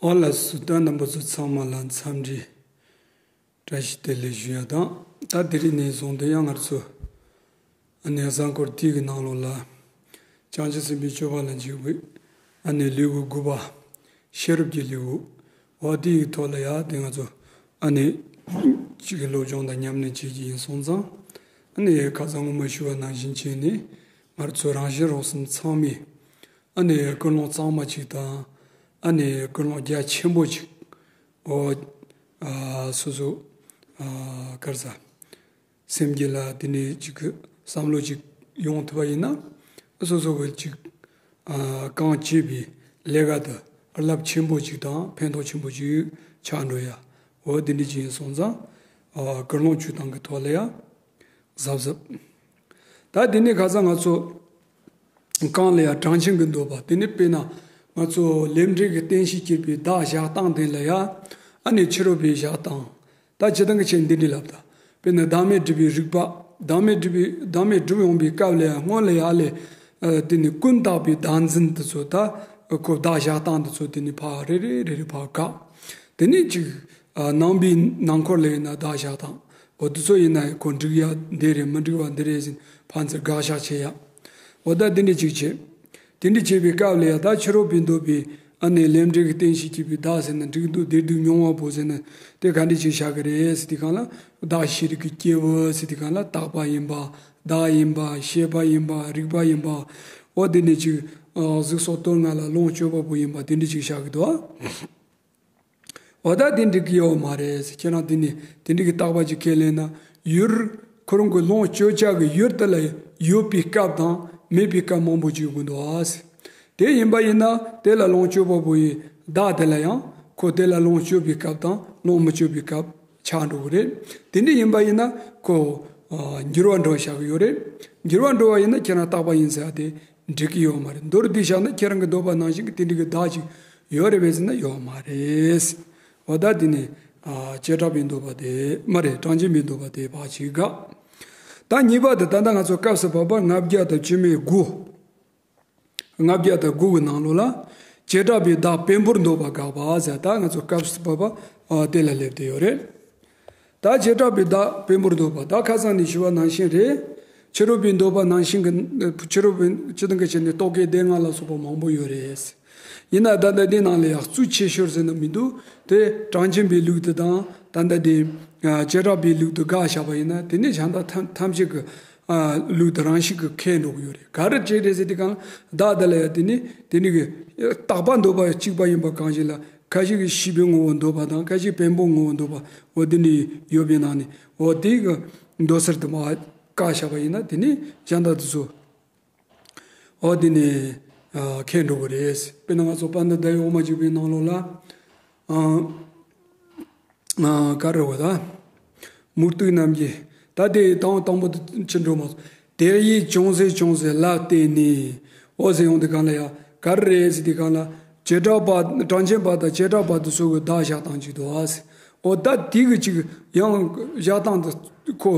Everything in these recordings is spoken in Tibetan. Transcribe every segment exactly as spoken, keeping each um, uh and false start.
ཨ་ལགས་སོ། ད་རྣམ་པ་ཚོ་ཚང་མ་ལ་འཚམས་འདྲི་བཀྲ་ཤིས་བདེ་ལེགས་ཞུ་ཡ་དང་། ད་དེ་རིང་ནས་བཟུང་སྟེ་ཡང་ང་ཚོ་ཨ་ནི་གཟའ་འཁོར་འདི་གི་ནང་ལོགས་ལ་བྱང་ཆུབ་སེམས་དཔའི་སྤྱོད་པ་ལ་འཇུག་པའི་ཨ་ནི་ལེའུ་དགུ་པ། ཤེས་རབ་ཀྱི་ལེའུ། འོ་དེའི་ཐོག་ལ་ཡ་དེ་ང་ཚོ་ཨ་ནི་གཅིག་གི་སློབ་སྦྱོང་དང་མཉམ་གནས་བྱེད་ཀྱི་ཡིན་སོང་ཙང་། ཨ་ནི་ཁ་སང་སྔོན་མ་ཞུ་བ་ནང་བཞིན་བྱས་ནས་ང་ཚོ་རང་གཞན་རོགས་གསུམ་ཚང་མས་ཨ་ནི་ཀུན་སློང་གཙང་མ་ཅིག་དང་། ཨ་ནི་ཀུན་སློང་རྒྱ་ཆེན་པོ་ཅིག་འོ། ཨ། སོ་སོ། ཨ། ག་རེ་ཟ། སེམས་ཀྱི་ལ་དེ་ནས་ཅིག་བསམ་བློ་ཅིག་ཡོང་ཐུབ་པ་ཡིན་ན། སོ་སོ་གི་ཅིག་ཨ། གང་བྱེད་པའི་ལས་ཀ་དེ་རླབས་ཆེན་པོ་ཅིག་དང་ཕན་ཐོགས་ཆེན་པོ་ཅིག་ཆགས་འགྲོ་ཡ། འོ་དེ་འདྲ་ཅིག་ཡིན་སོང་ཙང་། ཨ། ཀུན་སློང་བཅོས་སྟངས་ཀྱི་ཐོག་ལ་ཡ་གཟབ་གཟབ། ད་དེ་ནས་ཁ་སང་ང་ཚོ་གང་ལ་ཡ་གྲངས་ཅན་གྱི་འདོད་པ། དེ་ནས་དཔེར་ན་ང་ཚོ་ལས་འབྲས་ཀྱི་རྟེན་གཞི་བསྐྱེད་པའི་བདག་བཞག་སྟངས་དེ་ལ་ཡ། ཨ་ནི་ཕྱི་རོལ་པའི་བཞག་སྟངས། ད་སྤྱིར་བཏང་གི་ཆེད་འདི་འདྲའི་ལབ་ད། དཔེར་ན་བདག་མེད་སྒྲུབ་པའི་རིགས་པ། བདག་མེད་སྒྲུབ་པའི་བདག་མེད་སྒྲུབ་ཡོང་བའི་སྐབས་ལ་ཡང་སྔོན་ལ་ཡ་ལས། ཨ། དེ་ནི་ཀུན་བཏགས་པའི་བདག་འཛིན་དེ་ཚོ། ད་ཁོ་བདག་བཞག་སྟངས་དེ་ཚོ་དེ་ནི་ཕར་རེ་རེ་རེ་རེ་ཕར་བཀག་དེ་ནི་ཅིག་ཨ། ནང་པའི་ནང་འཁོར་ལ་ཡིན་ན་བདག་བཞག་སྟངས། འོ་དེ་ཚོ་ཡིན་ན་ཁོ་འགྲིག་ཡ་འདི་རེད། མི་འགྲིག་པ་འདི་རེད་ཟེར་ཕར་ཚུར་དགག་བཞག་བྱེད་ཡ། འོ་ད་དེ་འདྲ་ཅིག་བྱེད། དེ་འདྲ་བྱེད་པའི་སྐབས་ལ་ཡ། ད་ཕྱི་རོལ་པའི་འདོད་པའི་ཨ་ནི་ལས་འབྲས་ཀྱི་རྟེན་གཞི་བསྐྱེད་པའི་བདག་ཟེར་ན་འགྲིག་འདུག་བདེ་སྡུག་མྱོང་བ་པོ་ཟེར་ན་དེ་ག་འདྲ་ཅིག་བཞག་གི་རེད་ཟེར་དུས་སྒང་ལ། བདག་ཤེས་རིག་གི་སྐྱེས་བུ་ཟེར་དུས་སྒང་ལ། བཏགས་པ་ཡིན་པ། བདག་ཡིན་པ། ཤེས་པ་ཡིན་པ། རིག་པ་ཡིན་པ། འོ་དེ་ནས་ཅིག་ཨ། གཟུགས་སོགས་དོན་ལྔ་ལ་ལོངས་སྤྱོད་པ་པོ་ཡིན་པ་དེ་འདྲ་ཅིག་བཞག་གི་འདུག་འོ་ད་དེ་འགྲིག་གི་ཡོད་མ་རེད་ཟེར། ཁྱེད་རང་དེ་ནི་དེ་འགྲིག་གི་བཏགས་པ་ཅིག་ཁས་ལེན་ན། ཡུལ། ཁོ་རང་གི་ལོངས་སྤྱོད་བྱ་གི་ཡུལ་དེ་ལ་ཡོད་པའི་སྐབས་དང་མེད་པའི་སྐབས་མང་པོ་ཅིག་ཡོང་གི་འདུག་ཨ་ཟེར། དེ་ཡིན་པ་ཡིན་ན་དེ་ལ་ལོངས་སྤྱོད་པ་པོ་ཡི་བདག་དེ་ལ་ཡང་ཁོ་དེ་ལ་ལོངས་སྤྱོད་པའི་སྐབས་དང་ལོངས་མི་སྤྱོད་པའི་སྐབས་ཆགས་འགྲོ་གི་རེད། དེ་འདྲ་ཡིན་པ་ཡིན་ན་ཁོ། ཨ། འགྱུར་བ་འགྲོ་བཞག་གི་ཡོད་རེད། འགྱུར་བ་འགྲོ་བ་ཡིན་ན་ཁྱེད་རང་བཏགས་པ་ཡིན་ཟེར་ཡ་དེ་འགྲིག་གི་ཡོད་མ་རེད། མདོར་བསྡུས་བཞག་ན་ཁྱེད་རང་གི་འདོད་པ་ནང་བཞིན་གྱི་དེ་འགྲིག་གི་བདག་ཅིག་ཡོད་རེད་པས་ཟེར་ན་ཡོད་མ་རེད། འོ་ད་དེ་ནི། ཨ། བྱེ་བྲག་པའི་འདོད་པ་དེ་མ་རེད། གྲངས་ཅན་པའི་འདོད་པ་དེ་ཕར་ཅིག་དགག་ད་གཉིས་པ་དེ་ད་ལྟ་ང་ཚོ་སྐབས་སུ་བབ་པ་ལྔ་བརྒྱ་དང་བཅུ་མེད་དགུ། ལྔ་བརྒྱ་དང་དགུ་གི་ནང་ལོགས་ལ། བྱེ་བྲག་པའི་བདག་བེམ་པོར་འདོད་པ་དགག་པ་ཟེར། ད་ང་ཚོ་སྐབས་སུ་བབ་པ། ཨ། དེ་ལ་སླེབས་བསྡད་ཡོད་རེད། ད་བྱེ་བྲག་པའི་བདག་བེམ་པོར་འདོད་པ། ད་ཁ་སང་ནས་ཞུ་བ་ནང་བཞིན་རེད། ཕྱི་རོལ་པའི་འདོད་པ་ནང་བཞིན་གྱི། ཕྱི་རོལ་པའི་སྤྱིར་བཏང་གི་ཆ་ནས་རྟོག་གེ་སྡེ་ལྔ་ལ་སོགས་པ་མང་པོ་ཡོད་རེད། ཡིན་ན་ད་ལྟ་འདི་ནང་ལ་ཡང་གཙོ་ཆེ་ཤོས་ཟེར་ན་མི་འདུག་དེ་གྲངས་ཅན་པའི་ལུགས་དེ་དང་། ད་ལྟ་དེ་བྱེ་བྲག་པའི་ལུགས་དེ་དགག་བཞག་པ་ཡིན་ན། དེ་ནི་གཞན་དག་ཐམས་ཐམས་ཅད་ཀྱི་ལུགས་དེ་རང་བཞིན་གྱིས་ཁེགས་འགྲོ་གི་ཡོད་རེད། ག་རེ་བྱས་རེད་ཟེར་དུས་སྒང་ལ། བདག་དེ་ལ་ཡང་དེ་ནི་དེ་ནི་གི་བཏགས་པ་འདོད་པ་གཅིག་པ་ཡིན་པ་གང་ཞིག་ལ། ཁ་ཅིག་གིས་ཤེས་པའི་ངོ་བོ་འདོད་པ་དང་། ཁ་ཅིག་བེམ་པོའི་ངོ་བོ་འདོད་པ། འོ་དེ་ནི་ཡོད་པའི་ནང་ནས། འོ་དེ་གི་འདོད་སར་དུ་མ་བཀག་བཞག་པ་ཡིན་ན། དེ་ནི་གཞན་དག་དེ་ཚོ། འོ་དེ་ནི་ཨ་ཁེགས་འགྲོ་གི་རེད། དཔེར་ན་ང་ཚོ་དཔལ་ལྡན་ཟླ་འོད་འོ་མ་འཇིགས་པའི་ནང་ལོགས་ལ། ཨ་ཨ་ག་རེ་བ་ད། མུ་སྟེགས་རྣམས་ཀྱིས། ད་དེ་དང་དང་པོ་དེ་ཕྱིར་འགྲོ་མ་སོང་། དེ་ཡིས་ཅུང་ཟད་ཅུང་ཟད་ལབ་བསྟན་ནས། འོ་ཟེར་ཡོང་དུས་སྒང་ལ་ཡ། ག་རེ་རེད་ཟེར་དུས་སྒང་ལ། བྱེ་བྲག་པ། གྲངས་ཅན་པ་དང་བྱེ་བྲག་པ་དེ་ཚོ་གི་བདག་བཞག་སྟངས་གཅིག་འདུག་ཨ་ཟེར། འོ་ད་དེ་གི་གཅིག་ཡང་བཞག་སྟངས་དེ་ཁོ།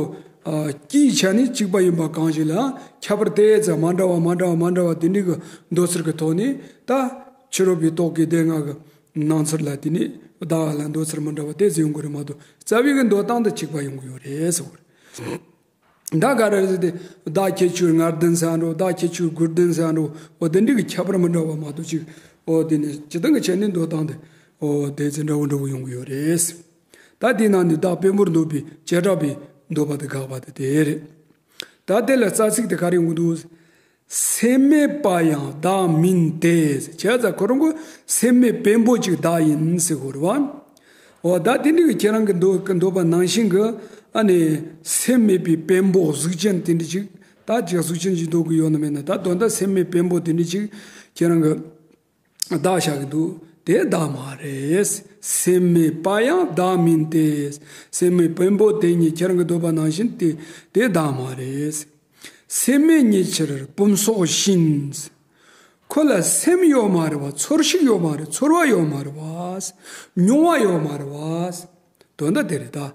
ཨ་སྤྱིའི་ཆ་ནས་གཅིག་པ་ཡིན་པ་གང་ཞིག་ལ། ཁྱད་པར་དེ་ཙམ་མ་འདྲ་བ་མ་འདྲ་བ་མ་འདྲ་བ་དེ་འདྲའི་གི་འདོད་སར་གི་ཐོག་ནས། ད་ཕྱི་རོལ་པའི་རྟོག་གེ་སྡེ་ལྔ་གི་ནང་ཚུར་ལ་དེ་ནས་བདག་ལ་འདོད་སར་མི་འདྲ་བ་དེ་ཙམ་ཡོང་གི་རེད་མ་གཏོགས། རྩ་བའི་གི་འདོད་སྟངས་དེ་གཅིག་པ་ཡོང་གི་ཡོད་རེད་ཟེར་བ་རེད། ད་ག་རེ་ཟེར་ཏེ། བདག་ཁྱད་ཆོས་ལྔ་ལྡན་ཟེར་འགྲོ། བདག་ཁྱད་ཆོས་དགུ་ལྡན་ཟེར་འགྲོ། འོ་དེ་འདྲའི་གི་ཁྱད་པར་མི་འདྲ་བ་མ་གཏོགས་ཅིག་འོ་དེ་ནི་སྤྱིར་བཏང་གི་ཆ་ནས་འདོད་སྟངས་དེ། འོ་དེ་ཚོ་འདྲ་བོ་འདྲ་བོ་ཡོང་གི་ཡོད་རེད། ད་དེའི་ནང་ནས་བདག་བེམ་པོར་འདོད་པའི་བྱེ་བྲག་པའི་འདོད་པ་དེ་དགག་པ་དེ་དེ་རེད། ད་དེ་ལ་རྩ་ཚིག་དེ་ག་རེ་ཡོང་གི་འདུག་སེམས་མེད་པ་ཡང་བདག་མིན་ཏེ། བྱས་ཙང་ཁོ་རང་གི་སེམས་མེད་བེམ་པོ་ཅིག་བདག་ཡིན་ཟེར་གོ་རེད་བ། འོ་ད་དེ་འདྲའི་གི་ཁྱེད་རང་གི་འདོད་གི་འདོད་པ་ནང་བཞིན་གི། ཨ་ནི་སེམས་མེད་པའི་བེམ་པོ་གཟུགས་ཅན་དེ་འདྲ་ཅིག་ད་ཅིག་གཟུགས་ཅན་ཅིག་འདོད་གི་ཡོད་ན་མེད་ན། ད་དོན་དག་སེམས་མེད་བེམ་པོ་དེ་འདྲ་ཅིག་ཁྱེད་རང་གི་བདག་བཞག་གི་འདུག་དེ་བདག་མ་རེད། སེམས་མེད་པ་ཡང་བདག་མིན་ཏེ། སེམས་མེད་བེམ་པོ་དེ་ཉིད་ཁྱེད་རང་གི་འདོད་པ་ནང་བཞིན་དེ་དེ་བདག་མ་རེད། སེམས་མེད་ཉིད་ཕྱིར་སྤུ་མཚོགས་བཞིན། ཁོ་ལ་སེམས་ཡོད་མ་རེད་བ། ཚོར་ཤུགས་ཡོད་མ་རེད། ཚོར་བ་ཡོད་མ་རེད་བ། མྱོང་བ་ཡོད་མ་རེད་བ། དོན་དག་དེ་རེད་ད།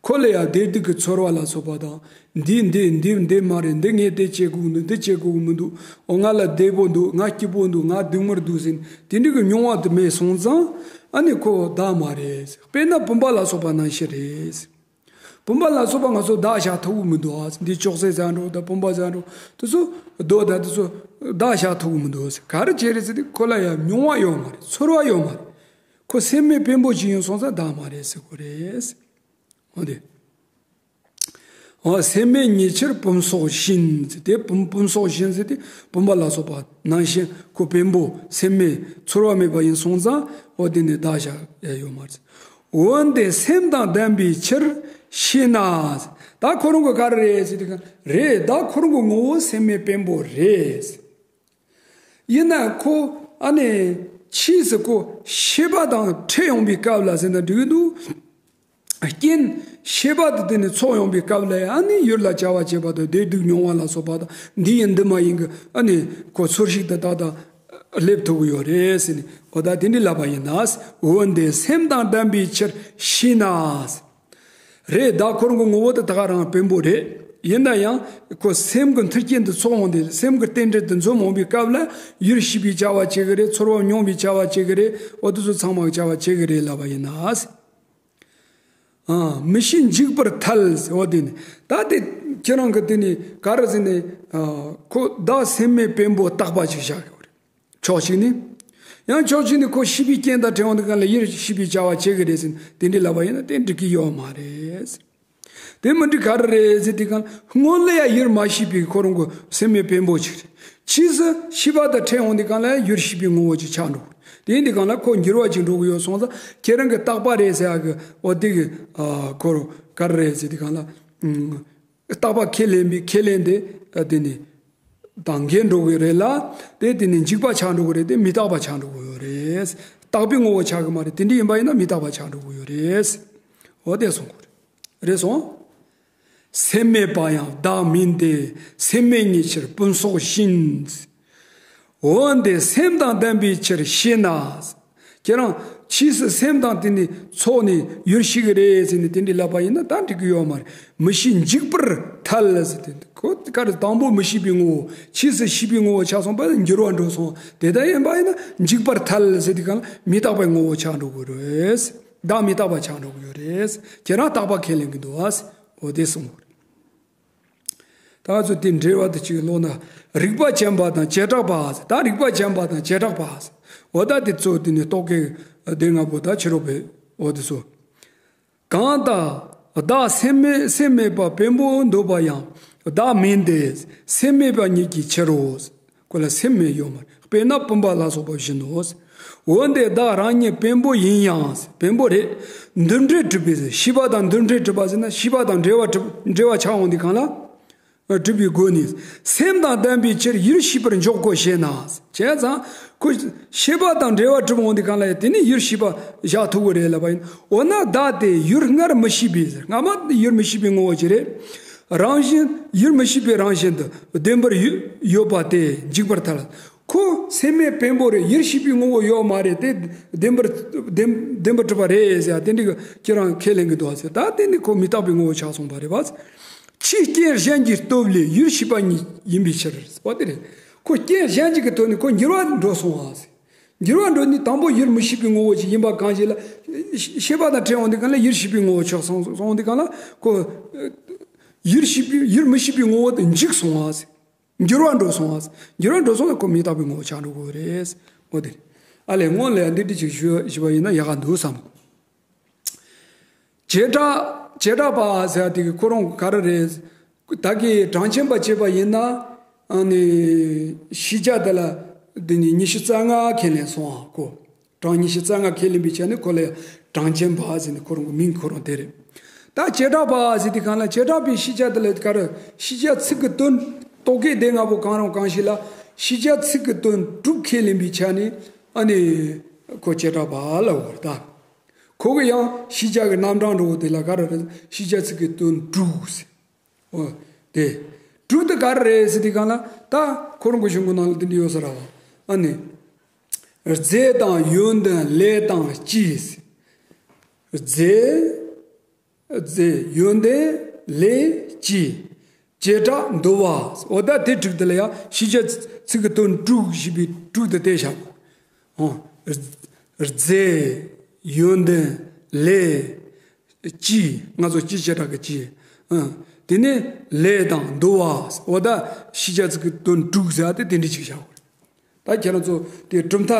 ཁོ་ལ་ཡང་བདེ་སྡུག་གི་ཚོར་བ་ལ་སོགས་པ་དང་། འདི་འདི་འདི་འདི་མ་རེད། འདི་ངས་དེ་བྱེད་དགོས་འདུག་འདི་བྱེད་དགོས་མི་འདུག་འོ་ང་ལ་བདེ་པོ་འདུག་ང་སྐྱིད་པོ་འདུག་ང་སྡུག་མར་འདུག་ཟེར་དེ་འདྲ་གི་མྱོང་བ་དེ་མེད་སོང་ཙང་། ཨ་ནི་ཁོ་བདག་མ་རེད། དཔེར་ན་བུམ་པ་ལ་སོགས་པ་ནང་བཞིན་རེད། བུམ་པ་ལ་སོགས་པ་ང་ཚོ་བདག་བཞག་ཐུབ་ཀྱི་མི་འདུག་ཨ། འདི་ཅོག་ཙེ་ཟེར་འགྲོ་དང་བུམ་པ་ཟེར་འགྲོ་དེ་ཚོ་རྡོ་དང་དེ་ཚོ་བདག་བཞག་ཐུབ་ཀྱི་མི་འདུག། ག་རེ་བྱས་རེད་ཟེར་དུས་ཁོ་ལ་ཡང་མྱོང་བ་ཡོད་མ་རེད། ཚོར་བ་ཡོད་མ་རེད། ཁོ་སེམས་མེད་བེམ་པོ་ཅིག་ཡིན་སོང་ཙང་བདག་མ་རེད་ཟེར་དགོས་རེད། འོ་དེ། འོ་སེམས་མེད་ཉིད་ཕྱིར་བུམ་སོགས་བཞིན་ཟེར་ཏེ། བུམ་བུམ་སོགས་བཞིན་ཟེར་ཏེ་བུམ་པ་ལ་སོགས་པ་ནང་བཞིན་ཁོ་བེམ་པོ་སེམས་མེད་ཚོར་བ་མེད་པ་ཡིན་སོང་ཙང་འོ་དེ་ནི་བདག་བཞག་ཡ་ཡོད་མ་རེད། འོན་ཏེ་སེམས་དང་ལྡན་པའི་ཕྱིར་ཤེ་ན། ད་ཁོ་རང་གི་ག་རེ་རེད་ཟེར་དུས་གང་རེད། ད་ཁོ་རང་གི་ངོ་བོ་སེམས་མེད་བེམ་པོ་རེད། ཡིན་ན་ཁོ་ཨ་ནི་ཕྱིས་སུ་ཁོ་ཤེས་པ་དང་འཕྲད་ཡོང་བའི་སྐབས་ལ་ཟེར་ན་འགྲིག་གི་འདུག། རྐྱེན་ཤེས་པ་དེ་དེ་ནི་ཚོགས་ཡོང་བའི་སྐབས་ལ་ཨ་ནི་ཡུལ་ལ་བྱ་བ་བྱེད་པ་དང་བདེ་སྡུག་མྱོང་བ་ལ་སོགས་པ་དང་འདི་ཡིན་འདི་མ་ཡིན་གྱི་ཨ་ནི་ཁོ་ཚོར་ཤེས་དེ་ཏག་ཏག་སླེབས་ཐུབ་ཀྱི་ཡོད་རེད་ཟེར་ནས། འོ་ད་དེ་འདྲའི་ལབ་པ་ཡིན་ན། འོན་ཏེ་སེམས་དང་ལྡན་པའི་ཕྱིར་ཤེ་ན། རེད། ད་ཁོ་རང་གི་ངོ་བོ་དེ་ད་ག་རང་བེམ་པོ་རེད། ཡིན་ན་ཡང་ཁོ་སེམས་ཀྱི་མཐུན་རྐྱེན་དེ་ཚོགས་འོང་དེ། སེམས་ཀྱི་རྟེན་འབྲེལ་དེ་འཛོམས་འོང་བའི་སྐབས་ལ་ཡུལ་ཤེས་པའི་བྱ་བ་བྱེད་ཀྱི་རེད། ཚོར་བ་མྱོང་བའི་བྱ་བ་བྱེད་ཀྱི་རེད། འོ་དེ་ཚོ་ཚང་མ་གི་བྱ་བ་བྱེད་ཀྱི་རེད་ལབ་པ་ཡིན་ན། ཨ། མི་ཤེས་འཇིག་པར་ཐལ་ཟེར་བ་དེ་ནི། ད་དེ་ཁྱེད་རང་གི་དེ་ནི་ག་རེ་ཟེར་ནས། ཨ། ཁོ་བདག་སེམས་མེད་བེམ་པོ་བཏགས་པ་ཅིག་བཞག་གི་རེད། ཕྱོགས་གཅིག་ནི། ཡང་ཕྱོགས་གཅིག་ནི་ཁོ་ཤེས་པའི་རྐྱེན་དང་འཕྲད་འོང་དུས་གང་ལ་ཡུལ་ཤེས་པའི་བྱ་བ་བྱེད་ཀྱི་རེད་ཟེར་ནས་དེ་འདྲའི་ལབ་པ་ཡིན་ན་དེ་འགྲིག་གི་ཡོད་མ་རེད། དེ་མི་འགྲིག་ག་རེ་རེད་ཟེར་དུས་གང་སྔོན་ལ་ཡང་ཡུལ་མ་ཤེས་པའི་ཁོ་རང་གི་སེམས་མེད་བེམ་པོ་ཅིག་རེད། ཕྱིས་སུ་ཤེས་པ་དང་འཕྲད་འོང་དུས་གང་ལ་ཡང་ཡུལ་ཤེས་པའི་ངོ་བོ་ཅིག་ཆགས་འགྲོ་གི་རེད། དེ་ཡིན་དུས་གང་ལ་ཁོ་འགྱུར་བ་ཅིག་འགྲོ་གི་ཡོད་སོང་ཙང་ཁྱེད་རང་གི་བཏགས་པ་རེད་ཟེར་ཡག་གི་འོ་དེ་གི་ཨ་ཁོ་རང་ག་རེ་རེད་ཟེར་དུས་གང་ལ། ཨུམ། བཏགས་པ་ཁས་ལེན་པའི་ཁས་ལེན་དེ་ཨ་དེ་ནི་དང་འགལ་འགྲོ་གི་རེད་ལ། དེ་དེ་ནི་འཇིག་པ་ཆགས་འགྲོ་གི་རེད་དེ། མི་རྟག་པ་ཆགས་འགྲོ་གི་ཡོད་རེད། རྟག་པའི་ངོ་བོ་ཆགས་གི་མ་རེད། དེ་འདྲ་ཡིན་པ་ཡིན་ན་མི་རྟག་པ་ཆགས་འགྲོ་གི་ཡོད་རེད། འོ་དེ་གསུང་གི་རེད། རེད་སོང་། སེམས་མེད་པ་ཡང་བདག་མིན་ཏེ། སེམས་མེད་ཉིད་ཕྱིར་བུམ་སོགས་བཞིན། འོན་ཏེ་སེམས་དང་ལྡན་པའི་ཕྱིར་ཤེ་ན། ཁྱེད་རང་ཕྱིས་སུ་སེམས་དང་དེ་ནི་ཚོགས་ནས་ཡུལ་ཤེས་ཀྱི་རེད་ཟེར་ནས་དེ་འདྲའི་ལབ་པ་ཡིན་ན་ད་འགྲིག་གི་ཡོད་མ་རེད། མི་ཤེས་འཇིག་པར་ཐལ་ཟེར་ཏེ། ཁོ་ག་རེ། དང་པོ་མི་ཤེས་པའི་ངོ་བོ། ཕྱིས་སུ་ཤེས་པའི་ངོ་བོ་ཆགས་སོང་བ་འགྱུར་བ་འགྲོ་སོང་། དེ་ལྟར་ཡིན་པ་ཡིན་ན་འཇིག་པར་ཐལ་ཟེར་དུས་གང་ལ་མི་རྟག་པའི་ངོ་བོ་ཆགས་འགྲོ་གི་རེད། བདག་མི་རྟག་པ་ཆགས་འགྲོ་གི་ཡོད་རེད། ཁྱེད་རང་རྟག་པ་ཁས་ལེན་གི་འདུག་ཨ། འོ་དེ་གསུངས། ད་ང་ཚོ་དེ་འགྲེལ་བ་དེ་གཅིག་ཀློག་ན། རིག་པ་ཅན་པ་དང་བྱེ་བྲག་པ། ད་རིག་པ་ཅན་པ་དང་བྱེ་བྲག་པ། འོ་ད་དེ་ཚོ་དེ་ནི་རྟོག་གེ་སྡེ་ལྔ་པོ་དང་ཕྱི་རོལ་པའི་འོ་དེ་ཚོ། གང་དག་བདག་སེམས་མེད་སེམས་མེད་པ་བེམ་པོ་འདོད་པ་ཡང་བདག་མིན་ཏེ། སེམས་མེད་པ་ཉིད་ཀྱི་ཕྱིར་རོ། ཁོ་ལ་སེམས་མེད་ཡོད་མ་རེད། དཔེར་ན་བུམ་པ་ལ་སོགས་པ་བཞིན་ནོ། འོན་ཏེ་བདག་རང་ཉིད་བེམ་པོ་ཡིན་ཡང་། བེམ་པོ་རེད། འདུ་འབྲེལ་གྲུབ་པའི་ཟེར། ཤེས་པ་དང་འདུ་འབྲེལ་གྲུབ་པ་ཟེར་ན་ཤེས་པ་དང་འབྲེལ་བ་གྲུབ། འབྲེལ་བ་ཆགས་འོང་དུས་གང་ལ། གྲུབ་པའི་སྒོ་ནས་སེམས་དང་ལྡན་པའི་ཕྱིར་ཡུལ་ཤེས་པར་འཇོག་གོ་ཞེ་ན། བྱས་ཙང་ཁོ་ཤེས་པ་དང་འབྲེལ་བ་གྲུབ་འོང་དུས་གང་ལ་ཡང་དེ་ནི་ཡུལ་ཤེས་པ་བཞག་ཐུབ་ཀྱི་རེད་ལབ་པ་ཡིན། འོ་ན་བདག་དེ་ཡུལ་སྔར་མི་ཤེས་པའི་ཟེར། སྔ་མ་ཡུལ་མི་ཤེས་པའི་ངོ་བོ་ཅིག་རེད། རང་བཞིན་ཡུལ་མི་ཤེས་པའི་རང་བཞིན་དུ་བདེན་པར་ཡོད་ཡོད་པ་དེ་འཇིག་པར་ཐལ། ཁོ་སེམས་མེད་བེམ་པོ་རེད། ཡུལ་ཤེས་པའི་ངོ་བོ་ཡོད་མ་རེད་དེ། བདེན་པར་བདེན་བདེན་པར་གྲུབ་པ་རེད་ཟེར་ཡ་དེ་འདྲ་གི་ཁྱེད་རང་ཁས་ལེན་གི་འདུག་ཟེར། ད་དེ་ནི་ཁོ་མི་རྟག་པའི་ངོ་བོ་ཆགས་སོང་བ་རེད་བ། ཕྱིས་རྐྱེན་གཞན་གྱིས་སྟོབས་ལས་ཡུལ་ཤེས་པ་ཉིད་ཡིན་པའི་ཕྱིར། འོ་དེ་རེད། ཁོ་རྐྱེན་གཞན་གཅིག་གི་ཐོག་ནས་ཁོ་འགྱུར་བ་འགྲོ་སོང་བ་ཟེར། འགྱུར་བ་འགྲོ་ནི་དང་པོ་ཡུལ་མི་ཤེས་པའི་ངོ་བོ་ཅིག་ཡིན་པ་གང་ཞིག་ལ། ཤེས་པ་དང་འཕྲད་འོང་དུས་གང་ལ་ཡུལ་ཤེས་པའི་ངོ་བོ་ཆགས་སོང་སོང་དུས་གང་ལ་ཁོ། ཡུལ་ཤེས་པའི་ཡུལ་མི་ཤེས་པའི་ངོ་བོ་དེ་འཇིག་སོང་བ་ཟེར། འགྱུར་བ་འགྲོ་སོང་བ། འགྱུར་བ་འགྲོ་སོང་ན་ཁོ་མི་རྟག་པའི་ངོ་བོ་ཆགས་འགྲོ་དགོས་རེད། འོ་དེ། ཨ་ལས་སྔོན་ལ་འདི་འདྲ་ཅིག་ཞུ་ཞུ་བ་ཡིན་ན་ཡག་ག་འདུག་བསམ། བྱེ་བྲག་བྱེ་བྲག་པ་ཟེར་དེ་གི་ཁོ་རང་ག་རེ་རེད། ད་གི་གྲངས་ཅན་པ་བྱས་པ་ཡིན་ན། ཨ་ནི། ཤེས་བྱ་དེ་ལ། འདི་ནི་ཉི་ཤུ་རྩ་ལྔ་ཁས་ལེན་སོང་ཨ་ཁོ། གྲངས་ཉི་ཤུ་རྩ་ལྔ་ཁས་ལེན་པའི་ཆ་ནས་ཁོ་ལ་ཡང་གྲངས་ཅན་པ་ཟེར་ནས་ཁོ་རང་གི་མིང་ཁོ་རང་དེ་རེད། ད་བྱེ་བྲག་པ་ཟེར་དུས་གང་ལ་བྱེ་བྲག་པའི་ཤེས་བྱ་དེ་ལ་ག་རེ། ཤེས་བྱ་ཚིག་གི་དོན་རྟོག་གེ་སྡེ་ལྔ་པོ་གང་རུང་གང་ཞིག་ལ་ཤེས་བྱ་ཚིག་གི་དོན་དྲུག་ཁས་ལེན་པའི་ཆ་ནས་ཨ་ནི་ཁོ་བྱེ་བྲག་པ་ལ་འོ་ད། ཁོ་གི་ཡང་ཤེས་བྱ་གི་རྣམ་གྲངས་འགྲོ་བོ་དེ་ལ་ག་རེ་རེད། ཤེས་བྱ་ཚིག་གི་དོན་དྲུག་ཟེར། འོ། དེ། དྲུག་དེ་ག་རེ་རེད་ཟེར་དུས་གང་ལ་ད་ཁོ་རང་གི་གཞུང་གི་ནང་ལ་འདི་འདྲ་ཡོད་ས་ར་བ། ཨ་ནི། རྫས་དང་ཡོན་ཏན་ལས་དང་སྤྱི། རྫས། རྫས་ཡོན་ཏན་ལས་སྤྱི། བྱེ་བྲག་འདུ་བ། འོ་ད་དེ་དྲུག་དེ་ལ་ཡང་ཤེས་བྱ་ཚིག་གི་དོན་དྲུག་ཞེས་པའི་དྲུག་དེ་བལྟས་བཞག། འོ། རྫས། ཡོན་ཏན། ལས། སྤྱི། ང་ཚོ་སྤྱི་བྱེ་བྲག་གི་སྤྱི། ཨ། དེ་ནས་ལས་དང་འདུ་བ། འོ་ད་ཤེས་བྱ་ཚིག་གི་དོན་དྲུག་ཟེར་ཏེ་དེ་འདྲ་ཅིག་བྱ་དགོས། ད་ཁྱེད་རང་ཚོ་དེ་གྲུབ་མཐའ།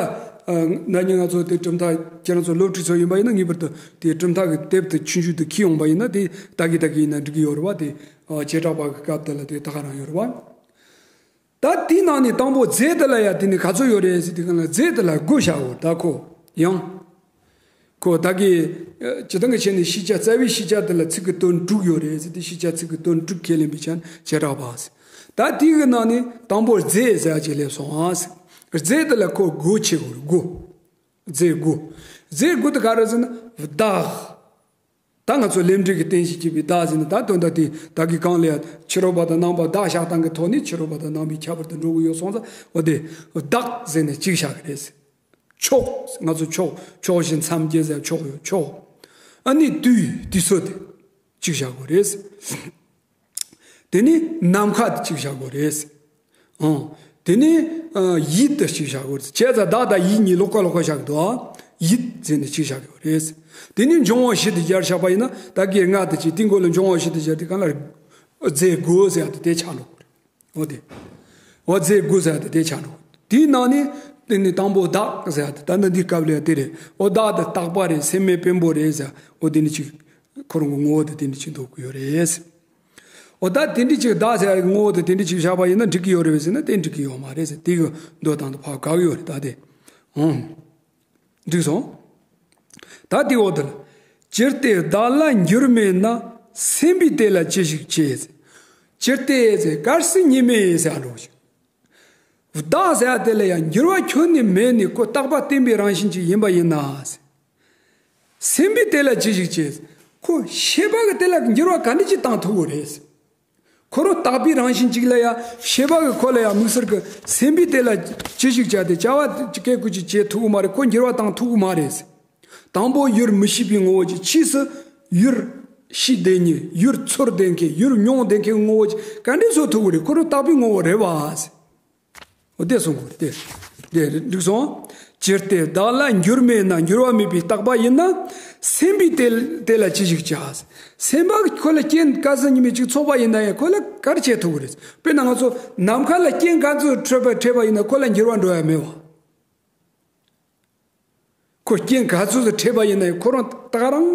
ཨ། ན་ནིང་ང་ཚོ་དེ་གྲུབ་མཐའ་ཁྱེད་རང་ཚོ་སློབ་ཁྲིད་ཚོ་ཡིན་པ་ཡིན་ན། ངེས་པར་དུ་དེ་གྲུབ་མཐའ་གི་དེབ་དེ་ཆུང་ཆུང་དེ་ཁྱེར་ཡོང་པ་ཡིན་ན། དེ་ད་གི་ད་གི་ཡིན་ན་འགྲིག་གི་ཡོད་རེད་བ། དེ། ཨ། བྱེ་བྲག་པ་གི་སྐབས་དེ་ལ་དེ་ད་ག་རང་ཡོད་རེད་བ། ད་དེའི་ནང་ནས་དང་པོ་རྫས་དེ་ལ་ཡ་དེ་ནས་ག་ཚོད་ཡོད་རེད་ཟེར་དུས་སྒང་ལ། རྫས་དེ་ལ་དགུ་བཞག་གོ། ད་ཁོ་ཡང་། ཁོ་ད་གི། ཨ། སྤྱིར་བཏང་གི་ཆ་ནས་ཤེས་བྱ། རྩ་བའི་ཤེས་བྱ་དེ་ལ་ཚིག་གི་དོན་དྲུག་ཡོད་རེད་ཟེར་ཏེ། ཤེས་བྱ་ཚིག་གི་དོན་དྲུག་ཁས་ལེན་པའི་ཆ་ནས་བྱེ་བྲག་པ་ཟེར། ད་དེའི་གི་ནང་ནས་དང་པོ་རྫས་ཟེར་ཅིག་སླེབས་སོང་ཨ་ཟེར། རྫས་དེ་ལ་ཁོ་དགུ་བྱེད་དགོས་རེད། དགུ། རྫས་དགུ། རྫས་དགུ་དེ་ག་རེ་ཟེར་ན། བདག། ད་ང་ཚོ་ལས་འབྲས་ཀྱི་རྟེན་གཞི་བྱས་པའི་བདག་ཟེར་ན། ད་དོན་དག་དེ་ད་གི་གང་ལ་ཡ་ཕྱི་རོལ་པ་དང་ནང་པ་བདག་བཞག་སྟངས་ཀྱི་ཐོག་ནས་ཕྱི་རོལ་པ་དང་ནང་པའི་ཁྱད་པར་དུ་འགྲོ་གི་ཡོད་སོང་ཙང་། འོ་དེ་བདག་ཟེར་ནས་གཅིག་བཞག་གི་རེད། ཕྱོགས། ང་ཚོ་ཕྱོགས། ཕྱོགས་བཞི་མཚམས་བརྒྱད་ཟེར་ཕྱོགས་ཡོད། ཕྱོགས། ཨ་ནི་དུས། དུས་ཚོད་དེ་གཅིག་བཞག་དགོས་རེད། དེ་ནས་ནམ་མཁའ་དེ་གཅིག་བཞག་དགོས་རེད། ཨང་། དེ་ནས། ཨ། ཡིད་དེ་གཅིག་བཞག་དགོས་རེད། བྱས་ཙང་བདག་དང་ཡིད་གཉིས་ལོགས་ཀ་ལོགས་ཀ་བཞག་འདུག། ཨ། ཡིད་ཟེར་ནས་གཅིག་བཞག་དགོས་རེད། དེ་ནས་འབྱུང་བ་བཞི་དེ་སྦྱར་བཞག་པ་ཡིན་ན། ད་གི་ལྔ་དེ་གཅིག། དེའི་མགོ་ལ་འབྱུང་བ་བཞི་དེ་སྦྱར་དུས་སྒང་ལ་རྫས་དགུ་ཟེར་ཡ་དེ་དེ་ཆགས་འགྲོ་གི་རེད། འོ་དེ། འོ་རྫས་དགུ་ཟེར་ཡ་དེ་དེ་ཆགས་འགྲོ་གི། དེའི་ནང་ནས་དེ་ནས་དང་པོ་བདག་ཟེར་ཡ་དེ། ད་ནི་འདིའི་སྐབས་ལ་ཡ་དེ་རེད། འོ་བདག་དེ་རྟག་པ་རེད། སེམས་མེད་བེམ་པོ་རེད་ཟེར། འོ་དེ་ནི་གཅིག། ཁོ་རང་གི་ངོ་བོ་དེ་དེ་འདྲ་ཅིག་འདོགས་ཀྱི་ཡོད་རེད། འོ་ད་དེ་འདྲ་ཅིག་བདག་ཟེར་ཡ་གི་ངོ་བོ་དེ་དེ་འདྲ་ཅིག་བཞག་པ་ཡིན་ན་འགྲིག་གི་ཡོད་རེད་ཟེར་ན། དེ་འགྲིག་གི་ཡོད་མ་རེད་ཟེར། དེ་གི་འདོད་སྟངས་དེ་ཕར་བཀག་གི་ཡོད་རེད། ད་དེ། ཨང་། འགྲིག་སོང་། ད་དེ་འོག་དེ་ལ། ཇི་སྟེ་བདག་ལ་འགྱུར་མེད་ན། སེམས་པས་དེ་ལ་ཅི་ཞིག་བྱེད། ཇི་སྟེ་ཟེར། གལ་སྲིད་ཉིད་མེད་ཟེར་ཡ་འགྲོ་ཞིག། བདག་ཟེར་ཡ་དེ་ལ་ཡང་འགྱུར་བ་ཁྱོན་ནས་མེད་ནས་ཁོ་རྟག་པ་བརྟན་པའི་རང་བཞིན་ཅིག་ཡིན་པ་ཡིན་ན། སེམས་པས་དེ་ལ་ཅི་ཞིག་བྱེད། ཁོ་ཤེས་པ་གིས་དེ་ལ་འགྱུར་བ་ག་འདྲ་ཅིག་བཏང་ཐུབ་ཀྱི་རེད། ཁོ་རང་རྟག་པའི་རང་བཞིན་ཅིག་ལ་ཡང་། ཤེས་པ་གིས་ཁོ་ལ་ཡང་། དམིགས་བསལ་གྱི་སེམས་པས་དེ་ལ་ཅི་ཞིག་བྱ་སྟེ་བྱ་བ་སྐད་ཀུ་ཅིག་བྱེད་ཐུབ་ཀྱི་མ་རེད། ཁོ་འགྱུར་བ་བཏང་ཐུབ་ཀྱི་མ་རེད། དང་པོ་ཡུལ་མི་ཤེས་པའི་ངོ་བོ་ཅིག། ཕྱིས་སུ་ཡུལ་ཤེས་བསྡད་མཁན། ཡུལ་ཚོར་བསྡད་མཁན། ཡུལ་མྱོང་བསྡད་མཁན་ངོ་བོ་ཅིག་ག་འདྲས་བཟོ་ཐུབ་ཀྱི་རེད། ཁོ་རང་རྟག་པའི་ངོ་བོ་རེད་བ། འོ་དེ་གསུང་དགོས་རེད། དེ་འགྲིག་སོང་། ཇི་སྟེ་བདག་ལ་འགྱུར་མེད་ན། འགྱུར་བ་མེད་པའི་རྟག་པ་ཡིན་ན། སེམས་པས་དེ་དེ་ལ་ཅི་ཞིག་བྱ། སེམས་པ་གིས་ཁོ་ལ་རྐྱེན་གལ་སྲིད་ཉིད་མེད་ཅིག་ཚོགས་པ་ཡིན་ན་ཡང་། ཁོ་ལ་ག་རེ་བྱེད་ཐུབ་ཀྱི་རེད། དཔེར་ན་ང་ཚོ་ནམ་མཁའ་ལ་རྐྱེན་ག་ཚོད་འཕྲད་པ་འཕྲད་པ་ཡིན་ན་ཁོ་ལ་འགྱུར་བ་འགྲོ་ཡ་མེད་བ། ཁོ་རྐྱེན་ག་ཚོད་ཙམ་འཕྲད་པ་ཡིན་ན་ཡང་ཁོ་རང་ད་ག་རང་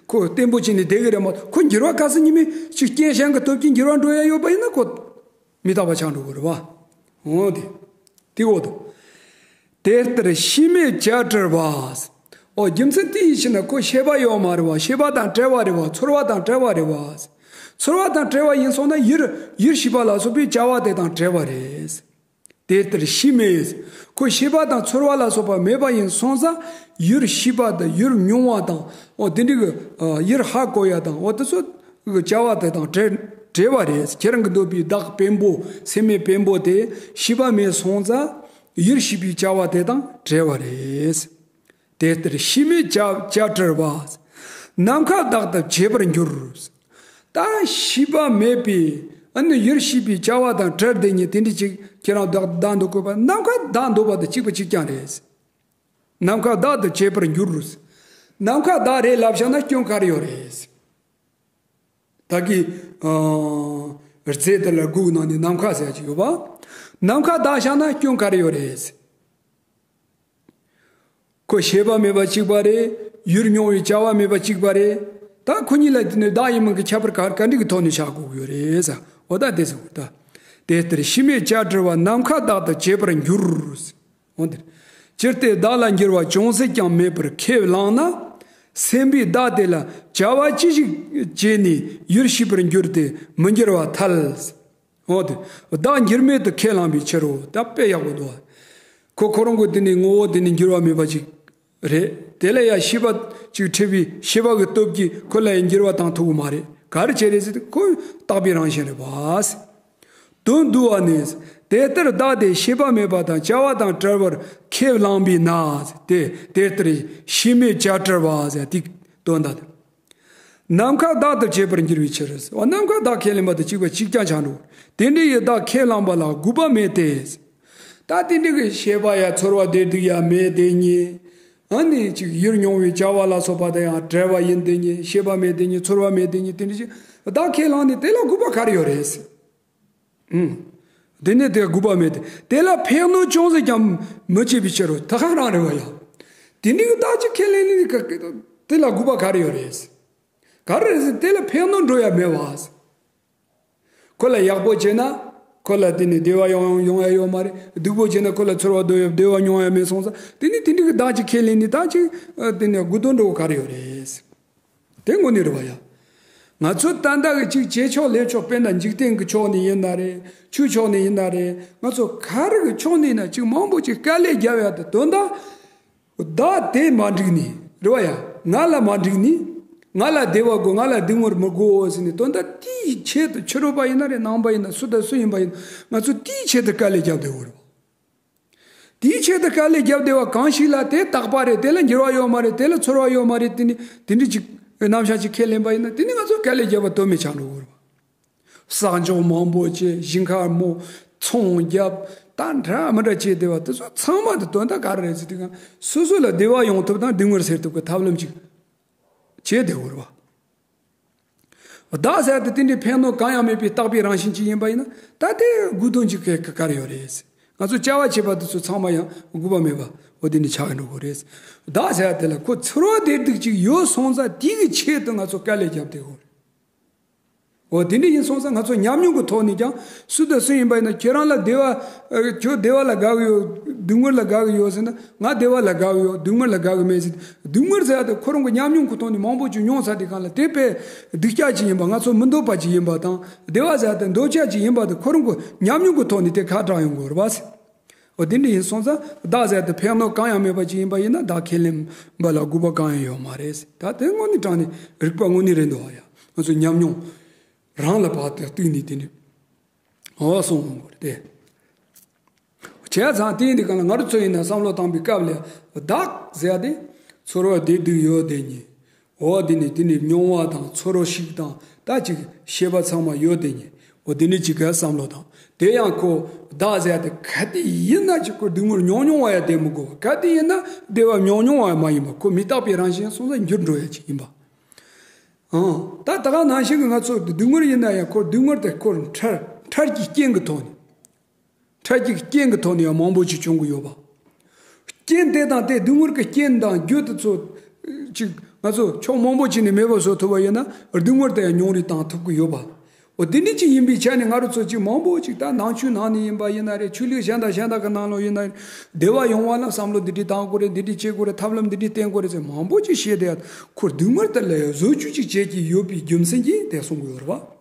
ཁོ་བརྟན་པོ་བྱས་ནས་བསྡད་ཀྱི་རེད་མ་གཏོགས། ཁོ་འགྱུར་བ་གལ་སྲིད་ཉིད་མེད་ཅིག་རྐྱེན་གཞན་གྱི་སྟོབས་ཀྱིས་འགྱུར་བ་འགྲོ་ཡ་ཡོད་པ་ཡིན་ན་ཁོ་མི་རྟག་པ་ཆགས་འགྲོ་གི་རེད་བ། འོ་དེ། དེ་འོ་དེ། དེ་ལྟར་ཤེས་མེད་བྱ་བྲལ་བ། འོ་རྒྱུ་མཚན་དེ་ཡིན་ཕྱིར་ན་ཁོ་ཤེས་པ་ཡོད་མ་རེད་བ། ཤེས་པ་དང་བྲལ་བ་རེད་བ། ཚོར་བ་དང་བྲལ་བ་རེད་བ། ཚོར་བ་དང་བྲལ་བ་ཡིན་སོང་ན་ཡུལ་ཡུལ་ཤེས་པ་ལ་སོགས་པའི་བྱ་བ་དེ་དང་བྲལ་བ་རེད། དེ་ལྟར་ཤེས་མེད། ཁོ་ཤེས་པ་དང་ཚོར་བ་ལ་སོགས་པ་མེད་པ་ཡིན་སོང་ཙང་། ཡུལ་ཤེས་པ་དང་ཡུལ་མྱོང་བ་དང་། འོ་དེ་འདྲ་གི། ཨ། ཡུལ་ཧ་གོ་ཡ་དང་། འོ་དེ་ཚོ་གི་བྱ་བ་དེ་དང་བྲལ་བྲལ་བ་རེད། ཁྱེད་རང་གི་འདོད་པའི་བདག་བེམ་པོ། སེམས་མེད་བེམ་པོ་དེ་ཤེས་པ་མེད་སོང་ཙང་། ཡུལ་ཤེས་པའི་བྱ་བ་དེ་དང་བྲལ་བ་རེད། དེ་ལྟར་ཤེས་མེད་བྱ་བྱ་བྲལ་བ། ནམ་མཁའ་བདག་ཏུ་བྱེད་པར་འགྱུར། ད་ཤེས་པ་མེད་པའི། ཨ་ནི་ཡུལ་ཤེས་པའི་བྱ་བ་དང་བྲལ་བསྡད་མཁན་དེ་འདྲ་ཅིག་ཁྱེད་རང་བདག་བདག་འདོད་དགོས་པ། ནམ་མཁའ་བདག་འདོད་པ་དང་གཅིག་པ་གཅིག་རྐྱང་རེད། ནམ་མཁའ་བདག་ཏུ་བྱེད་པར་འགྱུར། ནམ་མཁའ་བདག་རེད་ལབ་བཞག་ན་སྐྱོན་ག་རེ་ཡོད་རེད། ད་གི། ཨ། རྫས་དེ་ལ་དགུ་ནང་ནས་ནམ་མཁའ་ཟེར་ཅིག་ཡོད་པ། ནམ་མཁའ་བདག་བཞག་ན་སྐྱོན་ག་རེ་ཡོད་རེད། ཁོ་ཤེས་པ་མེད་པ་གཅིག་པ་རེད། ཡུལ་མྱོང་བའི་བྱ་བ་མེད་པ་གཅིག་པ་རེད། ད་ཁོ་གཉིས་ལ་དེ་ནས་བདག་ཡིན་མིན་གྱི་ཁྱད་པར་ག་ག་འདྲ་གི་ཐོག་ནས་བཞག་དགོས་ཀྱི་ཡོད་རེད་ཟེར། འོ་ད་དེ་ཟེར་གོ་ད། དེ་ལྟར་ཤེས་མེད་བྱ་བྲལ་བ། ནམ་མཁའ་བདག་ཏུ་བྱེད་པར་འགྱུར། འོ་འདིར། ཇི་སྟེ་བདག་ལ་འགྱུར་བ་ཅུང་ཟད་ཀྱང་མེད་པར་ཁས་བླངས་ན། སེམས་པས་བདག་དེ་ལ་བྱ་བ་ཅི་ཞིག་བྱས་ནས་ཡུལ་ཤེས་པར་འགྱུར་ཏེ་མི་འགྱུར་བར་ཐལ། འོ་དེ། བདག་འགྱུར་མེད་དུ་ཁས་བླངས་པའི་ཕྱིར་རོ། ད་དཔེ་ཡག་པོ་འདུག། ཁོ་ཁོ་རང་གི་དེ་ནི་ངོ་བོ་དེ་ནི་འགྱུར་བ་མེད་པ་ཅིག་རེད། དེ་ལ་ཡང་ཤེས་པ་ཅིག་འཕྲད་པའི་ཤེས་པ་གི་སྟོབས་ཀྱིས་ཁོ་ལ་ཡང་འགྱུར་བ་བཏང་ཐུབ་ཀྱི་མ་རེད། ག་རེ་བྱས་རེད་ཟེར་དུས་ཁོ་རྟག་པའི་རང་བཞིན་རེད་པ། དོན་བསྡུ་བ་ནི། དེ་ལྟར་བདག་དེ་ཤེས་པ་མེད་པ་དང་བྱ་བ་དང་བྲལ་བར་ཁས་བླངས་པས་ན། དེ་དེ་ལྟར་ཤེས་མེད་བྱ་བྲལ་བ་ཟེར་དེའི་དོན་དག་དང་། ནམ་མཁའ་བདག་ཏུ་བྱེད་པར་འགྱུར་བའི་ཕྱིར། འོ་ནམ་མཁའ་བདག་ཁས་ལེན་པ་དང་གཅིག་པ་གཅིག་རྐྱང་ཆགས་འགྲོ། དེ་འདྲ་ཡི་བདག་ཁས་བླངས་པ་ལ་དགོས་པ་མེད་དེ། ད་དེ་འདྲ་གི་ཤེས་པ་ཡ་ཚོར་བ་བདེ་སྡུག་ཡ་མེད་དེ་ཉིད། ཨ་ནི་ཅིག་ཡུལ་མྱོང་བའི་བྱ་བ་ལ་སོགས་པ་དེ་ཡང་བྲེལ་བ་ཡིན་དེ་ཉིད། ཤེས་པ་མེད་དེ་ཉིད། ཚོར་བ་མེད་དེ་ཉིད། དེ་འདྲ་ཅིག་བདག་ཁས་བླངས་ནས་དེ་ལ་དགོས་པ་ག་རེ་ཡོད་རེད། ཨུམ། དེ་ནས་དེ་དགོས་པ་མེད་དེ། དེ་ལ་ཕན་གནོད་ཅུང་ཟད་ཀྱང་མི་བྱེད་པའི་ཕྱིར་རོ། ད་ག་རང་རེད་བ་ཡ། དེ་འདྲའི་གི་བདག་ཅིག་ཁས་ལེན་ནས་ག་དེ་ལ་དགོས་པ་ག་རེ་ཡོད་རེད། ག་རེ་རེད་ཟེར། དེ་ལ་ཕན་གནོད་འགྲོ་ཡ་མེད་བ། ཁོ་ལ་ཡག་པོ་བྱས་ན་ཁོ་ལ་དེ་ནས་བདེ་བ་ཡོང་ཡོང་ཡ་ཡོད་མ་རེད། སྡུག་པོ་བྱས་ན་ཁོ་ལ་ཚོར་བ་འདོད་ཡ་བདེ་བ་མྱོང་ཡ་མེད་སོང་ཙང་། དེ་ནས་དེ་འདྲའི་གི་བདག་ཅིག་ཁས་ལེན་ནས་བདག་ཅིག་དེ་ནས་དགོས་དོན་འགྲོ་ག་རེ་ཡོད་རེད། དེ་དངོས་གནས་རེད་བ་ཡ། ང་ཚོ་ད་ལྟ་གི་ཅིག་བྱེད་ཕྱོགས་ལས་ཕྱོགས། དཔེར་ན་འཇིག་རྟེན་གྱི་ཕྱོགས་ནས་ཡིན་ན་རེད། ཆོས་ཕྱོགས་ནས་ཡིན་ན་རེད། ང་ཚོ་ག་རེ་གི་ཕྱོགས་ནས་ཡིན་ན་ཅིག་མང་པོ་ཅིག་དཀའ་ལས་རྒྱབ་ཡ་དེ་དོན་དག་བདག་དེ་མ་འགྲིག་ནས་རེད་བ་ཡ། ང་ལ་མ་འགྲིག་ནས། ང་ལ་བདེ་བ་དགོས། ང་ལ་སྡུག་བསྔལ་མི་དགོས་ཟེར་ནས། དོན་དག་དེའི་ཆེད་དུ་ཕྱི་རོལ་པ་ཡིན་ན་རེད། ནང་པ་ཡིན་ན། སུ་དང་སུ་ཡིན་པ་ཡིན་ན། ང་ཚོ་དེའི་ཆེད་དུ་དཀའ་ལས་རྒྱབ་བསྡད་ཡོད་རེད་བ། དེའི་ཆེད་དུ་དཀའ་ལས་རྒྱབ་བསྡད་པ་གང་ཞིག་ལ་དེ་རྟག་པ་རེད། དེ་ལ་འགྱུར་བ་ཡོད་མ་རེད། དེ་ལ་ཚོར་བ་ཡོད་མ་རེད། དེ་ནི་དེ་འདྲ་ཅིག་རྣམ་གཞག་ཅིག་ཁས་ལེན་པ་ཡིན་ན། དེ་ནི་ང་ཚོ་དཀའ་ལས་རྒྱབ་པ་དོན་མེད་ཆགས་འགྲོ་གི་རེད་བ། བསགས་འཇོག་མང་པོ་བྱས། ཞིང་ཁ་རྨོ། ཚོང་རྒྱབ། ད་འདྲ་མི་འདྲ་བྱས་བསྡད་པ་དེ་ཚོ་ཚང་མ་དེ་དོན་དག་ག་རེ་རེད་ཟེར་དུས། སོ་སོ་ལ་བདེ་བ་ཡོང་ཐབས་དང་སྡུག་བསྔལ་སེལ་ཐབས་ཀྱི་ཐབས་ལམ་ཅིག་བྱས་བསྡད་ཡོད་རེད་བ། བདག་ཟེར་ཡ་དེ་དེ་འདྲའི་ཕན་གནོད་གང་ཡང་མེད་པའི་རྟག་པའི་རང་བཞིན་ཅིག་ཡིན་པ་ཡིན་ན། ད་དེ་དགོས་དོན་ཅིག་ག་ག་རེ་ཡོད་རེད། ང་ཚོ་བྱ་བ་བྱེད་པ་དེ་ཚོ་ཚང་མ་ཡང་དགོས་པ་མེད་པ་འོ་དེ་འདྲ་ཆགས་འགྲོ་གི་རེད། བདག་ཟེར་ཡ་དེ་ལ་ཁོ་ཚོར་བ་བདེ་སྡུག་ཅིག་ཡོད་སོང་ཙང་། དེ་གི་ཆེད་དུ་ང་ཚོ་དཀའ་ལས་རྒྱབ་བསྡད་ཡོད་རེད། འོ་དེ་འདྲ་ཡིན་སོང་ཙང་། ང་ཚོ་ཉམས་མྱོང་གི་ཐོག་ནས་ཀྱང་། སུ་དང་སུ་ཡིན་པ་ཡིན་ན། ཁྱེད་རང་ལ་བདེ་བ། ཨ། ཁྱོད་བདེ་བ་ལ་དགའ་གི་ཡོད། སྡུག་བསྔལ་ལ་དགའ་གི་ཡོད་ཟེར་ན། ང་བདེ་བ་ལ་དགའ་གི་ཡོད། སྡུག་བསྔལ་ལ་དགའ་གི་མེད་ཟེར། སྡུག་བསྔལ་ཟེར་ཡ་དེ་ཁོ་རང་གི་ཉམས་མྱོང་གི་ཐོག་ནས་མང་པོ་ཅིག་མྱོང་ཚར་དུས་སྒང་ལ། དེ་དཔེ་སྡུག་ཅག་ཅིག་ཡིན་པ། ང་ཚོ་མི་འདོད་པ་ཅིག་ཡིན་པ་དང་། བདེ་བ་ཟེར་ཡ་དེ་འདོད་ཆགས་ཅིག་ཡིན་པ་དེ་ཁོ་རང་གི་ཉམས་མྱོང་གི་ཐོག་ནས་དེ་ཁ་གྲགས་ཡོང་གི་ཡོད་རེད་བ། འོ་དེ་འདྲ་ཡིན་སོང་ཙང་། བདག་ཟེར་ཡ་དེ་ཕན་གནོད་གང་ཡང་མེད་པ་ཅིག་ཡིན་པ་ཡིན་ན། བདག་ཁས་ལེན་པ་ལ་དགོས་པ་གང་ཡང་ཡོད་མ་རེད། ད་དེ་དངོས་གནས་དྲང་གནས་རིགས་པ་དངོས་གནས་རེད་འདུག་བ་ཡ། ང་ཚོ་ཉམས་མྱོང་རང་ལ་བབས་ཏེ་བལྟས་ནས་དེ་འདྲ། འོ་གསུངས་ཡོང་གི་རེད་དེ། བྱས་ཙང་དེ་ཡིན་དུས་སྒང་ལ་ང་རང་ཚོ་ཡིན་ན་བསམ་བློ་བཏང་པའི་སྐབས་ལ། བདག་ཟེར་ཡ་དེ་ཚོར་བ་བདེ་སྡུག་ཡོད་དེ་ཉིད། འོ་དེ་ནས་དེ་ནས་མྱོང་བ་དང་ཚོར་བ་ཞིག་དང་། ད་ཅིག་ཤེས་པ་ཚང་མ་ཡོད་དེ་ཉིད། འོ་དེ་ནས་ཅིག་ག་བསམ་བློ་དང་། དེ་ཡང་ཁོ་བདག་ཟེར་ཡ་དེ་ག་དུས་ཡིན་ན་ཅིག་ཁོ་སྡུག་བསྔལ་མྱོང་མྱོང་བ་ཡ་དེ་མི་དགོས་པ། ག་དུས་ཡིན་ན་བདེ་བ་མྱོང་མྱོང་བ་ཡ་མ་ཡིན་པ། ཁོ་མི་རྟག་པའི་རང་བཞིན་སོང་ཙང་འགྱུར་འགྲོ་ཡ་ཅིག་ཡིན་པ། ཨང་། ད་ད་ག་ནང་བཞིན་གྱི་ང་ཚོ་སྡུག་བསྔལ་ཡིན་ན་ཡང་ཁོ་སྡུག་བསྔལ་དེ་ཁོ་འཕྲལ་འཕྲལ་གྱི་རྐྱེན་གྱི་ཐོག་ནས། འཕྲལ་གྱི་རྐྱེན་གྱི་ཐོག་ནས་ཡང་མང་པོ་ཅིག་བྱུང་གི་ཡོད་པ། རྐྱེན་དེ་དང་དེ་སྡུག་བསྔལ་གྱི་རྐྱེན་དང་རྒྱུ་དེ་ཚོ་ཅིག་ང་ཚོ་ཕྱོགས་མང་པོ་ཅིག་ནས་མེད་པ་བཟོ་ཐུབ་པ་ཡིན་ན། སྡུག་བསྔལ་དེ་ཡང་མྱོང་རེས་བཏང་ཐུབ་ཀྱི་ཡོད་པ། འོ་དེ་འདྲ་ཅིག་ཡིན་པའི་ཆ་ནས། ང་རང་ཚོ་ཅིག་མང་པོ་ཅིག་ད་ནང་ཆོས་ནང་ནས་ཡིན་པ་ཡིན་ན་རེད། ཆོས་ལུགས་གཞན་དང་གཞན་དག་གི་ནང་ལོགས་ཡིན་ན་རེད། བདེ་བ་ཡོང་བ་ལ་བསམ་བློ་འདི་འདྲ་བཏང་དགོས་རེད། འདི་འདྲ་བྱེད་དགོས་རེད། ཐབས་ལམ་འདི་འདྲ་བསྟེན་དགོས་རེད་ཟེར་མང་པོ་ཅིག་བཤད་དེ། ཡ་ཁོ་སྡུག་བསྔལ་དེ་ལ་ཡ་བཟོ་བཅོས་ཅིག་བྱེད་ཀྱི་ཡོད་པའི་རྒྱུ་མཚན་གྱིས་དེ་གསུང་གི་ཡོད་རེད་པ།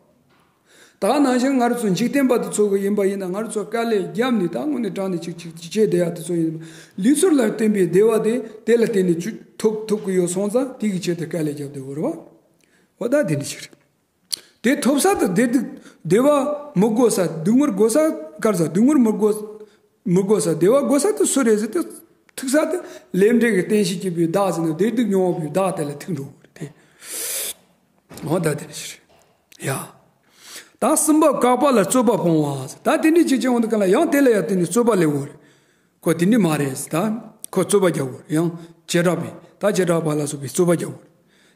ད་ནང་བཞིན་ང་རང་ཚོ་འཇིག་རྟེན་པ་དེ་ཚོ་གི་ཡིན་པ་ཡིན་ན། ང་རང་ཚོ་དཀའ་ལས་བརྒྱབ་ནས། ད་དངོས་གནས་དྲང་གནས་ཅིག་ཅིག་ཅིག་བྱས་བསྡད་ཡ་དེ་ཚོ་ཡིན་པ། ལུས་ཚོར་ལ་བརྟེན་པའི་བདེ་བ་དེ་དེ་ལ་བརྟེན་ནས་ཅིག་ཐོབ་ཐུབ་ཀྱི་ཡོད་སོང་ཙང་། དེ་གི་ཆེད་དུ་དཀའ་ལས་བརྒྱབ་བསྡད་ཡོད་རེད་པ། འོ་ད་དེ་འདྲ་ཞིག་རེད། དེ་ཐོབ་ས་དེ་བདེ་སྡུག་བདེ་བ་མི་དགོས་ས། སྡུག་བསྔལ་དགོས་ས། ག་རེ་ཟེར། སྡུག་བསྔལ་མི་དགོས། མི་དགོས་ས། བདེ་བ་དགོས་ས་དེ་སུ་རེད་ཟེར་དུས། ཐུག་ས་དེ་ལས་འབྲས་ཀྱི་རྟེན་གཞི་བྱས་པའི་བདག་ཟེར་ན། བདེ་སྡུག་མྱོང་བ་པོའི་བདག་དེ་ལ་ཐུག་འགྲོ་གི་རེད་དེ། འོ་ད་དེ་འདྲ་ཞིག་རེད་ཡ། ད་སེམས་པ་བཀག་པ་ལ་རྩོད་པ་སྤོང་བ་ཟེར། ད་དེ་འདྲ་ཅིག་བྱེད་ཡོང་དུས་སྒང་ལ། ཡང་དེ་ལ་ཡང་དེ་ནས་རྩོད་པ་སླེབས་ཡོད་རེད། ཁོ་དེ་འདྲ་མ་རེད་ཟེར། ད་ཁོ་རྩོད་པ་རྒྱག་དགོས་རེད། ཡང་བྱེ་བྲག་པས། ད་བྱེ་བྲག་པ་ལ་སོགས་པའི་རྩོད་པ་རྒྱག་དགོས་རེད།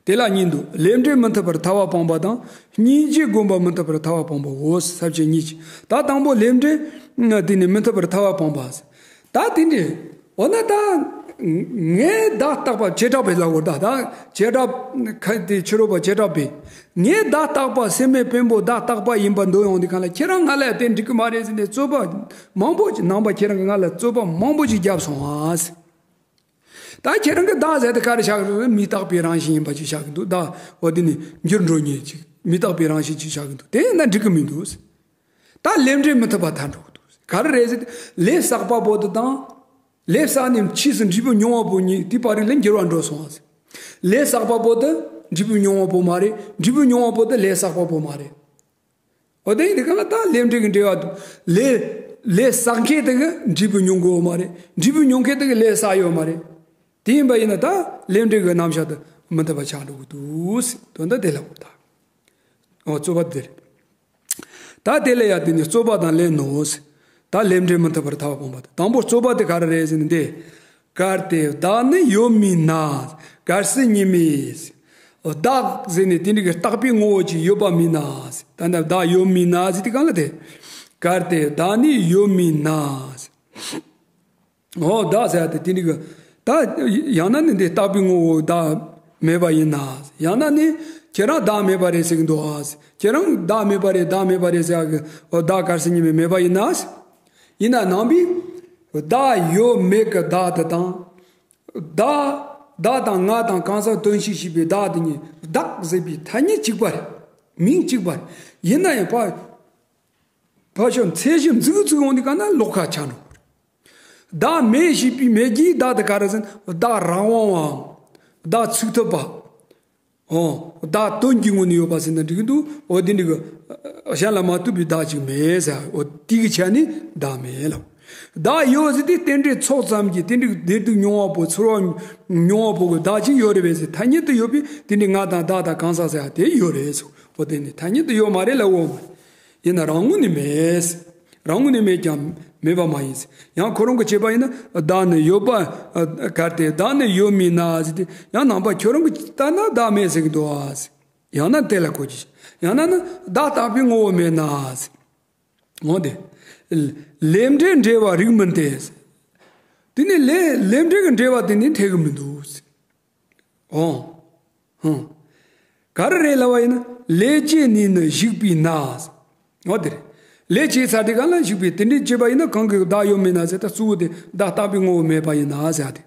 དེ་ལ་གཉིས་འདུག། ལས་འབྲས་མི་མཐུན་པར་ཐར་པ་སྤངས་པ་དང་། སྙིང་རྗེ་བསྒོམ་པ་མི་མཐུན་པར་ཐར་པ་སྤངས་པའོ་ཟེར། ས་བཅད་གཉིས་ཀྱི། ད་དང་པོ་ལས་འབྲས་དེ་ནི་མི་མཐུན་པར་ཐར་པ་སྤངས་པ་ཟེར། ད་དེ་འདྲ། འོ་ན་ད་ངས་བདག་རྟག་པ། བྱེ་བྲག་པས་ལབ་དགོས། ད་ད་བྱེ་བྲག་ཁ་དེ་ཕྱི་རོལ་པ་བྱེ་བྲག་པས། ངས་བདག་རྟག་པ། སེམས་མེད་བེམ་པོ་བདག་རྟག་པ་ཡིན་པ་འདོད་ཡོང་དུས་སྒང་ལ། ཁྱེད་རང་ང་ལ་དེ་འགྲིག་གི་མ་རེད་ཟེར་ནས་རྩོད་པ་མང་པོ་ཅིག། ནང་པ་ཁྱེད་རང་གིས་ང་ལ་རྩོད་པ་མང་པོ་ཅིག་བརྒྱབ་སོང་ཨ་ཟེར། ད་ཁྱེད་རང་གིས་བདག་ཟེར་དེ་ག་རེ་ཆགས་ཀྱི་འདུག། མི་རྟག་པའི་རང་བཞིན་ཡིན་པ་ཅིག་ཆགས་ཀྱི་འདུག། བདག་འོ་དེ་ནི་འགྱུར་འགྲོ་མཁན་ཅིག། མི་རྟག་པའི་རང་བཞིན་ཅིག་ཆགས་ཀྱི་འདུག། དེ་ཡིན་ན་འགྲིག་གི་མི་འདུག། ད་ལས་འབྲས་མི་མཐུན་པར་ཐར་འགྲོ་གི་འདུག། ག་རེ་རེད་ཟེར། ལས་བསགས་པ་པོ་དེ་དང་། ལས་བསགས་ནས་ཕྱིས་སུ་འབྲས་བུ་མྱོང་བ་པོ་གཉིས་དེ་བར་ལ་འགྱུར་བ་འགྲོ་སོང་བ་ཟེར། ལས་བསགས་པ་པོ་དེ་འབྲས་བུ་མྱོང་བ་པོ་མ་རེད། འབྲས་བུ་མྱོང་བ་པོ་དེ་ལས་བསགས་པ་པོ་མ་རེད། འོ་དེ་ཡིན་དུས་སྒང་ལ་ད་ལས་འབྲས་ཀྱི་འབྲེལ་བ་དང་། ལས་ལས་བསགས་མཁན་དེ་གིས་འབྲས་བུ་མྱོང་གི་ཡོད་མ་རེད། འབྲས་བུ་མྱོང་མཁན་དེ་གིས་ལས་བསགས་ཡོད་མ་རེད། དེ་ཡིན་པ་ཡིན་ན་ད་ལས་འབྲས་ཀྱི་རྣམ་གཞག་དེ་མི་མཐུན་པ་ཆགས་འགྲོ་གི་འདུག་ཟེར། དོན་དག་དེ་ལ་གོ་ད། འོ་རྩོད་པ་དེ་རེད། ད་དེ་ལ་ཡང་དེ་ནི་རྩོད་པ་དང་ལས་ནོ་ཟེར། ད་ལས་འབྲས་མི་མཐུན་པར་ཐར་པ་སྤངས་པ་དང་། དང་པོ་རྩོད་པ་དེ་ག་རེ་རེད་ཟེར་ན། འདི་ གལ་ཏེ་བདག་ནི་ཡོད་མིན་ན། གལ་སྲིད་ཉིད་མེད། བདག་ཟེར་ནས་དེ་འདྲའི་གི་རྟག་པའི་ངོ་བོ་ཅིག་ཡོད་པ་མིན་ན། ད་ནི་བདག་ཡོད་མིན་ན་ཟེར་དུས་གང་ལ་དེ། གལ་ཏེ་བདག་ནི་ཡོད་མིན་ན། འོ་བདག་ཟེར་ཡ་དེ་དེ་འདྲའི་གི། ད་ཡང་ན་ནི་འདི་རྟག་པའི་ངོ་བོ་བདག་མེད་པ་ཡིན་ན། ཡང་ན་ནི་ཁྱེད་རང་བདག་མེད་པ་རེད་ཟེར་གི་འདུག་ཨ། ཁྱེད་རང་བདག་མེད་པ་རེད། བདག་མེད་པ་རེད་ཟེར་ཡ་གི། འོ་བདག་གལ་སྲིད་ཉིད་མེད་མེད་པ་ཡིན་ན། ཡིན་ན་ནང་པའི་བདག་ཡོད་མེད་ཀྱི་བདག་དེ་དང་། བདག་བདག་དང་ང་དང་གང་ཟག་དོན་ཤེས་ཤེས་པའི་བདག་དེ་གཉིས་བདག་ཟེར་བའི་ཐ་སྙད་གཅིག་པ་རེད། མིང་གཅིག་པ་རེད། ཡིན་ན་ཡང་ཕ་ཕ་ཤོ་མཚན་གཞི་འཛུགས་འཛུགས་འོང་དུས་ག་ན་ལོག་ཁ་ཆགས་འགྲོ། བདག་མེད་ཤེས་པའི་མེད་རྒྱུའི་བདག་དེ་ག་རེ་ཟེར་ན། བདག་རང་དབང་བའམ། བདག་ཚུགས་ཐུབ་པ། འོ། བདག་དོན་གྱི་ངོས་ནས་ཡོད་པ་ཟེར་ན་འགྲིག་གི་འདུག་འོ་དེ་འགྲིག་གི། གཞན་ལ་མ་ལྟོས་པའི་བདག་ཅིག་མེད་ཟེར། འོ་དེ་གི་ཆ་ནས་བདག་མེད་ལ། བདག་ཡོད་ཟེར་དུས་རྟེན་འབྲེལ་ཚོགས་ཙམ་གྱིས་རྟེན་འབྲེལ་བདེ་སྡུག་མྱོང་བ་པོ་ཚོར་བ་མྱོང་བ་པོ་གི་བདག་ཅིག་ཡོད་རེད་པས་ཟེར། ཐ་སྙད་དུ་ཡོད་པའི་རྟེན་འབྲེལ་ང་དང་བདག་དང་གང་ཟག་ཟེར་ཡ་དེ་ཡོད་རེད་ཟེར། འོ་དེ་ནི་ཐ་སྙད་དུ་ཡོད་མ་རེད་ལབ་འོ། ཡིན་ན་རང་ངོས་ནས་མེད། རང་ངོས་ནས་མེད་ཀྱང་མེད་པ་མ་ཡིན། ཡང་ཁོ་རང་གི་བྱས་པ་ཡིན་ན་བདག་ནི་ཡོད་པ། ཨ། གལ་ཏེ་བདག་ནི་ཡོད་མིན་ན་ཟེར་ཏེ། ཡང་ནང་པ་ཁྱོད་རང་གི་ལྟར་ན་བདག་མེད་ཟེར་གི་འདུག་ཨ། ཡང་ན་དེ་ལ་གོ་ཅི། ཡང་ན་ནི་བདག་རྟག་པའི་ངོ་བོ་མེད་ན་ཟེར། འོ་དེ། ལས་འབྲས་འབྲེལ་བ་རིགས་མིན་ཏེ། དེ་ནི་ལས་ལས་འབྲས་ཀྱི་འབྲེལ་བ་དེ་ནི་འཐད་གི་མི་འདུག་ཟེར། འོང་། ཧང་། ག་རེ་རེད་ལབ་པ་ཡིན་ན། ལས་བྱས་ནས་ནི་ཞིག་པས་ན། འོ་དེ་རེད། ལས་བྱས་ཚར་དུས་ག་ལ་ཞིག་པས། དེ་འདྲའི་བྱས་པ་ཡིན་ན་གང་གི་བདག་ཡོད་མེད་ན་ཟེར། ད་གཙོ་བོ་དེ་བདག་རྟག་པའི་ངོ་བོ་མེད་པ་ཡིན་ན་ཟེར་ཏེ།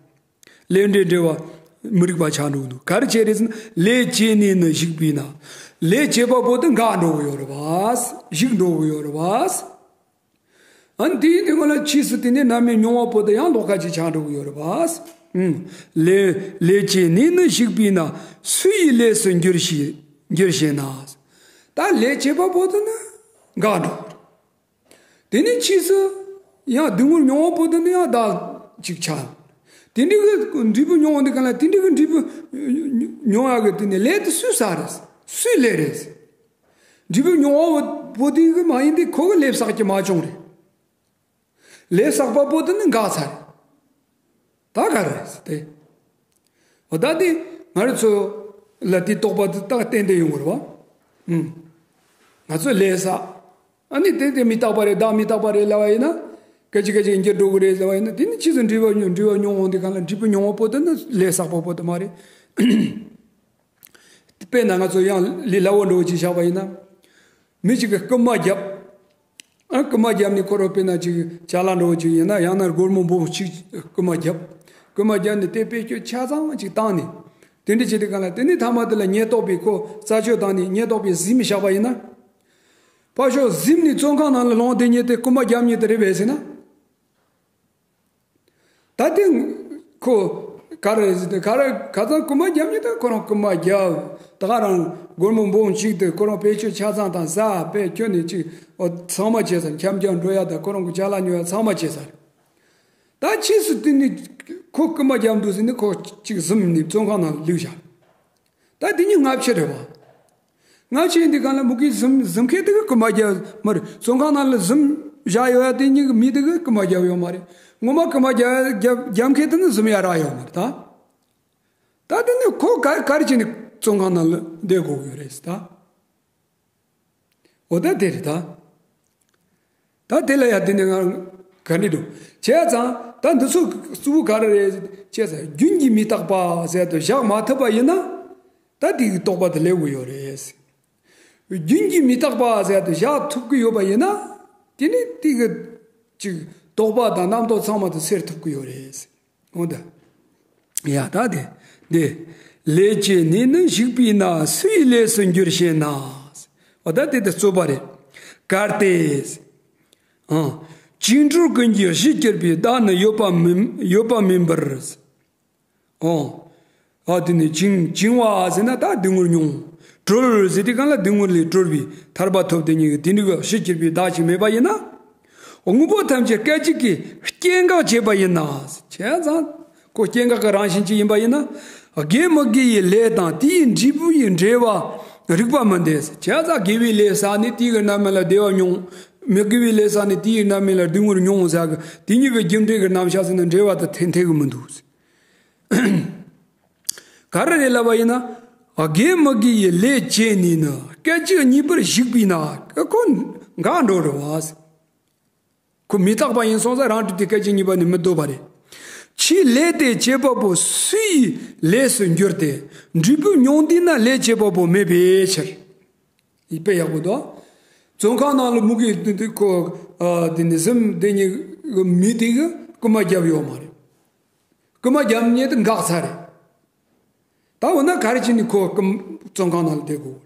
ལས་འབྲས་འབྲེལ་བ་མི་རིགས་པ་ཆགས་འགྲོ་གི་འདུག་ག་རེ་བྱས་རེད་ཟེར་ན། ལས་བྱས་ནས་ནི་ཞིག་པས་ན། ལས་བྱས་པ་པོ་དེ་འགག་འགྲོ་གི་ཡོད་རེད་པ། ཞིག་འགྲོ་གི་ཡོད་རེད་པ། ཨ་ནི་དེའི་དེ་ངོ་ལ་ཕྱིས་སུ་དེ་ནས་རྣམ་སྨིན་མྱོང་བ་པོ་དེ་ཡང་ལོག་ཁ་ཅིག་ཆགས་འགྲོ་གི་ཡོད་རེད་པ། ཨུམ། ལས་ལས་བྱས་ནས་ནི་ཞིག་པས་ན། སུ་ཡི་ལས་སུ་འགྱུར་ཞེ་འགྱུར་ཞེ་ན། ད་ལས་བྱས་པ་པོ་དེ་ནི་འགག་འགྲོ། དེ་ནས་ཕྱིས་སུ་ཡང་སྡུག་བསྔལ་མྱོང་བ་པོ་དེ་ནི་ཡང་བདག་ཅིག་ཆགས། དེ་འདྲའི་གི་འབྲས་བུ་མྱོང་བ་འདི་ག་ལ། དེ་འདྲའི་གི་འབྲས་བུ་མྱོང་ཡག་གི་དེ་ནི་ལས་དེ་སུས་བསགས་རེད། སུའི་ལས་རེད། འབྲས་བུ་མྱོང་བ་པོ་དེ་གི་མ་ཡིན་ཏེ་ཁོ་གི་ལས་བསགས་ཀྱི་མ་བྱུང་རེད། ལས་བསགས་པ་པོ་དེ་ནི་འགག་ཚར། ད་ག་རེ་རེད་དེ། འོ་ད་དེ་ང་རང་ཚོ་ལ་དེ་རྟོགས་པ་དེ་ད་གཏན་གཏན་ཡོང་དགོས་རེད་པ། ཨུམ། ང་ཚོ་ལས་བསགས། ཨ་ནི་དེ་དེ་མི་རྟག་པ་རེད། བདག་མི་རྟག་པ་རེད་ལབ་པ་ཡིན་ན། སྐད་ཅིག་སྐད་ཅིག་འགྱུར་འགྲོ་གི་རེད་ལབ་པ་ཡིན་ན། དེ་ནི་ཕྱིས་སུ་འབྲས་བུ་མྱོང་འབྲས་བུ་མྱོང་འོང་དུས་ག་ལ་འབྲས་བུ་མྱོང་བ་པོ་དེ་ནི་ལས་བསགས་པ་པོ་དེ་མ་རེད། དཔེར་ན་ང་ཚོ་ཡང་ལས་སླ་བོ་འདྲ་བོ་ཅིག་བཞག་པ་ཡིན་ན། མི་གཅིག་གིས་རྐུན་མ་བརྒྱབ། ཨ། རྐུན་མ་བརྒྱབ་ནས་ཁོ་རང་དཔེར་ན་ཅིག་ཅ་ལག་འདྲ་བོ་ཅིག་ཡིན་ན། ཡང་ན་སྒོར་མོ་འབུམ་གཅིག་རྐུན་མ་བརྒྱབ། རྐུན་མ་བརྒྱབ་ནས་དེ་དཔེ་ཁྱོད་ཆ་ཚང་ཅིག་བཏང་ནས། དེ་འདྲ་བྱེད་དུས་ག་ལ་དེ་ནས་མཐའ་མ་དེ་ལ་ཉེན་རྟོག་པས་ཁོ་རྩད་གཅོད་བཏང་ནས་ཉེན་རྟོག་པས་གཟིམ་བཞག་པ་ཡིན་ན། ཕར་ཕྱོགས་གཟིམ་ནས་བཙོན་ཁང་ནང་ལ་ལོངས་སྡོད་མཁན་དེ་རྐུན་མ་བརྒྱབ་མཁན་དེ་རེད་པས་ཟེར་ན། ད་དེ་ཁོ་ག་རེ་ཟེར་ཏེ། ག་རེ་ག་ཚང་རྐུན་མ་བརྒྱབ་མཁན་དེ་ཁོ་རང་རྐུན་མ་བརྒྱབ། ད་ག་རང་སྒོར་མོ་འབུམ་གཅིག་དེ་ཁོ་རང་དཔེ་ཁྱོད་ཆ་ཚང་དང་ཟ་བས་ཁྱོད་ནས་ཅིག་འོ་ཚང་མ་བྱས་ཚར། འཁྱམ་འཁྱམ་འགྲོ་ཡ་དང་ཁོ་རང་གི་ཅ་ལག་ཉོ་ཡ་ཚང་མ་བྱས་ཚར། ད་ཕྱིས་སུ་དེ་ནི་ཁོ་རྐུན་མ་བརྒྱབ་འདུག་ཟེར་ནས་ཁོ་ཅིག་གཟིམ་ནས་བཙོན་ཁང་ནང་ལུས་བཞག་ད་དེ་ཉིད་སྔ་ཕྱི་རེད་པ། སྔ་ཕྱི་ཡིན་དུས་གང་ལ་མུ་གེ་གཟིམ་གཟིམ་མཁན་དེ་གི་རྐུན་མ་བརྒྱབ་མ་རེད། བཙོན་ཁང་ནང་ལ་གཟིམ་བཞག་ཡོད་ཡ་དེ་ཉིད་ཀྱི་མི་དེ་གི་རྐུན་མ་བརྒྱབ་ཡོད་མ་རེད། ངོ་མ་རྐུན་མ་བརྒྱབ་བརྒྱབ་བརྒྱབ་མཁན་དེ་ནི་གཟིམ་ཡ་རག་ཡོད་མ་རེད་ད། ད་དེ་ནི་ཁོ་ག་ག་རེ་བྱས་ནས་བཙོན་ཁང་ནང་ལ་བསྡད་དགོས་ཀྱི་ཡོད་རེད་ད། འོ་ད་དེ་རེད་ད། ད་དེ་ལ་ཡ་དེ་ནི་ང་ག་འདྲ་འདུག་བྱས་ཙང་ད་འདི་ཚོ་གཙོ་བོ་ག་རེ་རེད་བྱས་ཙང་རྒྱུན་གྱིས་མི་རྟག་པ་ཟེར་དུ་བཞག་མ་ཐུབ་པ་ཡིན་ན། ད་དེ་གི་རྟོགས་པ་དེ་སླེབས་དགོས་ཡོད་རེད། རྒྱུན་གྱིས་མི་རྟག་པ་ཟེར་དུ་བཞག་ཐུབ་ཀྱི་ཡོད་པ་ཡིན་ན། དེ་ནི་དེ་གི་ཅིག་རྟོགས་པ་དང་རྣམ་རྟོག་ཚང་མ་དེ་སེལ་ཐུབ་ཀྱི་ཡོད་རེད། འོ་ད། ཡ་ད་དེ། འདི། ལས་བྱས་ནས་ནི་ཞིག་པས་ན། སུ་ཡི་ལས་སུ་འགྱུར་ཞེ་ན། འོ་ད་དེ་དེ་རྩོད་པ་རེད། གལ་ཏེ། ཨང་། བཅིངས་གྲོལ་ཀུན་གྱི་གཞི་གྱུར་པའི་བདག་ནི་ཡོད་པ་མིན་ཡོད་པ་མིན་པར། ཨང་། ཨ་དེ་ནི་བཅིངས་བཅིངས་པ་ཟེར་ན་ད་སྡུག་བསྔལ་མྱོང་། གྲོལ་ཟེར་དུས་གང་ལ་སྡུག་བསྔལ་ལས་གྲོལ་བའི་ཐར་པ་ཐོབ་དེ་ཉིད་ཀྱི་དེ་འདྲ་གི་གཞི་གྱུར་པའི་བདག་ཅིག་མེད་པ་ཡིན་ན། དངོས་པོ་ཐམས་ཅད་སྐད་ཅིག་གིས་སྐྱེ་འགག་བྱེད་པ་ཡིན་ན། བྱས་ཙང་ཁོ་སྐྱེ་འགག་གི་རང་བཞིན་ཅིག་ཡིན་པ་ཡིན་ན། དགེ་མི་དགེ་ཡི་ལས་དང་དེའི་འབྲས་བུ་ཡི་འབྲེལ་བ་རིགས་པ་མིན་ཏེ། བྱས་ཙང་དགེ་བའི་ལས་བསགས་ནས་དེའི་གི་རྣམ་སྨིན་ལ་བདེ་བ་མྱོང་ མི་དགེ་བའི་ལས་བསགས་ནས་དེའི་རྣམ་སྨིན་ལ་སྡུག་བསྔལ་མྱོང་ཟེར་གི་དེ་གཉིས་ཀྱི་རྒྱུ་འབྲས་ཀྱི་རྣམ་གཞག་ཟེར་ན་འབྲེལ་བ་དང་མཐུན་མཐུན་གྱི་མི་འདུག་ག་རེ་རེད་ལབ་པ་ཡིན་ན། དགེ་མི་དགེ་ཡི་ལས་བྱས་ནས་ནི། སྐད་ཅིག་གཉིས་པར་ཞིག་པས་ན། ཁོ་འགག་འགྲོ་རུང་བ། ཁོ་མི་རྟག་པ་ཡིན་སོང་ཙང་རང་གྲོལ་དེ་སྐད་ཅིག་གཉིས་པ་ནི་མི་ལྡོག་པ་རེད། ཕྱིས་ལས་དེ་བྱེད་པ་པོ་སུ་ཡི་ལས་སུ་འགྱུར་ཏེ། འབྲས་བུ་མྱོང་དུས་ན་ལས་བྱེད་པ་པོ་མེད་པའི་ཕྱིར། ཡིད་དཔེ་ཡག་པོ་འདུག་བཙོན་ཁང་ནང་ལ་མུ་གེ་དེ་དེ་ཁོ་ཨ་དེ་ནི་སེམས་དེ་ཉིད་མི་དེ་གི་རྐུ་མ་བརྒྱབ་ཡོད་མ་རེད། རྐུ་མ་བརྒྱབ་ཉེ་དུ་འགག་ཚར་རེད། ད་འོ་ན་ག་རེ་བྱས་ནས་ཁོ་རྐུ་བཙོན་ཁང་ནང་ལ་བསྡད་དགོས།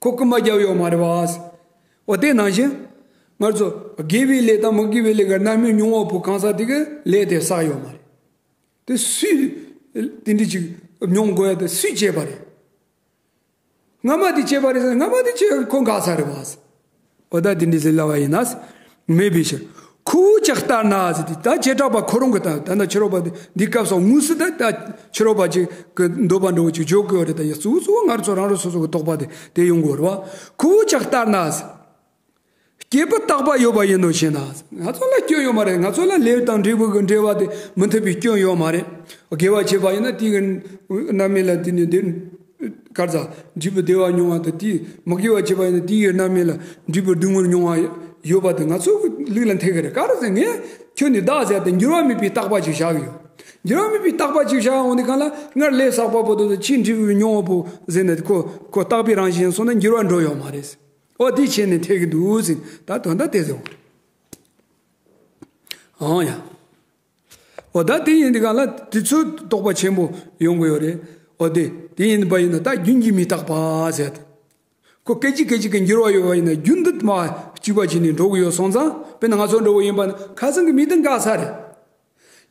ཁོ་རྐུ་མ་བརྒྱབ་ཡོད་མ་རེད་བ། འོ་དེ་ནང་བཞིན་ང་ཚོ་དགེ་བའི་ལས་དང་མི་དགེ་བའི་ལས་ཀྱི་རྣམ་སྨིན་མྱོང་བ་པོ་གང་ཟག་དེ་གི་ལས་དེ་བསགས་ཡོད་མ་རེད། དེ་སུས་དེ་འདྲ་ཅིག་མྱོང་དགོས་ཡ་དེ་སུས་བྱས་པ་རེད། སྔ་མ་དེ་བྱས་པ་རེད་ཟེར། སྔ་མ་དེ་བྱས་ཁོ་འགག་ཚར་རེད་བ། འོ་ད་དེ་འདྲ་ཟེར་ལབ་པ་ཡིན་ན། མེད་པའི་ཕྱིར། ཁོ་བོ་ཅིག་ལྟར་ན་ཟེར་ཏེ་ད་བྱེ་བྲག་པ་ཁོ་རང་གི་ད་ད་ནི་ཕྱི་རོལ་པ་དེ་འདི་སྐབས་སུ་དངོས་སུ་ད་ད་ཕྱི་རོལ་པ་ཅིག་གི་འདོད་པ་འདྲ་བོ་ཅིག་བརྗོད་དགོས་རེད། ད་ཡ་གཙོ་བོ་གཙོ་བོ་ང་རང་ཚོ་རང་རང་སོ་སོ་གི་རྟོག་པ་དེ་དེ་ཡོང་དགོས་རེད་བ། ཁོ་བོ་ཅིག་ལྟར་ན་ཟེར། སྐྱེས་བུ་རྟག་པ་ཡོད་པ་ཡིན་ནོ་ཞེ་ན། ང་ཚོ་ལ་སྐྱོན་ཡོད་མ་རེད། ང་ཚོ་ལ་ལས་དང་འབྲས་བུ་གི་འབྲེལ་བ་དེ་མི་མཐུན་པའི་སྐྱོན་ཡོད་མ་རེད། དགེ་བ་བྱས་པ་ཡིན་ན་དེའི་རྣམ་སྨིན་ལ་དེ་ནི་དེ་གར་ཟ་འབྲས་བུ་བདེ་བ་མྱོང་བ་དང་དེ་མི་དགེ་བ་བྱས་པ་ཡིན་ན་དེའི་རྣམ་སྨིན་ལ་འབྲས་བུ་སྡུག་བསྔལ་མྱོང་བ་ཡོད་པ་དེ་ང་ཚོ་ལུགས་ལ་མཐུན་གི་རེད། ག་རེ་ཟེར་ངས་ཁྱོད་ནི་བདག་ཟེར་ཏེ་འགྱུར་བ་མེད་པའི་རྟག་པ་ཅིག་བཞག་གི་ཡོད། འགྱུར་བ་མེད་པའི་རྟག་པ་ཅིག་བཞག་འོང་དུས་གང་ལ་སྔར་ལས་བསགས་པ་པོ་དེ་ཚོ་ཕྱིས་འབྲས་བུ་མྱོང་བ་པོ་ཟེར་ནས་ཁོ་ཁོ་རྟག་པའི་རང་བཞིན་སོང་ན་འགྱུར་བ་འགྲོ་ཡོད་མ་རེད། ཨོ་དེ་བྱས་ནས་འཐད་ཀྱི་འདུག་ཟེར། ད་དོན་དག་དེ་ཟེར་བ་རེད། ཨང་ཡ། ཨོ་ད་དེ་ཡིན་དུས་གང་ལ་དེ་ཚོ་རྟོགས་པ་ཆེན་པོ་ཡོང་གི་ཡོད་རེད། ཨོ་དེ་དེ་ཡིན་པ་ཡིན་ན་ད་རྒྱུན་གྱིས་མི་རྟག་པ་ཟེར་ཏེ། ཁོ་སྐད་ཅིག་སྐད་ཅིག་གི་འགྱུར་བ་ཡོད་པ་ཡིན་ན་རྒྱུན་དུ་མ་གཅིག་པ་བྱས་ནས་འགྲོ་གི་ཡོད་སོང་ཙང་དཔེར་ན་ང་ཚོ་འགྲོ་གི་ཡིན་པ་ན་ཁ་སང་གི་མི་དེ་འགག་ས་རེད།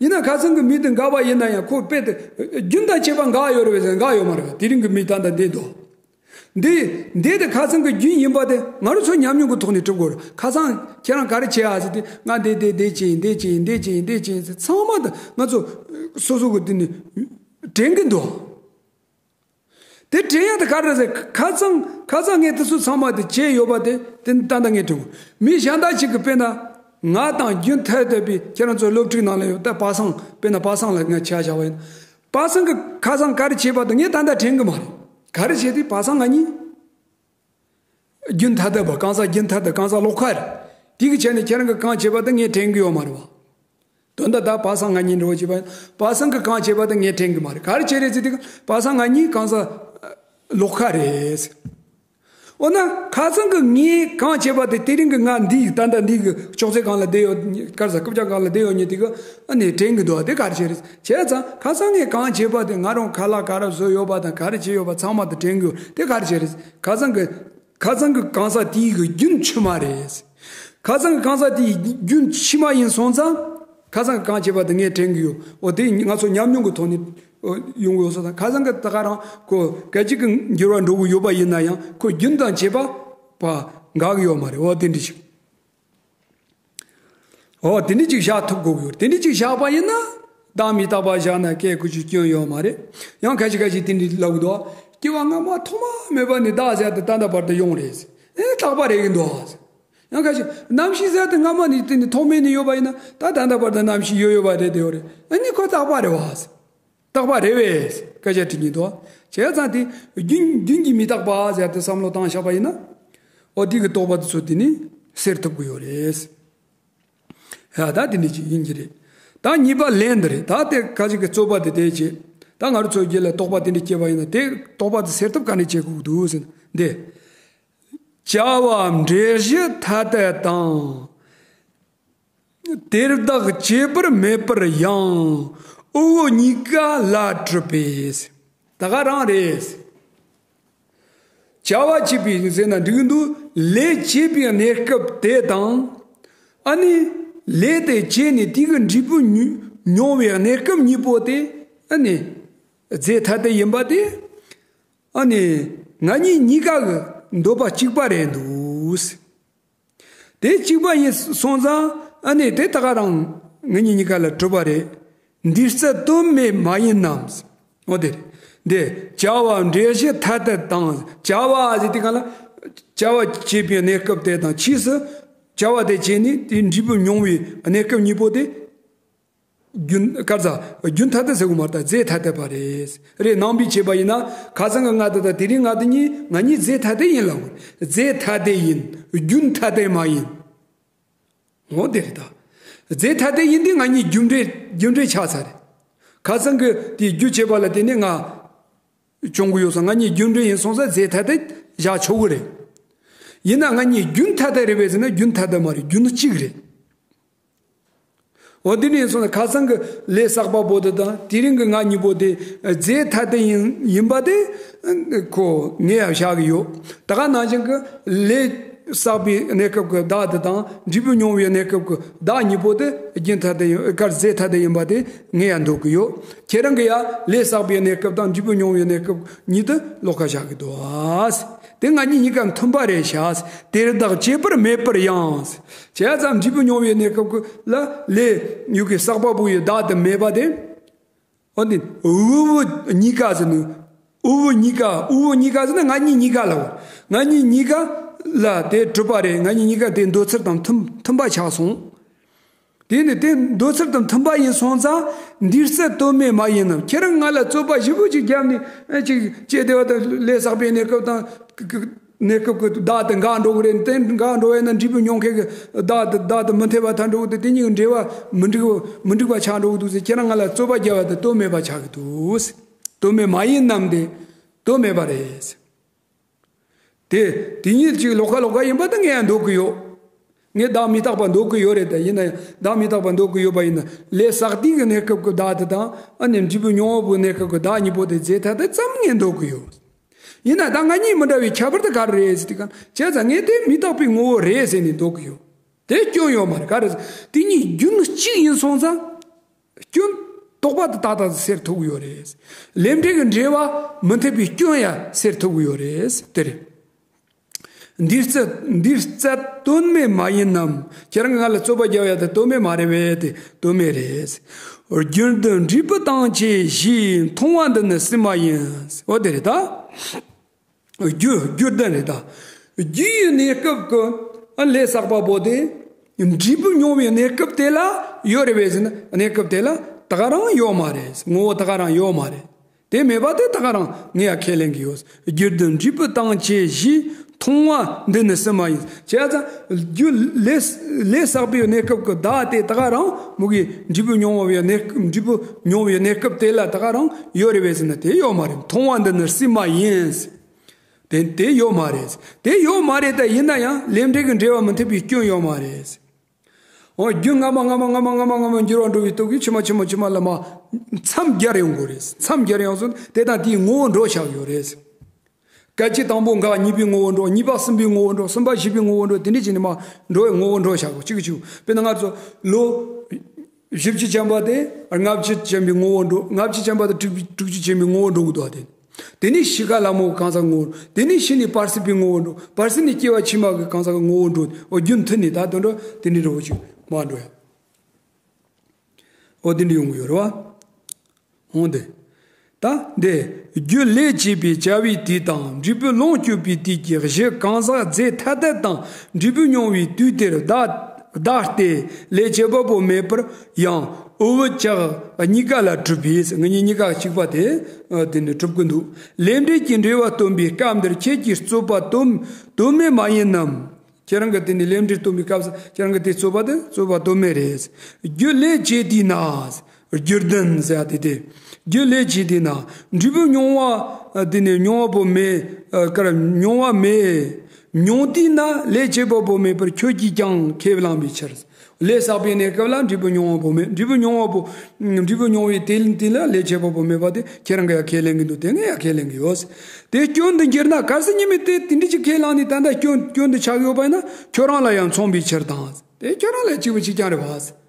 ཡིན་ན་ཁ་སང་གི་མི་དེ་འགག་པ་ཡིན་ན་ཡང་ཁོ་དཔེ་དེ་རྒྱུན་དང་བཅས་པ་འགག་ཡོད་རེད་པས་ཟེར་འགག་ཡོད་མ་རེད་པ། དེ་རིང་གི་མི་ད་ལྟ་འདི་འདུག་འདི་འདི་དེ་ཁ་སང་གི་རྒྱུན་ཡིན་པ་དེ་ང་རང་ཚོ་ཉམས་མྱོང་གི་ཐོག་ནས་གྲུབ་དགོས་རེད། ཁ་སང་ཁྱེད་རང་ག་རེ་བྱེད་ཨ་ཟེར་ཏེ་ང་འདི་འདི་འདི་བྱེད་ཡིན་འདི་བྱེད་ཡིན་འདི་བྱེད་ཡིན་འདི་བྱེད་ཡིན་ཟེར་ཚང་མ་དེ་ང་ཚོ་སོ་སོ་གི་དེ་ནས་དྲན་གི་འདུག་དེ་དྲན་ཡག་དེ་ག་རེ་རེད་ཟེར། ཁ་སང་ཁ་སང་ངས་དེ་ཚོ་ཚང་མ་དེ་བྱས་ཡོད་པ་དེ་དེ་ད་ལྟ་ངས་དྲན་གོ། མི་གཞན་དག་ཅིག་གིས་དཔེར་ན་ང་དང་རྒྱུན་ཐ་དད་པའི་ཁྱེད་རང་ཚོའི་སློབ་ཕྲུག་ནང་ལ་ཡོད་ད་པ་སངས་དཔེར་ན་པ་སངས་ལ་ངས་ཆ་བཞག་པ་ཡིན། པ་སངས་ཀྱིས་ཁ་སང་ག་རེ་བྱས་པ་དེ་ངས་ད་ལྟ་དྲན་གི་མ་རེད། ག་རེ་བྱས་ཏེ་པ་སངས་ང་གཉིས། རྒྱུན་ཐ་དད་པ་གང་ཟག་རྒྱུན་ཐ་དད་གང་ཟག་ལོག་ཁ་རེད། དེ་གི་ཆ་ནས་ཁྱེད་རང་གིས་གང་བྱས་པ་དེ་ངས་དྲན་གི་ཡོད་མ་རེད་བ། དོན་དག་ད་པ་སངས་ང་གཉིས་འགྲོ་བྱས་པ་པ་སངས་ཀྱིས་གང་བྱས་པ་དེ་ངས་དྲན་གི་མ་རེད། ག་རེ་བྱས་རེད་ཟེར་དུས་པ་སངས་ང་གཉིས་གང་ཟག་ལོག་ཁ་རེད། འོ་ན་ཁ་སང་གི་ངས་གང་བྱས་པ་དེ་དེ་རིང་གི་ང་འདི་ད་ལྟ་འདི་གི་ཅོག་ཙེ་སྒང་ལ་བསྡད་ཡོད་གར་ས་རྐུབ་བཀྱག་སྒང་ལ་བསྡད་ཡོད་ཉིད་དེ་གི་ཨ་ནི་དྲན་གི་འདུག་དེ་ག་རེ་བྱས་རེད་བྱས་ཙང་ཁ་སང་ངས་གང་བྱས་པ་དེ་ང་རང་ཁ་ལག་ག་རེ་བཟོས་ཡོད་པ་དང་ག་རེ་བྱས་ཡོད་པ་ཚང་མ་དེ་དྲན་གི་ཡོད། དེ་ག་རེ་བྱས་རེད། ཁ་སང་གི་ཁ་སང་གི་གང་ཟག་དེའི་གི་རྒྱུན་ཕྱི་མ་རེད། ཁ་སང་གི་གང་ཟག་དེའི་རྒྱུན་ཕྱི་མ་ཡིན་སོང་ཙང་ཁ་སང་གི་གང་བྱས་པ་དེ་ངས་དྲན་གི་ཡོད། འོ་དེ་ང་ཚོ་ཉམས་མྱོང་གི་ཐོག་ནས་ཡོང་གི་ཡོད་སོང་ཙང་ཁ་སང་གི་ད་ག་རང་ཁོ་སྐད་ཅིག་གི་འགྱུར་བ་འགྲོ་གི་ཡོད་པ་ཡིན་ན་ཡང་ཁོ་རྒྱུན་དང་བཅས་པ་པ་འགག་གི་ཡོད་མ་རེད། འོ་དེ་འདྲ་ཞིག་འོ་དེ་འདྲ་ཅིག་བཞག་ཐུབ་དགོས་ཀྱི་ཡོད། དེ་འདྲ་ཅིག་བཞག་པ་ཡིན་ན་བདག་མི་རྟག་པ་བཞག་ན་སྐད་ཀུ་ཅིག་སྐྱོན་ཡོད་མ་རེད། ཡང་ཁ་ཅིག་ཁ་ཅིག་དེ་འདྲ་ལབ་གི་འདུག་སྐྱེ་བ་སྔ་མ་ཐོག་མ་མེད་པ་ནས་བདག་ཟེར་དེ་ད་ལྟ་བར་དུ་ཡོང་རེད། ཨེ་རྟག་པ་རེད་གི་འདུག་ཡང་ཁ་ཅིག་རྣམ་ཤེས་ཟེར་དེ་སྔ་མ་ནས་དེ་ནི་ཐོག་མེད་ནས་ཡོད་པ་ཡིན་ན་ད་ད་ལྟ་བར་དུ་རྣམ་ཤེས་ཡོད་ཡོད་པ་རེད་དེ་ཡོད་རེད། ཨ་ནི་ཁོ་རྟག་པ་རེད་བ། རྟག་པ་རེད་བས་སྐད་ཆ་དྲི་ཉིད་དོ། བྱས་ཙང་དེ་རྒྱུན་རྒྱུན་གྱིས་མི་རྟག་པ་ཟེར་ཏེ་བསམ་བློ་བཏང་བཞག་པ་ཡིན་ན། ཨོ་དེ་གི་རྟོག་པ་དེ་ཚོ་དེ་ནི་སེལ་ཐུབ་ཀྱི་ཡོད་རེད། ཡ་ད་དེ་འདྲ་ཅིག་ཡིན་གྱི་རེད། ད་གཉིས་པ་ལན་འདི་རེད། ད་དེ་ཁ་ཅིག་གི་རྩོད་པ་དེ་དེ་བྱེད། ད་ང་རང་ཚོའི་རྒྱུད་ལ་རྟོག་པ་དེ་འདྲ་སྐྱེས་པ་ཡིན་ན་དེ་རྟོག་པ་དེ་སེལ་ཐབས་ག་ནས་བྱེད་དགོས་འདུག་ཟེར་ན་འདི། བྱ་བ་འབྲས་གཞི་ཐ་དད་དང་། དེར་བདག་བཅས་པར་མེད་པར་ཡང་། དབུ་བོ་གཉིས་ཀ་ལ་གྲུབ་པས། ད་ག་རང་རེད། བྱ་བ་བྱེད་པའི་ཟེར་ན་འགྲིག་འདུག་ལས་བྱེད་པའི་གནས་སྐབས་དེ་དང་། ཨ་ནི་ལས་དེ་བྱས་ནས་དེ་གི་འབྲས་བུ་མྱོང་བའི་གནས་སྐབས་གཉིས་པོ་དེ་ཨ་ནི་རྫས་ཐ་དད་ཡིན་པ་དེ་ཨ་ནི་ང་གཉིས་གཉིས་ཀ་གི་འདོད་པ་གཅིག་པ་རེད་འདུག་དེ་གཅིག་པ་ཡིན་སོང་ཙང་ཨ་ནི་དེ་ད་ག་རང་ང་གཉིས་གཉིས་ཀ་ལ་གྲུབ་པ་རེད། འདི་རྩལ་དོན་མེད་མ་ཡིན་ནམ། འོ་དེ་རེད། འདི་བྱ་བ་འབྲས་གཞི་ཐ་དད་དང་བྱ་བ་ཟེར་དུས་གང་ལ་བྱ་བ་བྱེད་པའི་གནས་སྐབས་དེ་དང་ཕྱིས་སུ་ བྱ་བ་དེ་བྱས་ནས་དེའི་འབྲས་བུ་མྱོང་བའི་གནས་སྐབས་གཉིས་པོ་དེ། རྒྱུན་གར་ས་རྒྱུན་ཐ་དད་ཟེར་གོ་མ་རེད། ད་རྫས་ཐ་དད་པ་རེད། རེད། ནང་པའི་བྱས་པ་ཡིན་ན་ཁ་སང་གི་ང་དེ་དང་དེ་རིང་ང་དེ་གཉིས་ང་གཉིས་རྫས་ཐ་དད་ཡིན་ལབ་དགོས། རྫས་ཐ་དད་ཡིན། རྒྱུན་ཐ་དད་མ་ཡིན། འོ་དེ་རེད་ད། རྫས་ཐ་དད་ཡིན་དུས་ང་གཉིས་རྒྱུ་འབྲས་རྒྱུ་འབྲས་ཆགས་ཚར་རེད། ཁ་སང་གི་དེའི་རྒྱུ་བྱས་པ་ལ་བརྟེན་ནས་ང་བྱུང་གི་ཡོད་ཙང་ང་གཉིས་རྒྱུ་འབྲས་ཡིན་སོང་ཙང་རྫས་ཐ་དད་བཞག་ཆོག་གི་རེད། ཡིན་ན་ང་གཉིས་རྒྱུན་ཐ་དད་རེད་པས་ཟེར་ན་རྒྱུན་ཐ་དད་མ་རེད། རྒྱུན་གཅིག་རེད། འོ་དེ་ནས་སོང་ན་ཁ་སང་གི་ལས་བསགས་པ་པོ་དེ་དང་དེ་རིང་གི་ང་གཉིས་པོ་དེ་རྫས་ཐ་དད་ཡིན་ཡིན་པ་དེ་ཁོ་ངས་ཡང་བཞག་གི་ཡོད། ད་ག་ནང་བཞིན་གི་ལས་བསགས་པའི་གནས་སྐབས་ཀྱི་བདག་དེ་དང་འབྲས་བུ་མྱོང་བའི་གནས་སྐབས་ཀྱི་བདག་གཉིས་པོ་དེ་རྒྱུན་ཐ་དད་ཡིན་གར་རྫས་ཐ་དད་ཡིན་པ་དེ་ངས་ཡང་འདོད་གི་ཡོད། ཁྱེད་རང་གི་ཡང་ལས་བསགས་པའི་གནས་སྐབས་དང་འབྲས་བུ་མྱོང་བའི་གནས་སྐབས་གཉིས་དེ་ལོགས་ཀ་བཞག་གི་འདུག་ཨ། དེ་ང་གཉིས་གཉིས་ཀ་མཐུན་པ་རེད་ཤག་དེར་བདག་གཅེས་པར་མེད་པར་ཡང་། བྱས་ཙང་འབྲས་བུ་མྱོང་བའི་གནས་སྐབས་ཀྱི་ལ་ལས་ཡུལ་གྱི་བསགས་པ་པོ་ཡི་བདག་དེ་མེད་པ་དེ། འོ་འདི་དབུལ་པོ་གཉིས་ཀ་ཟེར་ནས། དབུལ་པོ་གཉིས་ཀ་དབུལ་པོ་གཉིས་ཀ་ཟེར་ན་ང་གཉིས་གཉིས་ཀ་ལ། ང་གཉིས་གཉིས་ཀ་ལ་དེ་གྲུབ་པ་རེད། ང་གཉིས་གཉིས་ཀ་དེ་འདོད་ཚུལ་དང་མཐུན་མཐུན་པ་ཆགས་སོང་། དེ་ནི་དེ་འདོད་ཚུལ་དང་མཐུན་པ་ཡིན་སོང་ཙང་འདིར་ཚད་དོན་མེད་མ་ཡིན་ནམ། ཁྱེད་རང་ང་ལ་རྩོད་པ་ཞིབ་པོ་ཅིག་བརྒྱབ་ནས་ཨ་ཅིག་ཅེས་བདེ་བ་དང་ལས་བསགས་པའི་གནས་སྐབས་དང་གནས་སྐབས་ཀྱི་བདག་དེ་འགག་འགྲོ་གི་རེད། དེ་འགག་འགྲོ་བས་ན་འབྲས་བུ་མྱོང་མཁན་གྱི་བདག་དེ་བདག་དེ་མི་འཐད་པ་ཐལ་འགྲོ་གི་འདུག་དེ་གཉིས་ཀྱི་འབྲེལ་བ་མི་འགྲིག་མི་འགྲིག་པ་ཆགས་འགྲོ་གི་འདུག་ཟེར། ཁྱེད་རང་ང་ལ་རྩོད་པ་བརྒྱབ་པ་དེ་དོན་མེད་པ་ཆགས་ཀྱི་འདུག་དོན་མེད་མ་ཡིན་ནམ་དེ་དོན་མེད་པ་རེད། དེ་དེ་ཉིད་ཅིག་ལོགས་ཀ་ལོགས་ཀ་ཡིན་པ་དེ་ངས་ཡང་འདོད་ཀྱི་ཡོད། ངས་བདག་མི་རྟག་པ་འདོད་ཀྱི་ཡོད་རེད། དེ་ཡིན་ན་ཡང་བདག་མི་རྟག་པ་འདོད་ཀྱི་ཡོད་པ་ཡིན་ན་ལས་བསགས་དུས་ཀྱི་གནས་སྐབས་ཀྱི་བདག་དེ་དང་ཨ་ནི་འབྲས་བུ་མྱོང་བ་པོའི་གནས་སྐབས་ཀྱི་བདག་གཉིས་པོ་དེ་རྫས་ཐ་དད་ཙམ་ངས་འདོད་ཀྱི་ཡོད། ཡིན་ན་ད་ང་གཉིས་མི་འདྲ་བའི་ཁྱད་པར་དེ་ག་རེ་རེད་ཟེར་དུས་གང་བྱས་ཙང་ངས་དེ་མི་རྟག་པའི་ངོ་བོ་རེད་ཟེར་ནས་འདོད་ཀྱི་ཡོད། དེ་སྐྱོན་ཡོད་མ་རེད། ག་རེ་ཟེར་དེ་གཉིས་རྒྱུན་གཅིག་ཡིན་སོང་ཙང་། སྐྱོན་རྟོག་པ་དེ་ཏག་ཏག་སེལ་ཐུབ་ཀྱི་ཡོད་རེད། ལས་འབྲས་ཀྱི་འབྲེལ་བ་མི་མཐུན་པའི་སྐྱོན་ཡང་སེལ་ཐུབ་ཀྱི་ཡོད་རེད། དེ་རེད། འདིར་རྩད་འདིར་རྩད་དོན་མེད་མ་ཡིན་ནམ། ཁྱེད་རང་ང་ལ་རྩོད་པ་རྒྱག་ཡ་དེ་དོན་མེད་མ་རེད་པས། དེ་དོན་མེད་རེད། རྒྱུར་ལྡན་འབྲས་བུ་དང་བཅས་ཞེས་མཐོང་བ་འདི་ནི་སྲིད་མ་ཡིན། འོ་དེ་རེད་ད། རྒྱུ་རྒྱུ་ལྡན་རེད་ད། རྒྱུ་ཡི་གནས་སྐབས་ཀྱི་ཨ་ལས་བསགས་པ་པོ་དེ། འབྲས་བུ་མྱོང་བའི་གནས་སྐབས་དེ་ལ་ཡོད་རེད་པས་ཟེར་ན་གནས་སྐབས་དེ་ལ་ད་ག་རང་ཡོད་མ་རེད། ངོ་བོ་ད་ག་རང་ཡོད་མ་རེད། དེ་མེད་པ་དེ་ད་ག་རང་ངས་ཡང་ཁས་ལེན་གྱི་ཡོད། རྒྱུར་ལྡན་འབྲས་བུ་དང་བཅས་ཞེས་མཐོང་བ་འདི་ནི་སྲིད་མ་ཡིན། བྱས་ཙང་རྒྱུ་ལས་ལས་བསགས་པའི་གནས་སྐབས་ཀྱི་བདག་དེ་ད་ག་རང་མུ་གེ་འབྲས་བུ་མྱོང་བའི་གནས་འབྲས་བུ་མྱོང་བའི་གནས་སྐབས་དེ་ལ་ད་ག་རང་ཡོད་རེད་པས་ཟེར་ན་དེ་ཡོད་མ་རེད། མཐོང་བ་འདི་ནི་སྲིད་མ་ཡིན། དེ་དེ་ཡོད་མ་རེད། དེ་ཡོད་མ་རེད། ད་ཡིན་ན་ཡང་ལས་འབྲས་ཀྱི་འབྲེལ་བ་མི་མཐུན་པའི་སྐྱོན་ཡོད་མ་རེད། འོ་རྒྱུ་སྔ་མ་སྔ་མ་སྔ་མ་སྔ་མ་སྔ་མ་འགྱུར་བ་འགྲོ་བའི་སྟོབས་ཀྱིས་ཕྱི་མ་ཕྱི་མ་ཕྱི་མ་ལ་མ་མཚམས་སྦྱར་ཡོང་དགོས་རེད། མཚམས་སྦྱར་ཡོང་སོང་དེ་དང་དེའི་ངོ་བོ་འགྲོ་བཞག་ཡོད་རེད། སྐད་ཅིག་དང་པོ་འགག་གཉིས་པའི་ངོ་བོ་འགྲོ། གཉིས་པ་གསུམ་པའི་ངོ་བོ་འགྲོ། གསུམ་པ་བཞི་པའི་ངོ་བོ་འགྲོ། དེ་འདྲ་བྱས་ནས་མ་འགྲོ་བའི་ངོ་བོ་འགྲོ་བཞག་གོ་གཅིག་གཅིག་དཔེར་ན་ང་ཚོ་ལོ་བཞི་བཅུ་ཅན་པ་དེ་ལྔ་བཅུ་ཅན་པའི་ངོ་བོ་འགྲོ། ལྔ་བཅུ་ཅན་པ་དེ་དྲུག་དྲུག་ཅུ་ཅན་པའི་ངོ་བོ་འགྲོ་གི་འདུག་བ་དེ། དེ་ནས་ཤི་ཁ་ལ་མོ་གང་ཟག་ངོ་བོ་འགྲོ། དེ་ནས་ཤི་ནས་བར་སྲིད་པའི་ངོ་བོ་འགྲོ། བར་སྲིད་ནས་སྐྱེ་བ་ཕྱི་མ་གི་གང་ཟག་གི་ངོ་བོ་འགྲོ། འོ་རྒྱུ་མཐུན་ནས་ད་དོན་འགྲོ་དེ་འདྲའི་འགྲོ་བ་ཅིག་མ་འགྲོ་ཡ། འོ་དེ་འདྲ་ཡོང་གི་ཡོད་རེད་བ། འོང་དེ། ད་འདི། རྒྱུ་ལས་སྐྱེས་པའི་བྱ་བའི་དུས་དང་འབྲས་བུ་ལོངས་སྤྱོད་པའི་དུས་ཀྱི་གཞི་གང་ཟག་རྫས་ཐ་དད་དང་འབྲས་བུ་མྱོང་བའི་དུས་དེར་བདག་བདག་སྟེ་ལས་བྱེད་པ་པོ་མེད་པར་ཡང་དབུལ་བུ་ལྕགས་གཉིས་ཀ་ལ་གྲུབ་པས། ང་གཉིས་གཉིས་ཀ་གཅིག་པ་དེ་དེ་ནི་གྲུབ་ཀྱི་འདུག་ལས་འབྲས་ཀྱི་འབྲེལ་བ་སྟོན་པའི་སྐབས་འདིར་ཁྱེད་ཀྱི་རྩོད་པ་དོན་དོན་མེད་མ་ཡིན་ནམ། ཁྱེད་རང་གི་དེ་ནི་ལས་འབྲས་སྟོན་པའི་སྐབས་སུ་ཁྱེད་རང་གི་དེ་རྩོད་པ་དེ་རྩོད་པ་དོན་མེད་རེད། རྒྱུ་ལས་བྱེད་དུས་ན། རྒྱུར་ལྡན་ཟེར་ཡ་དེ་སྟེ། རྒྱུ་ལས་བྱེད་དུས་ན། འབྲས་བུ་མྱོང་བ་དེ་ནི་མྱོང་བ་པོ་མེད་ཀར་མྱོང་བ་མེད། མྱོང་དུས་ན་ལས་བྱེད་པ་པོ་མེད་པར་ཁྱོད་ཀྱིས་ཀྱང་ཁས་བླངས་པའི་ཕྱིར། ལས་བསགས་པའི་གནས་སྐབས་ལ་འབྲས་བུ་མྱོང་བ་པོ་མེད། འབྲས་བུ་མྱོང་བ་པོ། འབྲས་བུ་མྱོང་བའི་དེ་དེ་ལ་ལས་བྱེད་པ་པོ་མེད་པ་དེ་ཁྱེད་རང་གིས་ཡང་ཁས་ལེན་གྱི་འདུག་དེ་ངས་ཡང་ཁས་ལེན་གྱི་ཡོད། དེ་སྐྱོན་དུ་འགྱུར་ན་གལ་སྲིད་ཉི་མ་དེ་དེ་འདྲ་ཅིག་ཁས་བླངས་ནས་ད་ལྟ་སྐྱོན་སྐྱོན་དུ་ཆགས་ཡོད་པ་ཡིན་ན་ཁྱོད་རང་ལ་ཡང་མཚུངས་པའི་ཕྱིར་དང་། དེ་ཁྱོད་རང་ལ་གཅིག་པ་གཅིག་རྐྱང་རེད་བ།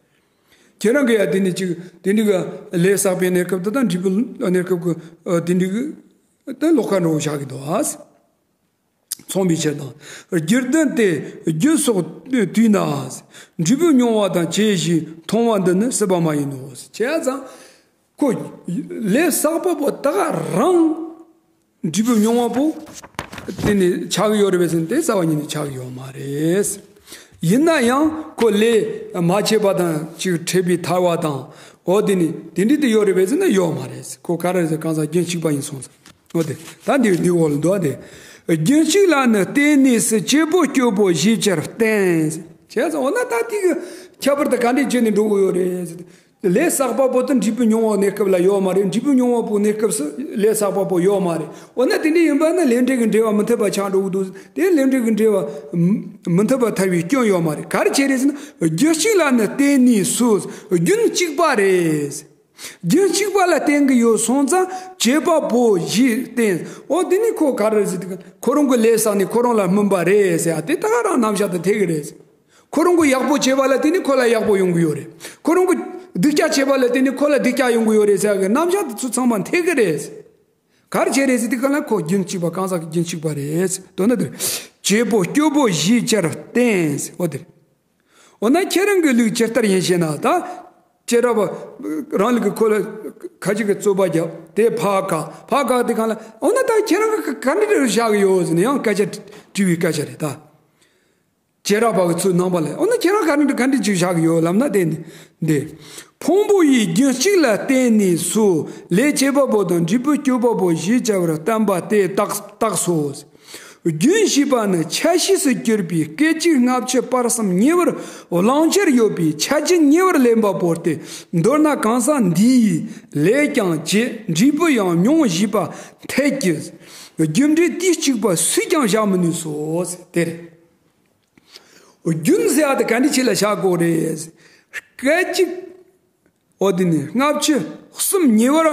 ཁྱེད་རང་གིས་ཡང་དེ་འདྲ་ཅིག་དེ་འདྲ་གི་ལས་བསགས་པའི་གནས་སྐབས་དེ་དང་འབྲས་བུ་གནས་སྐབས་ཀྱི་དེ་འདྲ་གི་དེ་ལོགས་ཀ་འགྲོ་བཞག་གི་འདུག་ཨ། མཚུངས་པའི་ཕྱིར་དང་། རྒྱུར་ལྡན་ཏེ་རྒྱུ་སོགས་དུས་ན། འབྲས་བུ་མྱོང་བ་དང་བཅས་ཞེས་མཐོང་བ་འདི་ནི་སྲིད་པ་མ་ཡིན་ནོ། བྱས་ཙང་ཁོ་ལས་བསགས་པ་པོ་ད་ག་རང་འབྲས་བུ་མྱོང་བ་པོ་ དེ་ནི་ཆགས་ཡོད་རེད་པས་ཟེར་ན་དེ་རྩ་བ་ཉིད་ནས་ཆགས་ཡོད་མ་རེད། ཡིན་ན་ཡང་ཁོ་ལས་མ་བྱས་པ་དང་ཅིག་འཕྲད་པའི་ཐལ་བ་དང་། འོ་དེ་ནི་དེ་འདྲའི་དེ་ཡོད་རེད་པས་ཟེར་ན་ཡོད་མ་རེད། ཁོ་ག་རེ་ཟེར་གང་ཟག་རྒྱུན་གཅིག་པ་ཡིན་སོང་ཙང་། འོ་དེ་ད་འདི་འདི་འོག་ལ་འདུག་སྟེ། རྒྱུན་གཅིག་ལ་ནི་བརྟེན་ནས་སུ། བྱེད་པོ་སྤྱོད་པོ་བཞིའི་ཕྱིར་བརྟེན། བྱས་ཙང་འོ་ན་ད་དེ་གི་ཁྱད་པར་དེ་ག་འདྲས་བྱས་ནས་འགྲོ་གི་ཡོད་རེད་ཟེར། ལས་བསགས་པ་པོ་དེ་འབྲས་བུ་མྱོང་བ་གནས་སྐབས་ལ་ཡོད་མ་རེད། འབྲས་བུ་མྱོང་བ་པོ་གནས་སྐབས་སུ་ལས་བསགས་པ་པོ་ཡོད་མ་རེད། འོ་ན་དེ་འདྲ་ཡིན་པ་ན་ལས་འབྲས་ཀྱི་འབྲེལ་བ་མི་མཐུན་པ་ཆགས་འགྲོ་གི་འདུག་དེ་ལས་འབྲས་ཀྱི་འབྲེལ་བ་མི་མཐུན་པ་ཐར་བའི་སྐྱོན་ཡོད་མ་རེད། ག་རེ་བྱས་རེད་ཟེར་ན། རྒྱུན་གཅིག་ལ་ནི་བརྟེན་ནས་སུ། རྒྱུན་གཅིག་པ་རེད། རྒྱུན་གཅིག་པ་ལ་བརྟེན་གྱི་ཡོད་སོང་ཙང་བྱེད་པ་པོ་བཞིས་བརྟེན། འོ་དེ་ནི་ཁོ་ག་རེ་ཟེར་དུས་ཁོ་རང་གི་ལས་བསགས་ནས་ཁོ་རང་ལ་སྨིན་པ་རེད་ཟེར་ཡ་དེ་ད་ག་རང་རྣམ་གཞག་དེ་འཐད་གི་རེད། ཁོ་རང་གི་ཡག་པོ་བྱས་པ་ལ་བརྟེན་ནས་ཁོ་ལ་ཡག་པོ་ཡོང་གི་ཡོད་རེད། ཁོ་རང་གི་སྡུག་ཅག་བྱས་པ་ལ་བརྟེན་ནས་ཁོ་ལ་སྡུག་ཅག་ཡོང་གི་ཡོད་རེད་ཟེར་གི་རྣམ་གཞག་དེ་ཚོ་ཚང་མ་འཐད་གི་རེད། ག་རེ་བྱས་རེད་ཟེར་དུས་གང་ལ་ཁོ་རྒྱུན་གཅིག་པ་གང་ཟག་གི་རྒྱུན་གཅིག་པ་རེད། དོན་དག་དེ་རེད། བྱེད་པོ་སྤྱོད་པོ་བཞིའི་ཕྱིར་བརྟེན། འོ་དེ་རེད། འོ་ན་ཁྱེད་རང་གི་ལུགས་ཇི་ལྟར་ཡིན་ཞེ་ན། ད་ཁྱེད་རང་བ་རང་ལུགས་ཀྱི་ཁོ་ལ་ཁ་ཅིག་གི་རྩོད་པ་རྒྱབ་དེ་ཕ་ག་ཕ་ག་དེ་གང་ལ། འོ་ན་ད་ཁྱེད་རང་གི་ག་འདྲ་བྱས་བཞག་གི་ཡོད་ཟེར་ན་ཡང་སྐད་ཆ་དྲི་བའི་སྐད་ཆ་རེད་ད། བྱེད་ར་བ་གི་ཚུལ་ནང་པ་ལས། འོ་ན་ཁྱེད་རང་ག་འདྲ་ག་འདྲ་ཅིག་བཞག་གི་ཡོད་ལབ་ན་དེ་ནི་འདི། ཕུང་པོ་ཡི་རྒྱུན་གཅིག་ལ་བརྟེན་ནས་སུ། ལས་བྱེད་པ་པོ་དང་འབྲས་བུ་སྤྱོད་པ་པོ་ཞེས་བྱ་བར་བསྟན་པ་དེ་རྟགས་རྟགས་སོ། རྒྱུན་ཞེས་པ་ནི་ཆ་ཤས་སུ་གྱུར་པའི་སྐད་ཅིག་སྔ་ཕྱི་བར་གསུམ་ཉེ་བར་བླང་ཕྱིར་ཡོད་པའི་ཆ་རྒྱུན་ཉེ་བར་ལེན་པ་པོ་སྟེ། མདོར་ན་གང་ཟག་འདིའི་ལས་ཀྱང་བྱེད་འབྲས་བུ་ཡང་མྱོང་ཞེས་པ་འཐད་ཀྱི། རྒྱུ་འབྲས་དུས་གཅིག་པ་སུས་ཀྱང་བཞག་མི་ནུས་སོ། དེ་རེད། རྒྱུན་ཟེར་བ་དེ་ག་འདྲ་ཅིག་ལ་བཞག་དགོས་རེད། སྐད་ཅིག་འོ་དེ་ནི་སྔ་ཕྱི་གསུམ་ཉེ་བར་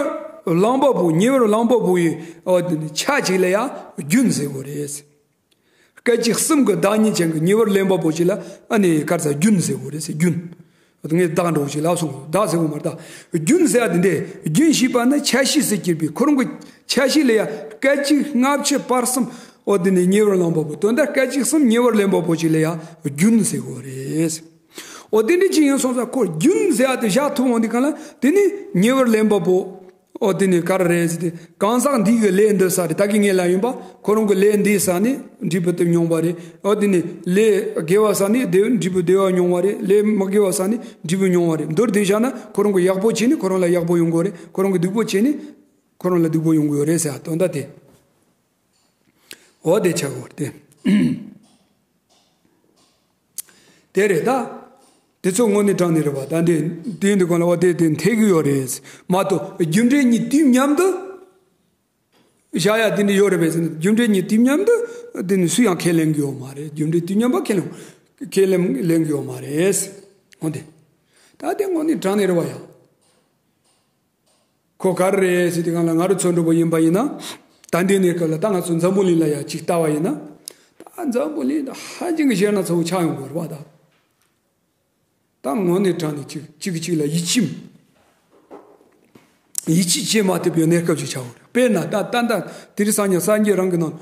བླངས་པ་པོ། ཉེ་བར་བླངས་པ་པོ་ཡི་འོ་དེ་ནི་ཆ་གཅིག་ལ་ཡང་རྒྱུན་ཟེར་དགོས་རེད། སྐད་ཅིག་གསུམ་གྱི་བདག་ཉིད་ཅན་གྱི་ཉེ་བར་ལེན་པ་པོ་ཞིག་ལ་ཨ་ནི་ག་རེ་ཟེར་རྒྱུན་ཟེར་དགོས་རེད་ཟེར། རྒྱུན། ངས་བདག་འགྲོ་ཞིག་ལབ་སོང་། བདག་ཟེར་བ་མ་རེད་ད། རྒྱུན་ཟེར་ཡ་དེ་འདྲས། རྒྱུན་ཞེས་པ་ནི་ཆ་ཤས་སུ་གྱུར་པའི་ཁོ་རང་གི་ཆ་ཤས་ལ་ཡ་སྐད་ཅིག་སྔ་ཕྱི་བར་གསུམ། འོ་དེ་ནས་ཉེ་བར་ལེན་པ་པོ། དོན་དག་སྐད་ཅིག་གསུམ་ཉེ་བར་ལེན་པ་པོ་ཅིག་ལ་ཡ་རྒྱུན་ཟེར་དགོས་རེད། འོ་དེ་འདྲས་ཅིག་ཡིན་སོང་ཙང་ཁོ་རྒྱུན་ཟེར་ཡ་དེ་བཞག་ཐུབ་འོང་དུས་གང་ལ་དེ་ནི་ཉེ་བར་ལེན་པ་པོ། འོ་དེ་ནི་ག་རེ་རེད་ཟེར་ཏེ། གང་ཟག་འདི་གི་ལས་འདི་ས་རེད། ད་གིན་ངས་ལབ་ཡིན་པ། ཁོ་རང་གི་ལས་འདི་ས་ནི་འབྲས་བུ་དེ་མྱོང་བ་རེད། འོ་དེ་ནི་ལས་དགེ་བ་ས་ནི་དེ་འབྲས་བུ་བདེ་བ་མྱོང་བ་རེད། ལས་མི་དགེ་བ་ས་ནི་འབྲས་བུ་མྱོང་བ་རེད། མདོར་བསྡུས་བཞག་ན་ཁོ་རང་གི་ཡག་པོ་བྱས་ནི་ཁོ་རང་ལ་ཡག་པོ་ཡོང་གི་རེད། ཁོ་རང་གི་སྡུག་པོ་བྱས་ནི་ཁོ་རང་ལ་སྡུག་པོ་ཡོང་གི་ཡོད་རེད་ཟེར་ཡ་དོན་དག་དེ། འོ་དེ་ཆགས་དགོས་རེད་དེ། དེ་རེད་ད། དེ་ཚོ་དངོས་གནས་དྲང་གནས་རེད་པ། ད་འདི་དེ་འདི་གོང་ལ་བ་དེ་དེ་འཐད་གི་ཡོད་རེད་མ་གཏོགས། རྒྱུ་འབྲས་གཉིས་དུས་མཉམ་དུ་བཞག་ཡ་དེ་འདྲ་ཡོད་རེད་པས་ཟེར་ན། རྒྱུ་འབྲས་གཉིས་དུས་མཉམ་དུ་དེ་ནི་སུ་ཡང་ཁས་ལེན་གི་ཡོད་མ་རེད། རྒྱུ་འབྲས་དུས་མཉམ་པ་ཁས་ལེན་ཁས་ལེན་ལེན་གི་ཡོད་མ་རེད། འོ་དེ། ད་དེ་དངོས་གནས་དྲང་གནས་རེད་པ་ཡ། ཁོ་ག་རེ་རེད་ཟེར་དུས་སྒང་ལ་ང་རང་ཚོ་འགྲོ་པ་ཡིན་པ་ཡིན་ན། ད་འདི་ནས་སྐབས་ལ་ད་ང་ཚོ་འཛམ་བུ་གླིང་ལ་ཡ་ཅིག་ལྟ་བ་ཡིན་ན། ད་འཛམ་བུ་གླིང་ད་ཧ་ཅང་གི་ཞེད་སྣང་ཚ་བོ་ཆགས་ཡོང་གི་རེད་པ་ད། ད་དངོས་གནས་དྲང་གནས་གཅིག་གཅིག་གིས་གཅིག་ལ་ཡིད་ཆེས་ཡིད་ཆེས་བྱེད་མ་ཐུབ་པའི་གནས་སྐབས་ཅིག་ཆགས་ཡོང་གི་རེད། དཔེར་ན་ད་ད་ད་དེ་རིང་སང་ཉིན་སངས་རྒྱས་རང་གི་ནང་།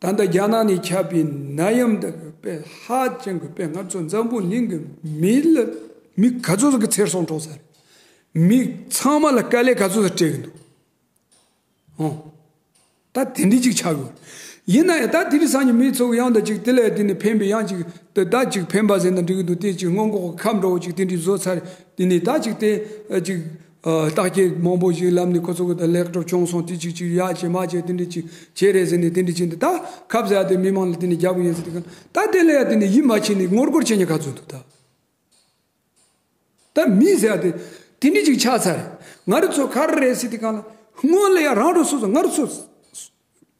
ད་ལྟ་རྒྱ་ནག་ནས་ཁྱབ་པའི་ནད་ཡམས་འདི་གི་དཔེ་ཧ་ཅང་གི་དཔེ་ང་ཚོ་འཛམ་བུ་གླིང་གི་མི་ལ་མི་ག་ཚོད་ཅིག་གི་ཚེ་སྲོག་འཕྲོག་ཚར་རེད། མི་ཚང་མ་ལ་དཀའ་ལས་ག་ཚོད་ཅིག་སྤྲད་གི་འདུག་ཨོ། ད་དེ་འདྲ་ཅིག་ཆགས་ཡོད། ཡིན་ན་ཡང་ད་དེ་རིང་སང་ཉིན་མི་ཚོ་གི་ཡང་ད་ཅིག་དེ་ལས་དེ་ནས་ཕན་པའི་ཡང་ཅིག་ད་ད་ཅིག་ཕན་པ་ཟེར་ན་འགྲིག་གི་འདུག་དེ་ཅིག་སྔོན་འགོག་གི་ཁབ་འདྲ་བོ་ཅིག་དེ་འདྲ་བཟོས་ཚར། དེ་ནས་ད་ཅིག་དེ་ཅིག་བརྟག་དཔྱད་མང་པོ་ཞིག་ལམ་ནས་ཁོ་ཚོ་གི་ད་ལེགས་གྲུབ་བྱུང་སོང་། དེ་ཅིག་ཅིག་ཡག་བྱེད་མ་བྱེད་དེ་འདྲ་ཅིག་བྱེད་རེད་ཟེར་ནས་དེ་འདྲ་ཅིག་འདི་ད་ཁབ་ཟེར་ཡ་དེ་མི་མང་ལ་དེ་ནས་རྒྱག་གི་ཡིན་ཟེར་དུས་གང་ད་དེ་ལ་ཡ་དེ་ནས་ཡིད་མ་ཆེས་ནས་ངོ་རྒོལ་བྱེད་མཁན་ག་ཚོད་འདུག་ད། ད་མི་ཟེར་ཡ་དེ་དེ་འདྲ་ཅིག་ཆགས་ཚར། ང་རང་ཚོ་ག་རེ་རེད་ཟེར་དུས་གང་ལ་སྔོན་ལ་ཡ་རང་རང་སོ་སོ་ང་རང་ཚོ་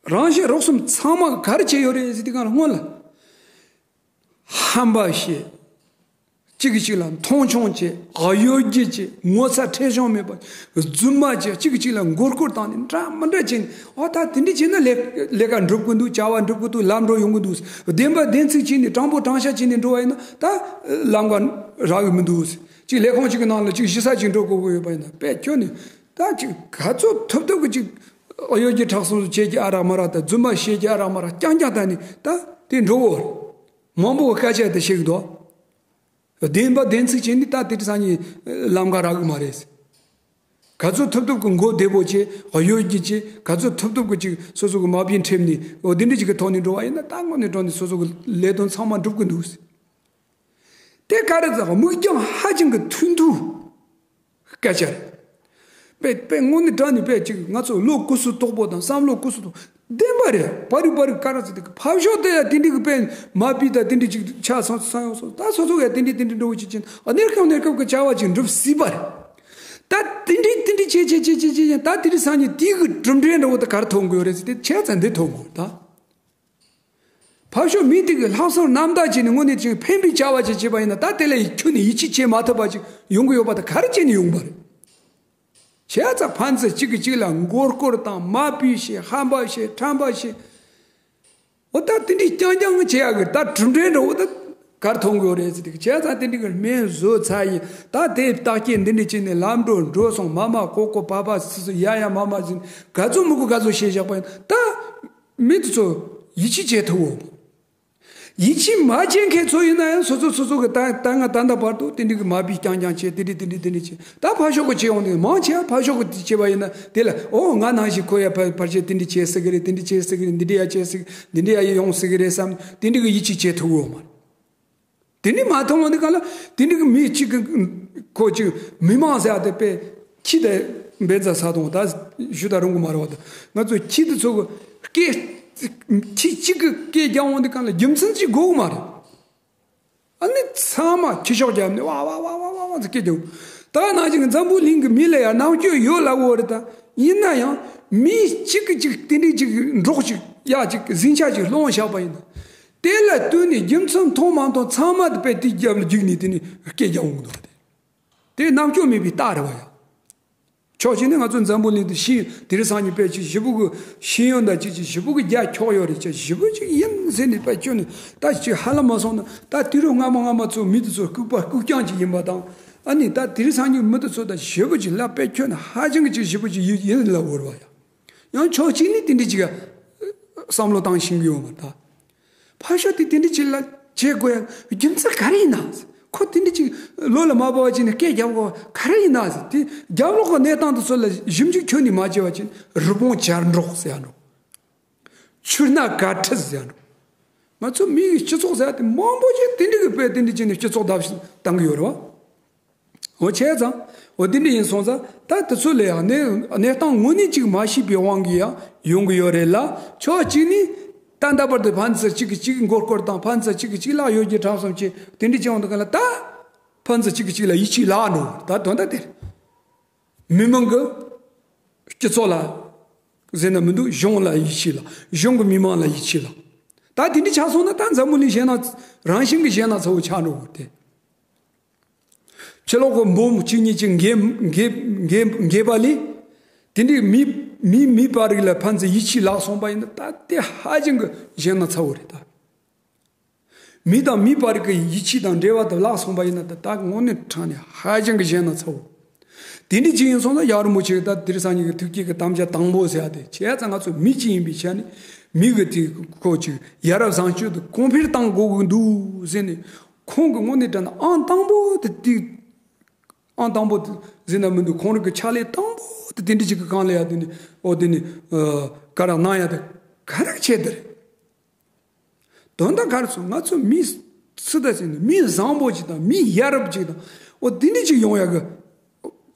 རང་གཞན་རོགས་གསུམ་ཚང་མ་ག་རེ་བྱས་ཡོད་རེད་ཟེར་དུས་གང་ལ་སྔོན་ལ། ཧམ་པ་བཤད། གཅིག་གིས་གཅིག་ལ་མཐོང་ཆུང་བྱེད། གཡོ་སྒྱུ་བྱེད། ངོ་ཚ་ཁྲེལ་གཞུང་མེད་པ། རྫུན་མ་བྱེད། གཅིག་གིས་གཅིག་ལ་མགོ་སྐོར་བཏང་ནས་འདྲ་མི་འདྲ་བྱས་ནས། ཨོ་ད་དེ་འདྲ་བྱས་ན་ལས་ལས་ཀ་འགྲུབ་གི་འདུག་བྱ་བ་འགྲུབ་གི་འདུག་ལམ་འགྲོ་ཡོང་གི་འདུག་བདེན་པ་བདེན་ཚིག་བྱས་ནས་དྲང་པོ་དྲང་བཞག་བྱས་ནས་འགྲོ་བ་ཡིན་ན་ད་ལམ་ཁ་རག་གི་མི་འདུག་གཅིག་ལས་ཁུངས་གཅིག་གི་ནང་ལ་གཅིག་གཞི་ས་གཅིག་འགྲོ་དགོས་ཀྱི་ཡོད་པ་ཡིན་ན་དཔེ་ཁྱོན་ནས་ད་གཅིག་ག་ཚོད་ཐུབ་ཐུབ་ཀྱི་གཅིག་གཡོ་སྒྱུ་ཁྲག་གསུམ་བྱེད་ཀྱི་ཨ་རག་མ་རག་དང་རྫུན་མ་བཤད་ཀྱི་ཨ་རག་མ་རག་རྐྱང་རྐྱང་བཏང་ནས་ད་དེ་འགྲོ་གི་ཡོད་རེད། མང་པོ་གི་སྐད་ཆ་དེ་བཤད་གི་འདུག་བདེན་པ་བདེན་ཚིག་བྱས་ནས་ད་དེ་འདྲ་སང་ཉིན་ལམ་ཁ་རག་གི་མ་རེད། ག་ཚོད་ཐུབ་ཐུབ་ཀྱི་མགོ་བདེ་པོ་བྱས། གཡོ་སྒྱུ་བྱས། ག་ཚོད་ཐུབ་ཐུབ་ཀྱི་ཅིག་སོ་སོ་གི་མ་བུའི་ཁྲིམས་ནས་འོ་དེ་འདྲ་ཅིག་གི་ཐོག་ནས་འགྲོ་བ་ཡིན་ན། ད་དངོས་གནས་དྲང་གནས་སོ་སོ་གི་ལས་དོན་ཚང་མ་འགྲུབ་ཀྱི་འདུག། དེ་ག་རེ་ཟེར། མིག་རྒྱང་ཧ་ཅང་གི་ཐུང་ཐུང་སྐད་ཆ་རེད། དཔེ་དཔེ་དངོས་གནས་དྲང་གནས་དཔེ་ཅིག་ང་ཚོ་བློ་ཀུ་སུ་དོག་པོ་དང་བསམ་བློ་ཀུ་སུ་དོག་ལྡན་པ་རེད། བ་རི་བ་རི་ག་རེ་ཟེར། དེ་གི་ཕ་ཤོག་དེ་ཡ་དེ་འདྲ་གི་དཔེ་མ་བུ་ད་དེ་འདྲ་ཅིག་ཆགས་སོང་སོང་ཡོང་སོང་། ད་སོ་སོ་ཡ་དེ་འདྲ་དེ་འདྲ་འགྲོ་བ་ཅིག་ཅིག་གནས་སྐབས་གནས་སྐབས་ཀྱི་བྱ་བ་ཅིག་འགྲུབ་སྲིད་པ་རེད། ད་དེ་འདྲ་དེ་འདྲ་བྱེད་བྱེད་བྱེད་བྱེད་བྱེད་ཡིན། ད་དེ་འདྲ་སང་ཉིན་དེ་གི་གྲུབ་འབྲས་འདྲ་བོ་ད་ག་རེ་ཐོན་གི་ཡོད་རེད་ཟེར། དེ་བྱས་ཙང་འདི་ཐོན་གི་ཡོད་ད། ཕ་ཤོག་མི་དེ་གི་ལྷག་བསམ་རྣམ་དག་བྱས་ནས་དངོས་གནས་ཅིག་ཕན་པའི་བྱ་བ་ཅིག་བྱས་པ་ཡིན་ན། ད་དེ་ལ་ཁྱོན་ནས་ཡིད་ཆེས་བྱེད་མ་ཐུབ་པ་ཅིག་ཡོང་གི་ཡོད་པ་ད་ག་རེ་བྱས་ནས་ཡོང་པ་རེད། བྱས་ཙང་ཕན་ཚུན་གཅིག་གིས་གཅིག་ལ་མགོ་སྐོར་དང་། མ་བུ་བྱས། ཧམ་པ་བྱས། ཁྲམ་པ་བྱས། འོ་ད་དེ་འདྲའི་རྐྱང་རྐྱང་བྱེད་ཡག་གི་ད་གྲུབ་འབྲས་འདྲ་བོ་ད་ག་རེ་ཐོན་གི་ཡོད་རེད་ཟེར། དེ་བྱས་ཙང་དེ་འདྲའི་གི་སྨན་བཟོ་ཚར་ཡིན། ད་དེ་བརྟག་དཔྱད་འདི་འདྲ་བྱས་ནས་ལམ་འགྲོ་འགྲོ་སོང་། མ་མ་ཀོ་ཀོ་པ་པ་སི་སི་ཡ་ཡ་མ་མ་ཟིན། ག་ཚོད་མི་དགོས་ག་ཚོད་བྱས་བཞག་པ་ཡིན། ད་མི་དེ་ཚོ་ཡིད་ཆེས་བྱེད་ཐུབ་འོ། ཡིད་ཆེས་མ་བྱེད་མཁན་ཚོ་ཡིན་ན་ཡང་སོ་སོ་སོ་སོ་གི་ད་ད་ང་ད་ལྟ་བར་དུ་དེ་འདྲའི་གི་མ་བུ་རྐྱང་རྐྱང་བྱས། དེ་འདྲའི་དེ་འདྲའི་དེ་འདྲའི་བྱས། ད་ཕ་ཤོག་གི་བྱས་ཡོང་དུས་མང་ཆེ་བ་ཕ་ཤོག་གི་དེ་བྱས་པ་ཡིན་ན། དེ་ལ་ཨོ་ང་ནང་བཞིན་ཁོ་ཡ་ཕ་ཕར་བྱས་དེ་འདྲའི་བྱས་ཟེར་གི་རེད། དེ་འདྲའི་བྱས་ཟེར་གི་རེད། འདི་འདྲའི་ཡ་བྱས་ཟེར་གི་འདི་འདྲའི་ཡ་ཡོང་ཟེར་གི་རེད་བསམ། དེ་འདྲའི་གི་ཡིད་ཆེས་བྱེད་ཐུབ་ཡོད་མ་རེད། དེ་འདྲའི་མ་མཐོང་བ་འདི་ག་ལ་དེ་འདྲའི་གི་མི་གཅིག་གི་ཁོ་ཅིག་མི་མང་ཟེར་ཡ་དེ་དཔེ་ཁྱི་དེ་འབེན་ཚ་ས་དང་ད་ཞུ་ད་རུང་གི་མ་རེད་བ། ད་ང་ཚོ་ཁྱི་དེ་ཚོ་གི་སྐད་ཁྱི་གཅིག་གི་སྐད་རྒྱག་འོང་དུས་གང་ལ་རྒྱུ་མཚན་ཅིག་དགོས་གི་མ་རེད། ཨ་ནི་ཚང་མ་ཁྱི་ཤོག་བརྒྱབ་ནས་ཝ་ཝ་ཝ་ཟེར་སྐད་རྒྱབ། ད་ནང་བཞིན་འཛམ་བུ་གླིང་གི་མི་ལ་ཡང་རྣམ་དཔྱོད་ཡོད་ལབ་དགོས་རེད། ད་ཡིན་ན་ཡང་མི་གཅིག་གིས་གཅིག་དེ་འདྲའི་གཅིག་འདྲོག་ཅིག་ཡ་ཅིག་ཟིང་ཆ་ཅིག་སློང་བཞག་པ་ཡིན་ན། དེ་ལ་ལྟོས་ནས་རྒྱུ་མཚན་མཐོང་མ་མཐོང་ཚང་མ་དེ་དཔེ་དེ་རྒྱབ་ལ་རྒྱུག་ནས་དེ་ནས་སྐད་རྒྱག་འོང་གི་འདུག་སྟེ། དེ་རྣམ་དཔྱོད་མེད་པའི་རྟགས་རེད་བ་ཡ། ཕྱོགས་གཅིག་ནས་ང་ཚོ་འཛམ་བུ་གླིང་དུ་ཤེས་དེ་རིང་སང་ཉིན་དཔེ་ཅིག་ཞེ་པོ་གི་ཤེས་ཡོན་དང་ཅིག་ཅིག་ཞེ་པོ་གི་རྒྱ་ཁྱོག་ཡོད་རེད། ཅིག་ཞེ་པོ་ཅིག་ཡིན་ཟེར་ནས་དཔེ་ཁྱོན་ནས་ད་ཅིག་ཧ་ལམ་མ་སོང་ན། ད་དུས་རབས་སྔ་མ་སྔ་མ་ཚོ་མི་དེ་ཚོ་ལྐུགས་པ་ལྐུགས་རྐྱང་ཅིག་ཡིན་པ་དང་། ཨ་ནི་ད་དེ་རིང་སང་ཉིན་མི་དེ་ཚོ་ད་ཞེ་པོ་ཅིག་ལ་དཔེ་ཁྱོན་ནས་ཧ་ཅང་གི་ཅིག་ཞེ་པོ་ཅིག་ཡིན་ཡིན་ལབ་དགོས་རེད་བ་ཡ། ཡང་ཕྱོགས་གཅིག་ནས་དེ་འདྲ་ཅིག་བསམ་བློ་བཏང་ཤེས་ཀྱི་ཡོད་མ་རེད་ད། ཕ་ཤོག་དེ་དེ་འདྲ་ཅིག་ལ་བྱེད་དགོས་ཡ་རྒྱུ་མཚན་ག་རེ་ཡིན་ན། ཁོ་དེ་འདྲ་ཅིག་ལོ་ལ་མ་བབ་པ་ཅིག་ནས་སྐད་རྒྱབ་དགོས་ག་རེ་ཡིན་ན་ཟེར། དེ་རྒྱབ་ལོགས་ཀྱི་གནས་སྟངས་དེ་ཚོ་ལ་ཞིབ་འཇུག་ཁྱོན་ནས་མ་བྱས་པ་ཅིག་རི་བོང་བྱར་འདྲོག་ཟེར་ཡ་འགྲོ། ཆུ་སྣ་གར་ཁྲིད་ཟེར་ཡ་འགྲོ། ང་ཚོ་མི་ཡི་སྤྱི་ཚོགས་ཟེར་ཡ་དེ་མང་པོ་ཅིག་དེ་འདྲ་གི་དཔེ་དེ་འདྲ་ཅིག་ནས་སྤྱི་ཚོགས་བརྡབ་གསིག་བཏང་གི་ཡོད་རེད་བ། འོ་བྱས་ཙང་འོ་དེ་འདྲ་ཡིན་སོང་ཙང་ད་དེ་ཚོ་ལ་ཡང་གནས་གནས་སྟངས་དངོས་གནས་ཅིག་མ་ཤེས་པའི་དབང་གིས་ཡང་ཡོང་གི་ཡོད་རེད་ལ། ཕྱོགས་གཅིག་ནས་ད་ལྟ་བར་དུ་ཕན་ཚུན་གཅིག་གིས་གཅིག་མགོ་སྐོར་དང་། ཕན་ཚུན་གཅིག་གིས་གཅིག་ལ་གཡོ་སྒྱུ་ཁྲམ་གསུམ་བྱས་དེ་འདྲ་བྱས་ཡོང་དུས་ག་ལ་ད་ཕན་ཚུན་གཅིག་གིས་གཅིག་ལ་ཡིད་ཆེས་བརླག་འགྲོ། ད་དོན་དག་དེ་རེད། མི་མང་གི་སྤྱི་ཚོགས་ལ་ཟེར་ན་མི་འདུག། གཞུང་ལ་ཡིད་ཆེས་བརླག། གཞུང་གི་མི་མང་ལ་ཡིད་ཆེས་བརླག། ད་དེ་འདྲ་ཆགས་སོང་ན་ད་འཛམ་བུ་གླིང་གཞན་ན་རང་བཞིན་གྱི་གཞན་ན་ཚ་བོ་ཆགས་འགྲོ་གི་དེ། ཕྱི་ལོགས་ཀྱི་འབུམ་གཅིག་གཉིས་ཀྱིས་འགེབས་འགེབས་འགེབས་འགེབས་པ་ལས། དེ་འདྲའི་མི་མི་མི་བར་རིགས་ལ་ཕན་ཚུན་ཡིད་ཆེས་བརླག་སོང་པ་ཡིན་ན་ད་དེ་ཧ་ཅང་གི་གཞན་ན་ཚ་བོ་རེད་ད། མི་དང་མི་བར་གྱི་ཡིད་ཆེས་དང་འབྲེལ་བ་དེ་བརླག་སོང་པ་ཡིན་ན་ད་ད་དངོས་གནས་དྲང་ནས་ཧ་ཅང་གི་གཞན་ན་ཚ་བོ། དེ་འདྲ་ཅིག་ཡིན་སོང་ན་ཡང་རིན་པོ་ཆེ་གི་ད་དེ་རིང་སང་ཉིན་གྱི་ཐུགས་བསྐྱེད་ཀྱི་དམ་བཅའ་དང་པོ་ཟེར་ཡ་དེ་བྱས་ཙང་ང་ཚོ་མི་གཅིག་ཡིན་པའི་ཆ་ནས་མི་གི་དེ་ཁོ་ཅིག་ཡ་རབས་བཟང་སྤྱོད་དེ་གོང་འཕེལ་གཏང་དགོས་ཀྱི་འདུག་ཟེར་ནས། ཁོང་གི་དངོས་གནས་དྲང་ན་ཨང་དང་པོ་དེ་དེ་ཨང་དང་པོ་དེ་ཟེར་ན་མི་འདུག། ཁོང་རང་གི་ཕྱག་ལས་དང་པོ་དེ་དེ་འདྲ་ཅིག་གི་སྒང་ལ་ཡ་དེ་ནི་ཨོ་དེ་ནི་ཨ་ག་རེ་གནང་ཡ་དེ་ག་རེ་བྱས་དེ་རེད། དོན་དག་ག་རེ་སོང་། ང་ཚོ་མི་སུ་དང་ཟེར་ན་མི་བཟང་པོ་ཅིག་དང་མི་ཡ་རབས་ཅིག་དང་ཨོ་དེ་འདྲ་ཅིག་ཡོང་ཡ་གི་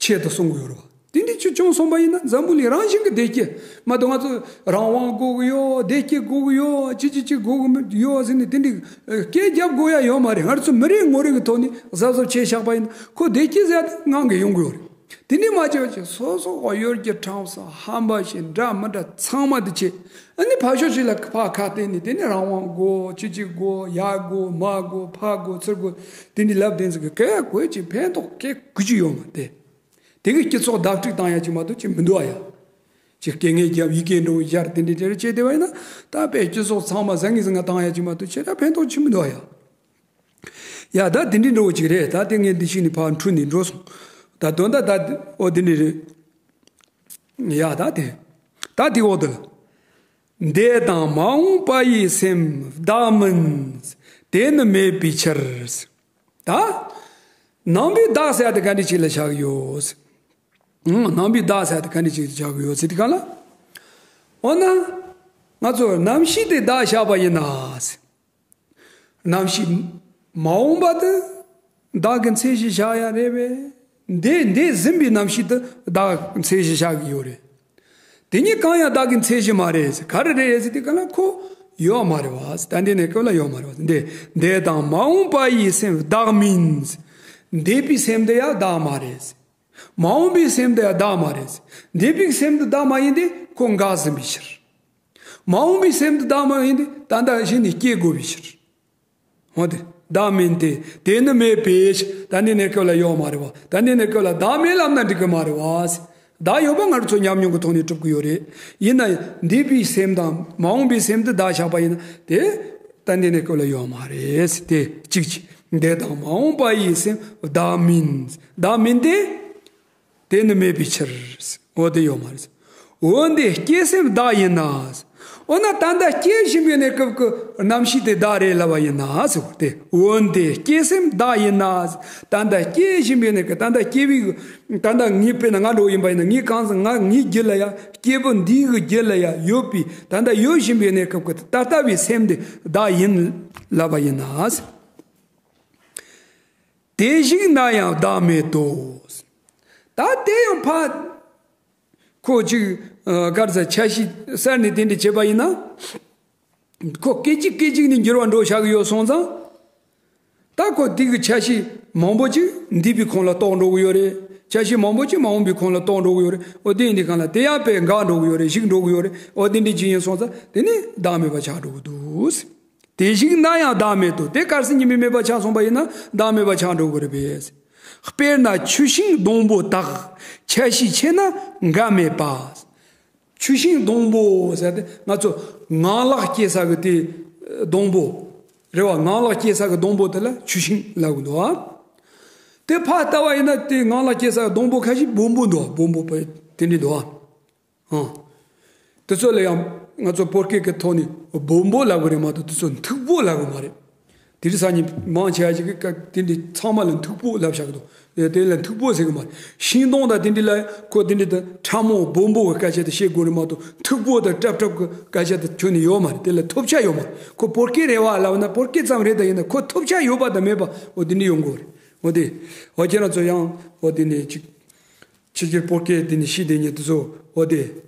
ཆེད་དུ་གསུང་གི་ཡོད་རེད་བ། དེ་འདྲ་ཅིག་བྱུང་སོང་པ་ཡིན་ན་འཛམ་བུ་གླིང་རང་བཞིན་གྱི་བདེ་སྐྱིད་མ་གཏོགས། ང་ཚོ་རང་དབང་དགོས་ཀྱི་ཡོད། བདེ་སྐྱིད་དགོས་ཀྱི་ཡོད། ཅི་ཅི་ཅི་དགོས་ཀྱི་ཡོད་ཟེར་ནས་དེ་འདྲ་སྐད་རྒྱབ་དགོས་ཡ་ཡོད་མ་རེད། ང་ཚོ་མི་རེ་ངོ་རེ་གི་ཐོག་ནས་གཟབ་གཟབ་བྱས་བཞག་པ་ཡིན་ན་ཁོ་བདེ་སྐྱིད་ཟེར་ཡ་དེ་ངང་གིས་ཡོང་གི་ཡོད་རེད། དེ་འདྲ་མ་བྱས་པ་བྱས་སོ་སོ་གཡོ་སྒྱུ་ཁྲམ་ས་ཧམ་པ་བྱས་འདྲ་མི་འདྲ་ཚང་མ་དེ་བྱས། ཨ་ནི་ཕར་ཕྱོགས་ཅིག་ལ་ཕར་ཁ་གཏད་ནས་དེ་ནས་རང་དབང་དགོས། ཅི་ཅི་དགོས། ཡར་དགོས། མར་དགོས། ཕར་དགོས་ཚུར་དགོས། དེ་འདྲ་ལབ་བསྡད་ཟིག་གི་གལ་དགོས་ཅིག་ཕན་ཐོགས་སྐད་གོ་རྒྱུ་ཡོད་མ་རེད། དེ་གི་སྤྱི་ཚོགས་བརྡབ་འཁྲུག་བཏང་ཡ་ཅིག་མ་གཏོགས་ཅིག་མི་འདུག་ཨ་ཡ། ཅིག་སྐད་ངན་རྒྱབ་ཡི་གེ་འདྲ་བོ་སྦྱར་དེ་འདྲ་དེ་འདྲ་བྱས་བསྡད་པ་ཡིན་ན་ད་དཔེ་སྤྱི་ཚོགས་ཚང་མ་ཟང་ངེ་ཟིང་ང་བཏང་ཡ་ཅིག་མ་གཏོགས་ཆེ་ཕྲ་ཕན་ཐོགས་ཅིག་མི་འདུག་ཨ་ཡ། ཡ་ད་དེ་འདྲ་འདྲ་བོ་ཅིག་རེད། ད་དེ་ངས་འདི་ཞིག་ནས་ཕར་འཁྲུལ་ནས་འགྲོ་སོང་། ད་དོན་དག་ད་འོ་དེ་འདྲ་རེད། ཡ་ད་དེ། ད་དེ་འོག་ཏུ་ལ། འདས་དང་མ་འོངས་པ་ཡི་སེམས་བདག་མིན། དེ་ནི་མེད་པའི་ཕྱིར། ད། ནང་པའི་བདག་ཟེར་ཡ་དེ་ག་འདྲ་ཅིག་ལ་བཞག་ཡོད། ཨང་། རྣམ་པའི་བདག་ཟེར་དེ་ག་འདྲ་ཅིག་བཞག་གི་ཡོད་ཟེར་དེ་ག་ལ། འོ་ན། ང་ཚོ་རྣམ་ཤེས་དེ་བདག་བཞག་པ་ཡིན་ན། རྣམ་ཤེས་མ་འོངས་པ་དེ་བདག་གི་མཚན་གཞི་བཞག་ཡ་རེད་པས། འདས་འདས་ཟིན་པའི་རྣམ་ཤེས་དེ་བདག་མཚན་གཞི་བཞག་གི་ཡོད་རེད། དེ་གཉིས་གང་ཡང་བདག་གི་མཚན་གཞི་མ་རེད། ག་རེ་རེད་ཟེར་དེ་ག་ལ་ཁོ་ཡོད་མ་རེད་བ། ད་འདི་ནས་སྐབས་ལ་ཡོད་མ་རེད་བ། འདས་འདས་དང་མ་འོངས་པ་ཡི་སེམས་བདག་མིན། འདས་པའི་སེམས་དེ་ཡང་བདག་མ་རེད། མ་འོངས་པའི་སེམས་དེ་ཡང་བདག་མ་རེད། འདས་པའི་སེམས་དེ་བདག་མ་ཡིན་ཏེ་ཁོ་འགག་ཟིན་པའི་ཕྱིར། མ་འོངས་པའི་སེམས་དེ་བདག་མ་ཡིན་ཏེ་ད་ལྟ་གཞི་ནས་སྐྱེ་དགོས་པའི་ཕྱིར། འོ་དེ་བདག་མིན་ཏེ། དེ་ནི་མེད་པས། ད་འདི་ནས་སྐབས་ལ་ཡོད་མ་རེད་བ། ད་འདི་ནས་སྐབས་ལ་བདག་མེད་ལབ་ན་འགྲིག་གི་མ་རེད་བ། བདག་ཡོད་པ་ང་ཚོ་ཉམས་མྱོང་གི་ཐོག་ནས་གྲུབ་ཀྱི་ཡོད་རེད། ཡིན་ན་འདས་པའི་སེམས་དང་མ་འོངས་པའི་སེམས་དེ་བདག་བཞག་པ་ཡིན་ན་དེ་ད་འདི་ནས་སྐབས་ལ་ཡོད་མ་རེད། དེ་གཅིག་གཅིག་འདས་དང་མ་འོངས་པ་ཡི་སེམས་བདག་མིན། བདག་མིན་ཏེ། དེ་ནི་མེད་པའི་ཕྱིར། འོ་དེ་ཡོད་མ་རེད། འོན་ཏེ་སྐྱེ་སེམས་བདག་ཡིན་ན། འོ་ན་ད་ལྟ་སྐྱེ་བཞིན་པའི་གནས་སྐབས་ཀྱི་རྣམ་ཤེས་དེ་བདག་རེད་ལབ་པ་ཡིན་ན་ཟེར་བ་སྟེ། འོན་ཏེ་སྐྱེ་སེམས་བདག་ཡིན་ན། ད་ལྟ་སྐྱེ་བཞིན་པའི་གནས་སྐབས། ད་ལྟ་སྐྱེ་བའི། ད་ལྟ་ངའི་དཔེར་ན་ང་འདྲ་བོ་ཡིན་པ་ཡིན་ན། ངའི་གང་ཟག་ང་ངའི་རྒྱུད་ལ་ཡང་། སྐྱེས་བུ་འདིའི་གི་རྒྱུད་ལ་ཡང་ཡོད་པའི། ད་ལྟ་ཡོད་བཞིན་པའི་གནས་སྐབས་ཀྱི་ད་ལྟ་བའི་སེམས་དེ་བདག་ཡིན་ལབ་པ་ཡིན་ན། དེ་ཞིག་ན་ཡང་བདག་མེད་དོ། ད་དེ་ཡང་ཕ། ཁོ་ཅིག་གར་ས་ཆ་ཤས་གསར་ནས་དེ་འདྲ་བྱས་པ་ཡིན་ན། ཁོ་སྐད་ཅིག་སྐད་ཅིག་ནས་འགྱུར་བ་འགྲོ་བཞག་གི་ཡོད་སོང་ཙང་། ད་ཁོ་དེ་གི་ཆ་ཤས་མང་པོ་ཅིག་འདས་པའི་ཁོངས་ལ་གཏོགས་འགྲོ་གི་ཡོད་རེད། ཆ་ཤས་མང་པོ་ཅིག་མ་འོངས་པའི་ཁོངས་ལ་གཏོགས་འགྲོ་གི་ཡོད་རེད། འོ་དེ་ཡིན་དུས་གང་ལ་དེ་ཡང་དཔེ་འགག་འགྲོ་གི་ཡོད་རེད། ཞིག་འགྲོ་གི་ཡོད་རེད། འོ་དེ་འདྲ་ཅིག་ཡིན་སོང་ཙང་དེ་ནི་བདག་མེད་པ་ཆགས་འགྲོ་གི་འདུག། དེ་ཞིག་ན་ཡང་བདག་མེད་དོ། དེ་གར་སོང་ཉིད་མེད་མེད་པ་ཆགས་སོང་པ་ཡིན་ན་བདག་མེད་པ་ཆགས་འགྲོ་གི་རེད་པས། དཔེར་ན་ཆུ་ཤིང་སྡོང་པོ་དག་ཆ་ཤས་ཆེ་ན་འགའ་མེད་པ། ཆུ་ཤིང་སྡོང་པོ་ཟེར་ཏེ་ང་ཚོ་ངང་ལག་སྐྱེ་ས་གི་དེ་སྡོང་པོ་རེད་བ། ངང་ལག་སྐྱེ་ས་གི་སྡོང་པོ་དེ་ལ་ཆུ་ཤིང་ལབ་གི་འདུག་ཨ། དེ་ཕར་ལྟ་བ་ཡིན་ན་དེ་ངང་ལག་སྐྱེ་ས་གི་སྡོང་པོ་ཁ་ཤས་སྦོམ་པོ་འདུག་ཨ། སྦོམ་པོ་དེ་འདྲ་འདུག་ཨ། ཨང་། དེ་ཚོ་ལ་ཡང་ང་ཚོ་བོད་སྐད་ཀྱི་ཐོག་ནས་སྦོམ་པོ་ལབ་གི་རེད་མ་གཏོགས་དེ་ཚོ་མཐུག་པོ་ལབ་གི་མ་རེད། དེ་རིང་སང་ཉིན་མང་ཆེ་བ་ཞིག་གིས་དེ་འདྲ་ཚང་མ་ལ་མཐུག་པོ་ལབ་བཞག་གི་འདུག། དེ་ལ་མཐུག་པོ་ཟེར་གི་མ་རེད། ཤིང་སྡོང་དང་དེ་འདྲ་ལ་ཁོ་དེ་འདྲ་དང་ཕྲ་མོ་སྦོམ་པོ་གི་སྐད་ཆ་དེ་བཤད་དགོས་རེད་མ་གཏོགས་མཐུག་པོ་དང་ཀྲབ་ཀྲབ་གི་སྐད་ཆ་དེ་ཁྱོན་ནས་ཡོད་མ་རེད། དེ་ལ་ཐོབ་ཆ་ཡོད་མ་རེད། ཁོ་བོད་སྐད་རེད་བ་ལབ་ན་བོད་སྐད་ཙམ་རེད། ད་ཡིན་ན་ཁོ་ཐོབ་ཆ་ཡོད་པ་དང་མེད་པ་འོ་དེ་འདྲ་ཡོང་གི་རེད། འོ་དེ་འོ་ཁྱེད་རང་ཚོ་ཡང་འོ་དེ་ནས་ཅིག་ཕྱི་རྒྱལ་བོད་སྐད་དེ་ནི་ཤེས་དེ་ཉིད་དུ་བཟོ། འོ་དེ།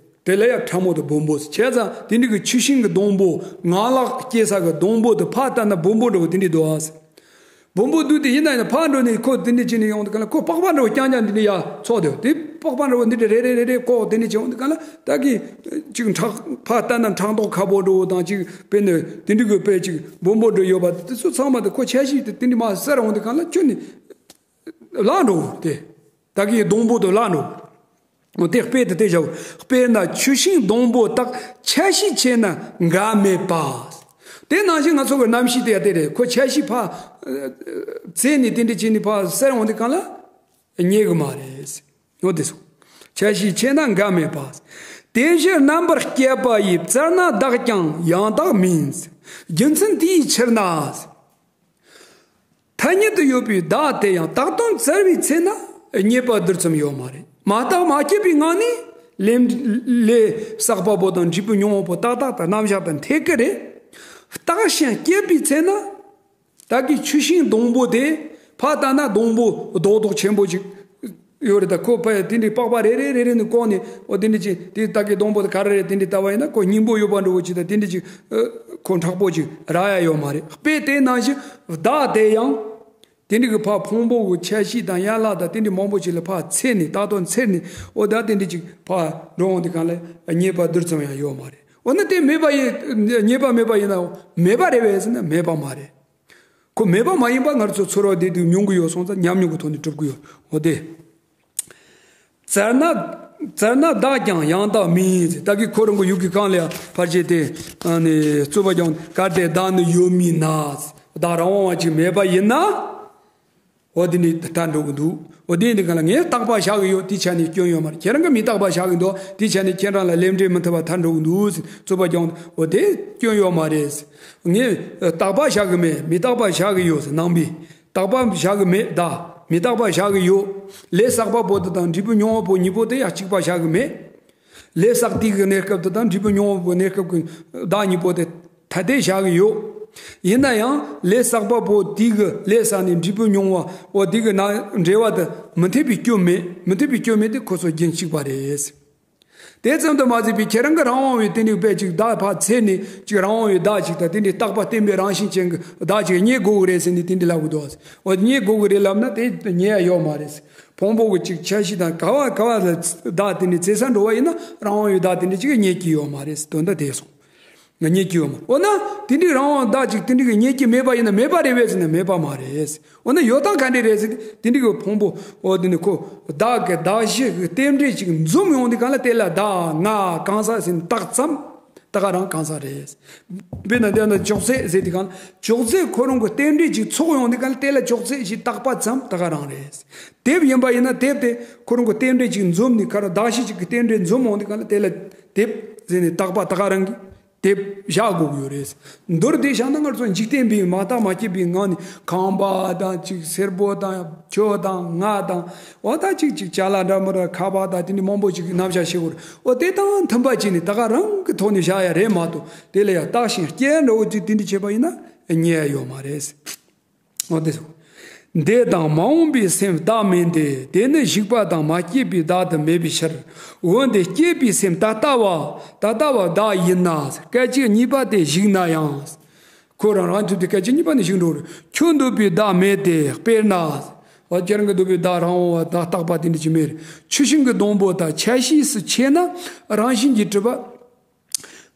དེ་ལ་ཡང་ཕྲ་མོ་དང་སྦོམ་པོ་ཟེར། བྱས་ཙང་དེ་འདྲ་གི་ཆུ་ཤིང་གི་སྡོང་པོ། ངང་ལག་སྐྱེ་ས་གི་སྡོང་པོ་དེ་ཕར་ལྟ་ན་སྦོམ་པོ་འདྲ་བོ་དེ་འདྲ་འདུག་ཨ། སྦོམ་པོ་འདུག་དེ་ཡིན་ན་ཡང་ཕར་འགྲོ་ནས་ཁོ་དེ་འདྲ་བྱས་ནས་ཡོང་དུས་ག་ལ་ཁོ་པགས་པ་འདྲ་བོ་རྐྱང་རྐྱང་དེ་འདྲ་ཡར་ཚོགས་དེ། དེ་པགས་པ་འདྲ་བོ་འདི་འདྲ་རེ་རེ་རེ་རེ་ཀོག་དེ་འདྲ་བྱས་ཡོང་དུས་ག་ལ་ད་གི་ཅིག་ཕྲག་ཕར་ལྟ་ན་ཕྲག་མདོག་ཁ་པོ་འདྲ་བོ་དང་ཅིག་དཔེར་ན་དེ་འདྲ་གི་དཔེ་ཅིག་སྦོམ་པོ་འདྲ་ཡོད་པ་དེ་ཚོ་ཚང་མ་དེ་ཁོ་ཆ་ཤས་དེ་དེ་འདྲ་མར་གསལ་ཡོང་དུས་ག་ལ་ཁྱོན་ནས། བརླག་འགྲོ་དེ། ད་གིན་སྡོང་པོ་དེ་བརླག་འགྲོ། དེ་དཔེ་དེ་དེ་བཞག། དཔེར་ན་ཆུ་ཤིང་སྡོང་པོ་དག་ཆ་ཤས་ཆེ་ན་འགའ་མེད་པ། དེ་ནང་བཞིན་ང་ཚོ་གི་རྣམ་ཤེས་དེ་ཡང་དེ་རེད། ཁོ་ཆ་ཤས་ཕར་བཙལ་ནས་དེ་འདྲ་བྱས་ནས་ཕར་གསལ་ཡོང་དུས་གང་ལ་རྙེད་གི་མ་རེད། འོ་དེ་སོ། ཆ་ཤས་ཆེ་ན་འགའ་མེད་པ། དེ་ཕྱིར་རྣམ་པར་དཔྱད་པ་ཡིས་བཙལ་ན་བདག་ཀྱང་ཡང་དག་མིན། རྒྱུ་མཚན་དེའི་ཕྱིར་ན། ཐ་སྙད་དུ་ཡོད་པའི་བདག་དེ་ཡང་བཏགས་དོན་བཙལ་བའི་ཚེ་ན་རྙེད་པ་རྡུལ་ཙམ་ཡོད་མ་རེད། མ་བརྟགས་མ་དཔྱད་པའི་ངང་ནས་ལས་ལས་བསགས་པ་པོ་དང་འབྲས་བུ་མྱོང་བ་པོ་ཏག་ཏག་དང་རྣམ་གཞག་དང་འཐད་ཀྱི་རེད། བརྟགས་ཤིང་དཔྱད་པའི་ཚེ་ན་ད་གི་ཆུ་ཤིང་སྡོང་པོ་དེ་ཕར་ལྟ་ན་སྡོང་པོ་རྡོག་རྡོག་ཆེན་པོ་ཅིག་ཡོད་རེད། ད་ཁོ་ཕ་ཡ་དེ་འདྲའི་པགས་པ་རེ་རེ་རེ་རེ་ནས་བཀོག་ནས་འོ་དེ་འདྲ་ཅིག་དེ་ད་གི་སྡོང་པོ་དེ་ག་རེ་རེད་དེ་འདྲ་ལྟ་བ་ཡིན་ན་ཁོ་སྙིང་པོ་ཡོད་པ་འདྲ་བོ་ཅིག་དང་དེ་འདྲ་ཅིག་ཨ། ཁོ་མཁྲེགས་པོ་ཅིག་རག་ཡ་ཡོད་མ་རེད། དཔེ་དེ་ནང་བཞིན་བདག་དེ་ཡང་དེ་འདྲ་གི་ཕར་ཕུང་པོ་གི་ཆ་ཤས་དང་ཡན་ལག་དང་དེ་འདྲ་མང་པོ་ཅིག་ལ་ཕར་འཚེར་ནས་བཏགས་དོན་འཚེར་ནས་འོ་ད་དེ་འདྲ་ཅིག་ཕར་འགྲོ་འོང་དེ་གང་ལ་རྙེད་པ་རྡུལ་ཙམ་ཡང་ཡོད་མ་རེད། འོ་ན་དེ་མེད་པ་ཡིན། རྙེད་པ་མེད་པ་ཡིན་ན་མེད་པ་རེད་པས་ཟེར་ན་མེད་པ་མ་རེད། ཁོ་མེད་པ་མ་ཡིན་པ་ང་ཚོ་ཚོར་བ་བདེ་སྡུག་མྱོང་གི་ཡོད་སོང་ཙང་ཉམས་མྱོང་གི་ཐོག་ནས་གྲུབ་ཀྱི་ཡོད། འོ་དེ། བཙལ་ན་བཙལ་ན་བདག་ཀྱང་ཡང་དག་མིན་ཟེར། ད་གི་ཁོ་རང་གི་ཡུལ་གྱི་གང་ལ་ཡང་ཕར་བྱས་ཏེ་ཨ་ནི་རྩོད་པ་ཀྱང་གལ་ཏེ་བདག་ནི་ཡོད་མིན་ན། བདག་རང་དབང་བ་ཅིག་མེད་པ་ཡིན་ན། འོ་དེ་ནི་ཐར་འགྲོ་གི་འདུག། འོ་དེ་ནི་གང་ལ་ངས་རྟག་པ་བཞག་གི་ཡོད། དེའི་ཆ་ནས་སྐྱོན་ཡོད་མ་རེད། ཁྱེད་རང་གིས་མི་རྟག་པ་བཞག་གི་འདུག། དེའི་ཆ་ནས་ཁྱེད་རང་ལ་ལས་འབྲས་མི་མཐུན་པ་ཐར་འགྲོ་གི་འདུག་ཟེར་རྩོད་པ་ཀྱང་འོ་དེ་སྐྱོན་ཡོད་མ་རེད། ངས་རྟག་པ་བཞག་གི་མེད། མི་རྟག་པ་བཞག་གི་ཡོད་ཟེར་ནང་པའི། རྟག་པ་བཞག་གི་མེད་ད། མི་རྟག་པ་བཞག་གི་ཡོད། ལས་བསགས་པ་པོ་དེ་དང་འབྲས་བུ་མྱོང་བ་པོ་གཉིས་པོ་དེ་ཡང་གཅིག་པ་བཞག་གི་མེད། ལས་བསགས་དུས་ཀྱི་གནས་སྐབས་དེ་དང་འབྲས་བུ་མྱོང་བ་པོ་གནས་སྐབས་ཀྱི་བདག་གཉིས་པོ་དེ་ཐ་དད་བཞག་གི་ཡོད། ཡིན་ན་ཡང་ལས་བསགས་པ་པོ་དུས་ཀྱི་ལས་བསགས་ནས་འབྲས་བུ་མྱོང་བ་པོ་དུས་ཀྱི་ན་འབྲེལ་བ་དེ་མི་མཐུན་པའི་སྐྱོན་མེད། མི་མཐུན་པའི་སྐྱོན་མེད་དེ་ཁོ་ཚོ་རྒྱུན་གཅིག་པ་རེད། དེ་ཙམ་དུ་མ་ཟད་པའི་ཁྱེད་རང་གི་རང་དབང་བའི་དེ་འདྲའི་དཔེ་ཅིག་བདག་ཕར་འཚལ་ནས་ཅིག་རང་དབང་བའི་བདག་ཅིག་དང་དེ་འདྲའི་རྟག་པ་བརྟན་པའི་རང་བཞིན་ཅན་གྱི་བདག་ཅིག་རྙེད་དགོས་ཀྱི་རེད་ཟེར་ནས་དེ་འདྲའི་ལབ་དགོས་འདུག་འོ་རྙེད་དགོས་ཀྱི་རེད་ལབ་ན་དེ་རྙེད་ཡ་ཡོད་མ་རེད། ཕུང་པོ་གི་ཅིག་འཆར་གཞི་དང་ག་བ་ག་བ་ལ་བདག་དེ་འདྲའི་འཚལ་ས་འགྲོ་བ་ཡིན་ན་རང་དབང་བའི་བདག་དེ་འདྲའི་ཅིག་རྙེད་ཀྱི་ཡོད་མ་རེད། དོན་དག་དེ་སོང་། ང་རྙེད་ཀྱི་ཡོད་མ་རེད། འོ་ན་དེ་འདྲའི་རང་དབང་བདག་ཅིག་དེ་འདྲའི་གི་རྙེད་ཀྱི་མེད་པ་ཡིན་ན་མེད་པ་རེད་པས་ཟེར་ན་མེད་པ་མ་རེད། འོ་ན་ཡོད་སྟངས་ག་འདྲ་རེད་ཟེར་དེ་འདྲའི་གི་ཕུང་པོ་འོ་དེ་ནི་ཁོ་བདག་གི་གདགས་གཞི་གི་རྟེན་འབྲེལ་ཅིག་འཛོམས་ཡོང་དུས་གང་ལ་དེ་ལ་བདག་ང་གང་ཟག་ཟེར་ནས་བཏགས་ཙམ་ད་ག་རང་གང་ཟག་རེད། དཔེར་ན་འདི་ན་ཅོག་ཙེ་ཟེར་དུས་གང་ལ་ཅོག་ཙེ་ཁོ་རང་གི་རྟེན་འབྲེལ་ཅིག་ཚོགས་ཡོང་དུས་གང་ལ་དེ་ལ་ཅོག་ཙེ་ཞིག་བཏགས་པ་ཙམ་ད་ག་རང་རེད། དེབ་ཡིན་པ་ཡིན་ན་དེབ་དེ་ཁོ་རང་གི་རྟེན་འབྲེལ་ཅིག་འཛོམས་ནས་ཁ་ར་གདགས་གཞི་ཅིག་གི་རྟེན་འབྲེལ་འཛོམས་ཡོང་དུས་གང་ལ་དེ་ལ་དེབ་ཟེར་ནས་བཏགས་པ་ད་ག་རང་གི་དེབ་བཞག་དགོས་ཀྱི་ཡོད་རེད། མདོར་བསྡུས་བཞག་ན་ང་ཚོ་འཇིག་རྟེན་པའི་མ་བརྟགས་མ་དཔྱད་པའི་ངང་ནས་ཁང་པ་དང་ཅིག་སེར་པོ་དང་ཁྱོ་དང་ང་དང་འོ་ད་ཅིག་ཅིག་ཅ་ལག་འདྲ་མི་འདྲ་ཁ་པར་དང་དེ་འདྲ་མང་པོ་ཅིག་གི་རྣམ་གཞག་བྱེད་དགོས་རེད། འོ་དེ་དང་མཐུན་པ་བྱས་ནས་ད་ག་རང་གི་ཐོག་ནས་བཞག་ཡ་རེད་མ་གཏོགས་དེ་ལ་ཡང་བརྟགས་ཤིང་དཔྱད་འདྲ་བོ་ཅིག་དེ་འདྲ་བྱས་པ་ཡིན་ན་རྙེད་ཡ་ཡོད་མ་རེད། འོ་དེ་སོ། འདས་དང་མ་འོངས་པའི་སེམས་བདག་མིན་ཏེ། དེ་ནི་ཞིག་པ་དང་མ་སྐྱེས་པའི་བདག་ཏུ་མེད་པའི་ཕྱིར། འོན་ཏེ་སྐྱེས་པའི་སེམས་ད་ལྟ་བ། ད་ལྟ་བ་བདག་ཡིན་ན། སྐད་ཅིག་གཉིས་པ་དེ་ཞིག་ན་ཡང་། ཁོ་རང་རང་ཐུབ་སྟེ་སྐད་ཅིག་གཉིས་པ་ནི་ཞིག་འགྲོ་རུང་ཁྱོད་འདོད་པའི་བདག་མེད་དེ། དཔེར་ན། འོ་ཁྱེད་རང་གི་འདོད་པའི་བདག་རང་དབང་བ་བདག་རྟག་པ་དེ་འདྲ་ཅིག་མེད། ཆུ་ཤིང་གི་སྡོང་པོ་དང་ཆ་ཤས་སུ་ཕྱེ་ན་རང་བཞིན་གྱིས་གྲུབ་པ།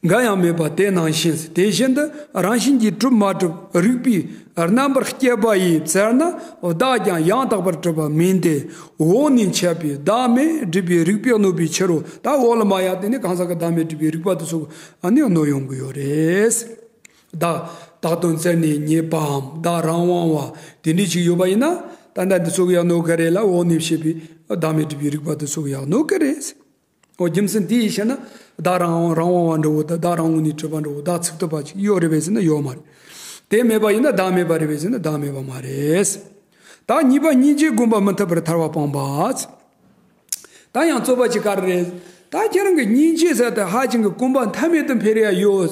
འགའ་ཡང་མེད་པ་དེ་ནང་བཞིན། དེ་བཞིན་དུ་རང་བཞིན་གྱིས་གྲུབ་མ་གྲུབ་རིགས་པས་རྣམ་པར་དཔྱད་པ་ཡིས་བཙལ་ན་བདག་ཀྱང་ཡང་དག་པར་གྲུབ་པ་མིན་ཏེ། འོག་ནས་འཆད་པའི་བདག་མེད་སྒྲུབ་པའི་རིགས་པས་གནོད་པའི་ཕྱིར་རོ། ད་འོག་ལ་མ་ཡང་དེ་ནི་གང་ཟག་གི་བདག་མེད་སྒྲུབ་པའི་རིགས་པ་དེ་ཚོ་ཨ་ནི་གནོད་ཡོང་གི་ཡོད་རེད། བདག་བདག་དོན་བཙལ་ནས་རྙེད་པའམ་བདག་རང་དབང་བ་དེ་འདྲ་ཅིག་ཡོད་པ་ཡིན་ན་ད་ལྟ་འདི་ཚོ་གི་ཡང་གནོད་གི་རེད་ལ། འོག་ནས་བཤད་པའི་བདག་མེད་སྒྲུབ་པའི་རིགས་པ་དེ་ཚོ་གི་ཡང་གནོད་གི་རེད། འོ་རྒྱུ་མཚན་འདི་ཡིས་བཤད་ན་བདག་རང་དབང་རང་དབང་བ་འདྲ་བོ་དང་བདག་རང་ངོས་ནས་གྲུབ་པ་འདྲ་བོ་བདག་ཚིག་ཐོབ་པ་ཅིག་ཡོད་རེད་པས་ཟེར་ན་ཡོད་མ་རེད། དེ་མེད་པ་ཡིན་ན་བདག་མེད་པ་རེད་པས་ཟེར་ན་བདག་མེད་པ་མ་རེད། ད་གཉིས་པ་སྙིང་རྗེ་བསྒོམ་པ་མི་འཐད་པར་ཐར་པ་སྤངས་པ། ད་ཡང་རྩོད་པ་ཅིག་ག་རེ་རེད། ད་ཁྱེད་རང་གི་སྙིང་རྗེ་ཟེར་དེ་ཧ་ཅང་གི་གོམས་པ་མཐའ་མེད་དུ་འཕེལ་ཡ་ཡོད།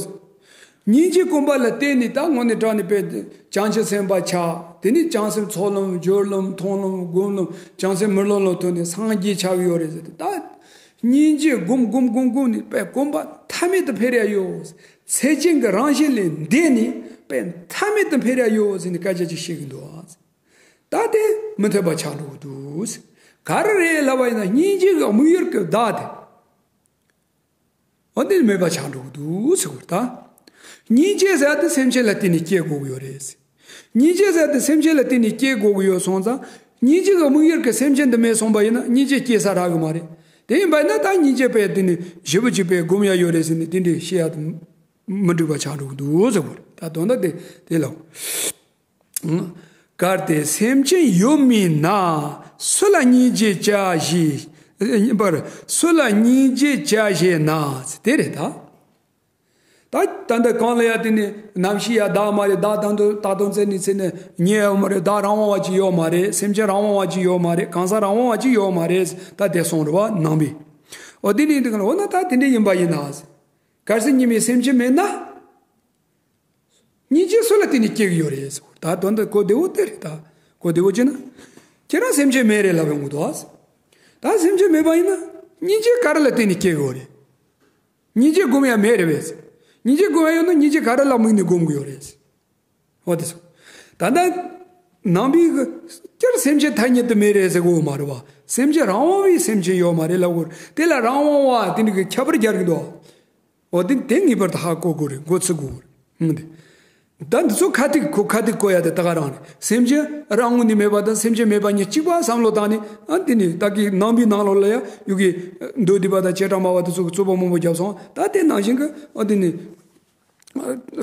སྙིང་རྗེ་གོམས་པ་ལ་བརྟེན་ནས་ད་དངོས་གནས་དྲང་གནས་དཔེ་བྱང་ཆུབ་སེམས་དཔའ་ཆགས། དེ་ནས་བྱང་སེམས་ཚོགས་ལམ་སྦྱོར་ལམ་མཐོང་ལམ་སྒོམ་ལམ་བྱང་སེམས་མི་སློབ་ལམ་ཐོན་ནས་སངས་རྒྱས་ཆགས་ཀྱི་ཡོད་རེད་ཟེར་ཏེ། ད་སྙིང་རྗེ་སྒོམ་སྒོམ་སྒོམ་སྒོམ་ནས་དཔེ་གོམས་པ་མཐའ་མེད་དུ་འཕེལ་ཡ་ཡོད། ཚད་ཅན་གྱི་རང་བཞིན་ལས་འདས་ནས་དཔེ་མཐའ་མེད་དུ་འཕེལ་ཡ་ཡོད་ཟེར་ནས་སྐད་ཆ་ཅིག་བཤད་ཀྱི་འདུག་ད་དེ་མི་འཐད་པ་ཆགས་འགྲོ་གི་འདུག་ག་རེ་རེད་ལབ་པ་ཡིན་ན་སྙིང་རྗེ་གི་དམིགས་ཡུལ་གྱི་བདག་དེ། འོ་འདི་མེད་པ་ཆགས་འགྲོ་གི་འདུག་ཟེར་བ་ད། སྙིང་རྗེ་ཟེར་དེ་སེམས་ཅན་ལ་བརྟེན་ནས་སྐྱེ་དགོས་ཀྱི་ཡོད་རེད། སྙིང་རྗེ་ཟེར་དེ་སེམས་ཅན་ལ་བརྟེན་ནས་སྐྱེ་དགོས་ཀྱི་ཡོད་སོང་ཙང་། སྙིང་རྗེ་གི་དམིགས་ཡུལ་གྱི་སེམས་ཅན་འདི་མེད་སོང་པ་ཡིན་ན་སྙིང་རྗེ་སྐྱེ་ས་རག་གི་མ་རེད། དེ་ཡིན་པ་ཡིན་ན་ད་སྙིང་རྗེ་པས་དེ་ནི་ཞེ་པོ་ཅིག་པས་སྒོམ་ཡ་ཡོད་རེད་ཟེར་ནས་དེ་འདྲའི་བཤད་ཡ་དེ་མི་འགྲིག་པ་ཆགས་འགྲོ་གི་འདུག་ཟེར་བ་རེད། ད་དོན་དག་དེ་དེ་ལ། གལ་ཏེ་སེམས་ཅན་ཡོད་མིན་ན། སུ་ལ་སྙིང་རྗེ་བྱ་ཞེས། ཡིན་པར་སུ་ལ་སྙིང་རྗེ་བྱ་ཞེ་ན། དེ་རེད་ད། ད་ད་ལྟ་གང་ལ་ཡ་དེ་ནི་ནམ་ཞིག་ཡ་བདག་མ་རེད། བདག་ད་དུང་ད་དུང་བཙལ་ནས་བཙལ་ནས་རྙེད་ཡོད་མ་རེད། བདག་རང་དབང་བ་ཅིག་ཡོད་མ་རེད། སེམས་ཅན་རང་དབང་བ་ཅིག་ཡོད་མ་རེད། གང་ཟག་རང་དབང་བ་ཅིག་ཡོད་མ་རེད། ད་དེ་གསུངས་རེད་བ་ནང་པའི། འོ་དེ་ནི་འདི་ག་ལ་འོ་ན་ད་དེ་འདྲ་ཡིན་པ་ཡིན་ན། གལ་སྲིད་གཉིས་མེད་སེམས་ཅན་མེད་ན། སྙིང་རྗེ་སུ་ལ་བརྟེན་ནས་སྐྱེ་གི་ཡོད་རེད་ཟེར། ད་དོན་དུ་གོ་བདེ་བོ་དེ་རེད་ད། གོ་བདེ་བོ་བྱས་ན། ཁྱེད་རང་སེམས་ཅན་མེད་རེད་ལབ་ཡོང་གི་འདུག་ཨ། ད་སེམས་ཅན་མེད་པ་ཡིན་ན། སྙིང་རྗེ་ག་རེ་ལ་བརྟེན་ནས་སྐྱེ་གི་ཡོད་རེད། སྙིང་རྗེ་སྒོམ་ཡ་མེད་རེད་པས། སྙིང་རྗེ་སྒོམ་ཡ་ཡོད་ན་སྙིང་རྗེ་ག་རེ་ལ་དམིགས་ནས་སྒོམ་གི་ཡོད་རེད། འོ་དེ་སོ། ད་ལྟ་ནང་པའི་གི་སྤྱིར་སེམས་ཅན་ཐ་སྙད་དུ་མེད་རེད་ཟེར་གོ་མ་རེད་བ། སེམས་ཅན་རང་དབང་བའི་སེམས་ཅན་ཡོད་མ་རེད་ལབ་གོ། དེ་ལ་རང་དབང་བ་དེ་འདྲ་གི་ཁྱད་པར་རྒྱག་གི་འདུག་འོ་དེ་དེ་ངེས་པར་དུ་ཧ་གོ་དགོས་རེད། མགོ་ཚོད་དགོས་རེད། ཨང་དེ། ད་འདི་ཚོ་ཁ་ཐིག་གོ་ཁ་ཐིག་གོ་ཡ་དེ་ད་ག་རང་རེད། སེམས་ཅན་རང་ངོས་ནས་མེད་པ་དང་སེམས་ཅན་མེད་པ་གཉིས་གཅིག་པ་བསམ་བློ་བཏང་ནས། ཨ་དེ་ནི་ད་གི་ནང་པའི་ནང་ལོགས་ལ་ཡ་ཡུ་གི་མདོ་སྡེ་པ་དང་བྱེ་བྲག་སྨྲ་བ་དེ་ཚོ་གི་རྩོད་པ་མང་པོ་བརྒྱབ་སོང་། ད་དེ་ནང་བཞིན་གི་ཨ་དེ་ནི།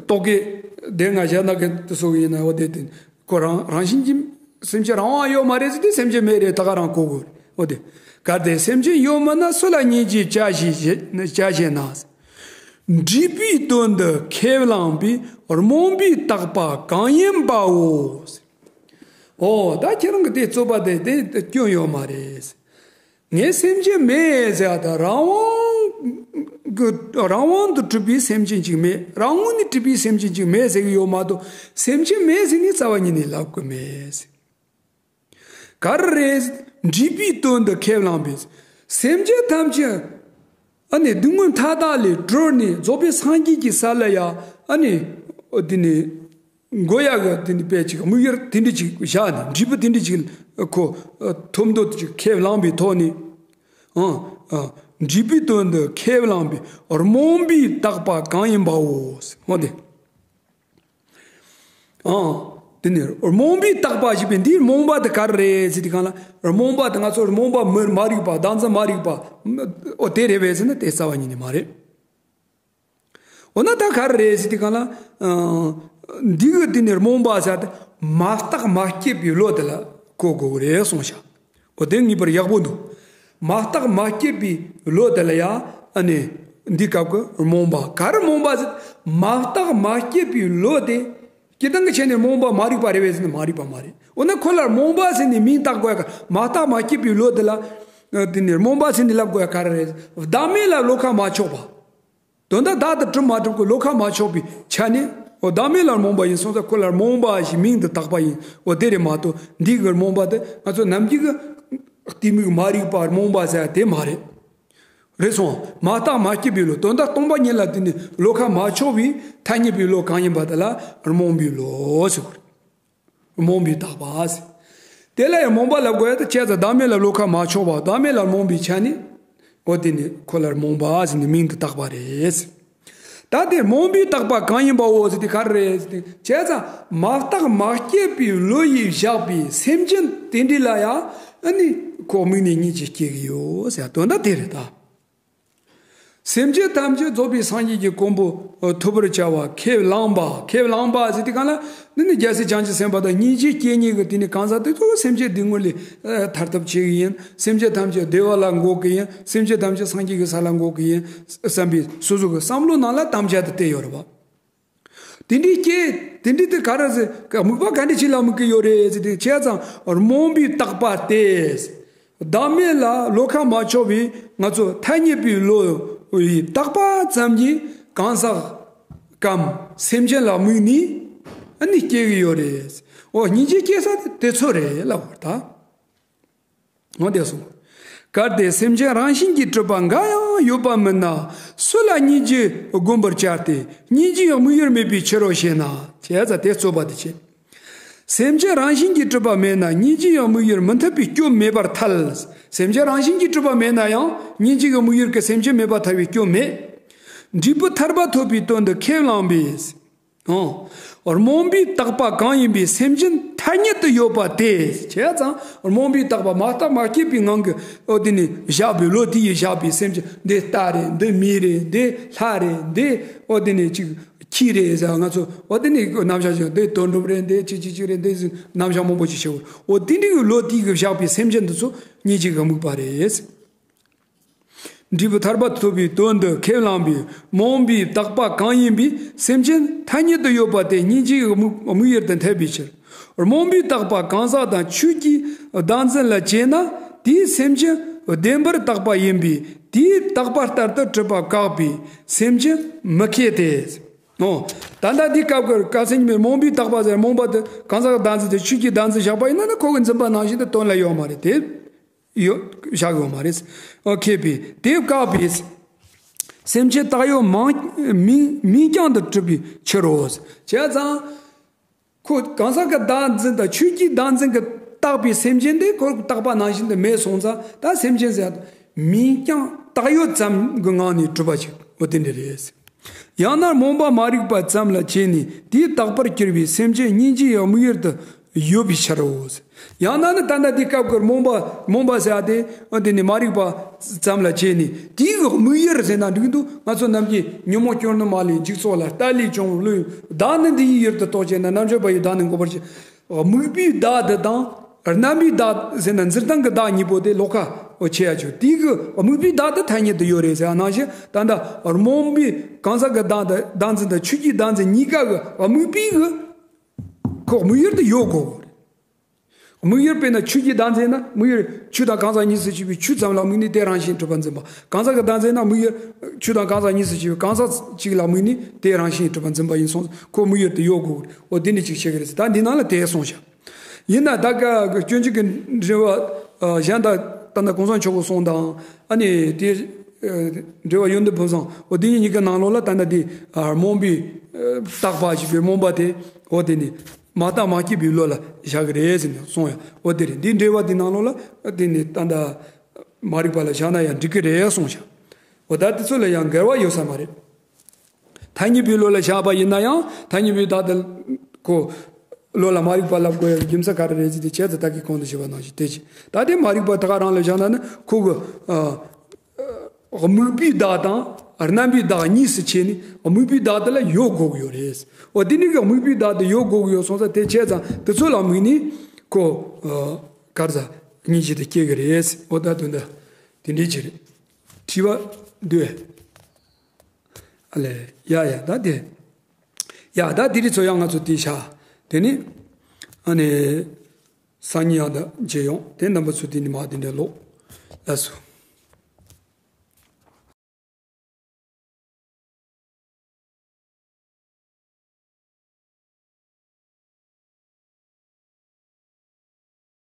རྟོག་གེ་སྡེ་ལྔ་ཞེ་ལྔ་གི་དེ་སོགས་ཡིན་ན་འོ་དེ་དེ་ཁོ་རང་རང་བཞིན་གྱིས་སེམས་ཅན་རང་དབང་ཡོད་མ་རེད་ཟེར་དུས་སེམས་ཅན་མེད་རེད་ད་ག་རང་གོ་དགོས་རེད། འོ་དེ་གལ་ཏེ་སེམས་ཅན་ཡོད་མིན་ན་སུ་ལ་སྙིང་རྗེ་བྱ་ཞེས་བྱ་ཞེ་ན། འབྲས་བུའི་དོན་དུ་ཁས་བླངས་པའི་རྨོངས་པའི་བཏགས་པ་གང་ཡིན་པའོ། ཨོ་ད་ཁྱེད་རང་གི་དེ་རྩོད་པ་དེ་དེ་སྐྱོན་ཡོད་མ་རེད། ངས་སེམས་ཅན་མེད་ཟེར་ཡ་ད་རང་དབང་གི་རང་དབང་དུ་གྲུབ་པའི་སེམས་ཅན་ཅིག་མེད། རང་ངོས་ནས་གྲུབ་པའི་སེམས་ཅན་ཅིག་མེད་ཟེར་གི་ཡོད་མ་གཏོགས། སེམས་ཅན་མེད་ཟེར་ནས་རྩ་བ་ཉིད་ནས་ལབ་གི་མེད། ག་རེ་རེད། འདྲིས་པའི་དོན་དུ་ཁས་བླངས་པའི་སེམས་ཅན་ཐམས་ཅད་ཨ་ནི་སྡུག་བསྔལ་མཐའ་དག་ལས་གྲོལ་ནས་རྫོགས་པའི་སངས་རྒྱས་ཀྱི་ས་ལ་ཡ་ཨ་ནི་འོ་དེ་ནི་འགོད་ཡ་གི་དེ་འདྲ་དཔེ་ཅིག་དམིགས་ཡུལ་དེ་འདྲ་ཅིག་བཞག་ནས། འདྲིས་པ་དེ་འདྲ་ཅིག་ཁོ་ཐོབ་འདོད་ཅིག་ཁས་བླངས་པའི་ཐོག་ནས། ཨང་། ཨང་། འདྲིས་པའི་དོན་དུ་ཁས་བླངས་པའི་རྨོངས་པའི་བརྟག་པ་གང་ཡིན་པའོ། འོ་དེ། ཨང་། དེ་ནས་རྨོངས་པའི་བརྟག་པ་ཞེས་པའི་འདིའི་རྨོངས་པ་དེ་ག་རེ་རེད་ཟེར་དུས་སྒང་ལ། རྨོངས་པ་དེ་ང་ཚོ་རྨོངས་པ་མི་མ་རིག་པ། བདག་འཛིན་མ་རིག་པ། ཨོ་དེ་རེད་པས་ཟེར་ན་དེ་རྩ་བ་ཉིད་ནས་མ་རེད། འོ་ན་ད་ག་རེ་རེད་ཟེར་དུས་སྒང་ལ། ཨང་། འདི་གི་དེ་ནས་རྨོངས་པ་ཟེར་དེ་མ་བརྟགས་མ་དཔྱད་པའི་བློ་དེ་ལ་གོ་དགོས་རེད་གསུངས་ཤག་འོ་དེ་ངེས་པར་ཡག་པོ་འདུག་མ་བརྟགས་མ་དཔྱད་པའི་བློ་དེ་ལ་ཡ་ཨ་ནི་འདི་སྐབས་ཀྱི་རྨོངས་པ། ག་རེ་རྨོངས་པ་ཟེར། མ་བརྟགས་མ་དཔྱད་པའི་བློ་དེ་སྤྱིར་བཏང་གི་ཆ་ནས་རྨོངས་པ་མ་རིག་པ་རེད་པས་ཟེར་ན་མ་རིག་པ་མ་རེད། འོ་ན་ཁོ་ལ་རྨོངས་པ་ཟེར་ནས་མིང་བཏགས་དགོས་ཡ་ག་མ་བརྟགས་མ་དཔྱད་པའི་བློ་དེ་ལ། ཨ། དེ་ནས་རྨོངས་པ་ཟེར་ནས་ལབ་དགོས་ཡ་ག་རེ་རེད། བདག་མེད་ལ་བློ་ཁ་མ་ཕྱོགས་པ། དོན་དག་བདག་ཏུ་གྲུབ་མ་གྲུབ་ཀྱི་བློ་ཁ་མ་ཕྱོགས་པའི་ཆ་ནས། འོ་བདག་མེད་ལ་རྨོངས་པ་ཡིན་སོང་ཙང་ཁོ་ལ་རྨོངས་པ་ཞེས་མིང་དུ་བཏགས་པ་ཡིན། འོ་དེ་རེད་མ་གཏོགས་འདི་གི་རྨོངས་པ་དེ་ང་ཚོ་ནམ་རྒྱུན་གྱི་གཏི་མུག་མ་རིག་པ་རྨོངས་པ་ཟེར་དེ་མ་རེད། རེད་སོང་། མ་བརྟགས་མ་དཔྱད་པའི་བློ། དོན་དག་སྟོང་པ་ཉིད་ལ་དེ་ནི་བློ་ཁ་མ་ཕྱོགས་པའི་ཐ་སྙད་པའི་བློ་གང་ཡིན་པ་དེ་ལ་རྨོངས་པའི་བློ་ཟེར་བ་རེད། རྨོངས་པའི་བརྟག་པ་ཟེར། དེ་ལ་ཡང་རྨོངས་པ་ལབ་དགོས་ཡ་དེ་བྱས་ཙང་བདག་མེད་ལ་བློ་ཁ་མ་ཕྱོགས་པ། བདག་མེད་ལ་རྨོངས་པའི་ཆ་ནས། འོ་དེ་ནི་ཁོ་ལ་རྨོངས་པ་ཟེར་ནས་མིང་དུ་བཏགས་པ་རེད། ད་དེ་རྨོངས་པའི་བརྟག་པ་གང་ཡིན་པའོ་ཟེར་དེ་ག་རེ་རེད་ཟེར་དེ། བྱས་ཙང་མ་བརྟགས་མ་དཔྱད་པའི་བློ་ཡིས་བཞག་པའི་སེམས་ཅན་དེ་འདྲ་ལ་ཡང་ཨ་ནི་ཁོ་དམིགས་ནས་སྙིང་རྗེ་སྐྱེ་གི་ཡོད་ཟེར་དོན་དག་དེ་རེད་ད། སེམས་ཅན་ཐམས་ཅད་རྫོགས་པའི་སངས་རྒྱས་ཀྱི་གོ་འཕང་ཐོབ་པར་བྱ་བ་ཁས་བླངས་པ། ཁས་བླངས་པ་ཟེར་དུས་སྒང་ལ་ནི་ནི་རྒྱལ་སྲས་བྱང་ཆུབ་སེམས་དཔའ་དང་སྙིང་རྗེ་སྐྱེ་ནི་གི་དེ་ནི་གང་ཟག་དེ་ཚོ་སེམས་ཅན་སྡུག་བསྔལ་ལས་ཐར་ཐབས་བྱེད་ཀྱི་ཡིན། སེམས་ཅན་ཐམས་ཅད་བདེ་བ་ལ་འགོད་ཀྱི་ཡིན། སེམས་ཅན་ཐམས་ཅད་སངས་རྒྱས་ཀྱི་ས་ལ་འགོད་ཀྱི་ཡིན་བསམ་པའི་སོ་སོ་གི་བསམ་བློ་ནང་ལ་དམ་བཅའ་དེ་བསྟན་ཡོད་རེད་པ། དེ་འདྲའི་སྐྱེ། དེ་འདྲའི་དེ་ག་རེ་ཟེར། དམིགས་པ་ག་འདྲ་ཞིག་ལ་དམིགས་ཀྱི་ཡོད་རེད་ཟེར་དུས། བྱས་ཙང་རྨོངས་པའི་བརྟག་པ་སྟེ། བདག་མེད་ལ་བློ་ཁ་མ་ཕྱོགས་པའི་ང་ཚོ་ཐ་སྙད་པའི་བློ་ཡི་བརྟག་པ་ཙམ་གྱིས་གང་ཟག་གམ་སེམས་ཅན་ལ་དམིགས་ནས་ཨ་ནི་སྐྱེ་གི་ཡོད་རེད། འོ་སྙིང་རྗེ་སྐྱེ་ས་དེ་དེ་ཚོ་རེད་ལབ་པ་རེད་ད། འོ་དེ་སོང་། གལ་ཏེ་སེམས་ཅན་རང་བཞིན་གྱིས་གྲུབ་པ་འགའ་ཡང་ཡོད་པ་མིན་ན། སུ་ལ་སྙིང་རྗེ་བསྒོམ་པར་བྱ་སྟེ། སྙིང་རྗེའི་དམིགས་ཡུལ་མེད་པའི་ཕྱིར་རོ་ཞེ་ན། བྱས་ཙང་དེ་རྩོད་པ་དེ་བྱེད། སེམས་ཅན་རང་བཞིན་གྱིས་གྲུབ་པ་མེད་ན་སྙིང་རྗེའི་དམིགས་ཡུལ་མི་འཐད་པའི་སྐྱོན་མེད་པར་ཐལ། སེམས་ཅན་རང་བཞིན་གྱིས་གྲུབ་པ་མེད་ན་ཡང་སྙིང་རྗེ་གི་དམིགས་ཡུལ་གྱི་སེམས་ཅན་མེད་པར་ཐལ་བའི་སྐྱོན་མེད། འབྲས་བུ་ཐར་པ་ཐོབ་པའི་དོན་དུ་ཁས་བླངས་པས། ཨང་། རྨོངས་པའི་བརྟག་པ་གང་ཡིན་པའི་སེམས་ཅན་ཐ་སྙད་དུ་ཡོད་པ་དེ། བྱས་ཙང་རྨོངས་པའི་བརྟག་པ་མ་བརྟགས་མ་དཔྱད་པའི་ངང་གིས་འོ་དེ་ནི་བཞག་པའི་བློ་དེ་ཡིས་བཞག་པའི་སེམས་ཅན། འདི་རྟ་རེད། འདི་མི་རེད། འདི་ལྷ་རེད། འདི་འོ་དེ་ནི་ཅིག་ཁྱི་རེད་ཟེར། ང་ཚོ་འོ་དེ་ནི་རྣམ་གཞག་ཅིག་འདི་དོན་གྲུབ་རེད། འདི་ཅི་ཅི་ཅི་རེད། འདི་རྣམ་གཞག་མང་པོ་ཅིག་བྱེད། འོ་དེ་འདྲའི་བློ་དེ་གིས་བཞག་པའི་སེམས་ཅན་འདི་ཚོ་སྙིང་རྗེ་གི་དམིགས་པ་རེད། འབྲས་བུ་ཐར་པ་ཐོབ་པའི་དོན་དུ་ཁས་བླངས་པའི་རྨོངས་པའི་བརྟག་པ་གང་ཡིན་པའི་སེམས་ཅན་ཐ་སྙད་དུ་ཡོད་པ་དེ་སྙིང་རྗེའི་དམིགས་དམིགས་ཡུལ་དུ་འཐད་པའི་ཕྱིར། རྨོངས་པའི་བརྟག་པ་གང་ཟག་དང་ཆོས་ཀྱི་བདག་འཛིན་ལ་བྱེད་ན། དེའི་སེམས་ཅན་བདེན་པར་བརྟགས་པ་ཡིན་པས་དེའི་བརྟག་པ་ལྟར་དུ་གྲུབ་པ་བཀག་པའི་སེམས་ཅན་མི་ཁེགས་ཏེ། འོ། ད་ལྟ་འདི་སྐབས་ཀྱི་སྐབས་སེམས་ཉིད་མེད་རྨོངས་པའི་བརྟག་པ་ཟེར། རྨོངས་པ་དེ་གང་ཟག་གི་བདག་འཛིན་དེ་ཆོས་ཀྱི་བདག་འཛིན་བཞག་པ་ཡིན་ན་ནི་ཁོ་གི་འཛིན་པ་ནང་བཞིན་དུ་དོན་ལ་ཡོད་མ་རེད་དེ། ཡོད་བཞག་ཡོད་མ་རེད། ཨོ་ཁེགས་པས་དེ་བཀག་པས། སེམས་ཅན་བཏགས་ཡོད་མིང་མིང་མིང་རྐྱང་དུ་གྲུབ་པའི་ཕྱིར་རོ། བྱས་ཙང་། ཁོ་གང་ཟག་གི་བདག་འཛིན་དང་ཆོས་ཀྱི་བདག་འཛིན་གྱིས་བཏགས་པའི་སེམས་ཅན་དེ་ཁོ་བཏགས་པ་ནང་བཞིན་དུ་མེད་སོང་ཙང་། ད་སེམས་ཅན་ཟེར་ཡ་དེ་མིང་རྐྱང་བཏགས་ཡོད་ཙམ་གྱི་ངང་ནས་གྲུབ་པ་ཅིག་འོ་དེ་འདྲ་རེད། ཡང་ན་རྨོངས་པ་མ་རིག་པ་ཙམ་ལ་བྱས་ནས་དེའི་བརྟག་པར་གྱུར་པའི་སེམས་ཅན་སྙིང་རྗེའི་དམིགས་ཡུལ་དུ་ཡོད་པའི་ཕྱིར་རོ། ཡང་ན་ནི་ད་ལྟ་འདི་སྐབས་ཀྱི་རྨོངས་པ་རྨོངས་པ་ཟེར་ཡ་དེ་འོ་དེ་ནི་མ་རིག་པ་ཙམ་ལ་བྱས་ནས་དེའི་དམིགས་ཡུལ་ཟེར་ན་འགྲིག་འདུག་ང་ཚོ་ནམ་རྒྱུན་ཉོན་མོངས་སྐྱོན་ནི་མ་ལུས་འཇིག་ཚོགས་ལ་ལྟ་ལས་བྱུང་བའི་བློའི་བདག་ནི་འདི་ཡི་ཡུལ་དུ་རྟོགས་བྱས་ན་རྣམ་དཔྱོད་པ་ཡི་བདག་ནི་འགོག་པར་བྱེད། དམིགས་པའི་བདག་འདི་དང་། རྣམ་པའི་བདག་ཟེར་ན་འཛིན་སྟངས་ཀྱི་བདག་གཉིས་པོ་དེ་ལོགས་ཀ་འོ་ཕྱེ་ཡ་ཆོག་དེའི་གི་དམིགས་པའི་བདག་དེ་ཐ་སྙད་དུ་ཡོད་རེད་ཟེར་བ་ནང་བཞིན། ད་ལྟ་རྨོངས་པའི་གང་ཟག་གི་བདག་དང་བདག་འཛིན་དང་ཆོས་ཀྱི་བདག་འཛིན་གཉིས་ཀ་གི་དམིགས་པའི་གི་ཁོ་དམིགས་ཡུལ་དུ་ཡོད་དགོས། དམིགས་ཡུལ་དཔེར་ན་ཆུ་གི་བདག་འཛིན་ན་དམིགས་ཡུལ་ཆུ་དང་གང་ཟག་གཉིས་སུ་སྐྱེས་པའི་ཆུ་ཙམ་ལ་དམིགས་ནས་དེའི་རང་བཞིན་གྲུབ་པར་འཛིན་པ། གང་ཟག་གི་བདག་འཛིན་ན་དམིགས་ཡུལ་ཆུ་དང་གང་ཟག་གཉིས་སུ་སྐྱེས་པའི་གང་ཟག་གཅིག་ལ་དམིགས་ནས་དེའི་རང་བཞིན་གྲུབ་པར་འཛིན་པ་ཡིན་སོང་ཁོ་དམིགས་ཡུལ་དུ་ཡོད་དགོས། འོ་དེ་ནི་གཅིག་བཤད་ཀྱི་རེད་ཟེར། ད་འདི་ནང་ལ་དེ་གསུངས་ཤག་ཡིན་ན་ད་ག་གི་སྤྱོད་འཇུག་གི་འགྲེལ་པ་ཨ་གཞན་དག་ད་ནི་གོང་ས་མཆོག་གི་གསུང་དང་ཨ་ནི་དེ་ཨ་འགྲེལ་པ་ཡོན་ཏན་ཕུན་སུམ་འོ་དེ་གཉིས་ཀྱི་ནང་ལོགས་ལ་ད་ནི་དེ་ཨ་རྨོངས་པའི་ཨ་བརྟག་པ་ཞེས་པའི་རྨོངས་པ་དེ་འོ་དེ་ནི་མ་བརྟགས་མ་དཔྱད་པའི་བློ་ལ་བཞག་གི་རེད་ཟེར་ནས་གསུངས་ཡ། འོ་དེ་རེད། འདིའི་འགྲེལ་པ་དེ་ནང་ལོགས་ལ་དེ་ནི་ད་ལྟ་མ་རིག་པ་ལ་བཞག་ན་ཡང་འགྲིག་གི་རེད་གསུངས་ཤག་འོ་ད་དེ་ཚོ་ལ་ཡང་འགལ་བ་ཡོད་ས་མ་རེད། ཐ་སྙད་པའི་བློ་ལ་བཞག་པ་ཡིན་ན་ཡང་ཐ་སྙད་པའི་བདག་དེ་ཁོ་བློ་ལ་མ་རིག་པ་ལབ་དགོས་ཡ་རྒྱུ་མཚན་ག་རེ་རེད་ཟེར་དུས་བྱས་ཙང་ད་གིན་གོང་དུ་ཞུས་པ་ནང་བཞིན་དེ་ཅི། ད་དེ་མ་རིག་པ་ད་ག་རང་ལ་བཞག་ན་ནི་ཁོ་གི་ཨ་དམིགས་པའི་བདག་དང་རྣམ་པའི་བདག་གཉིས་སུ་ཕྱེ་ནས་དམིགས་པའི་བདག་དེ་ལ་ཡོད་དགོས་ཀྱི་ཡོད་རེད། འོ་དེ་ནི་གི་དམིགས་པའི་བདག་དེ་ཡོད་དགོས་ཀྱི་ཡོད་སོང་ཙང་དེ་བྱས་ཙང་དེ་ཚོ་ལ་དམིགས་ནས་ཁོ་ཨ་ག་རེ་ཟ་སྙིང་རྗེ་དེ་སྐྱེ་གི་རེད། འོ་ད་དོན་དག་དེ་འདྲའི་ཅི་རེད། དྲི་བ་འདུག་ཨ། ཨ་ལས། ཡ་ཡ། ད་དེ། ཡ་ད་དེ་རིང་ཚོ་ཡང་ང་ཚོ་དེ་བྱ། དེ་ནི། ཨ་ནི། སང་ཉིན་ཡང་ད་མཇལ་ཡོང་། དེ་རྣམ་པ་ཚོ་དེ་ནི་མ་དེ་འདྲ་ལོག་ལགས་སོ།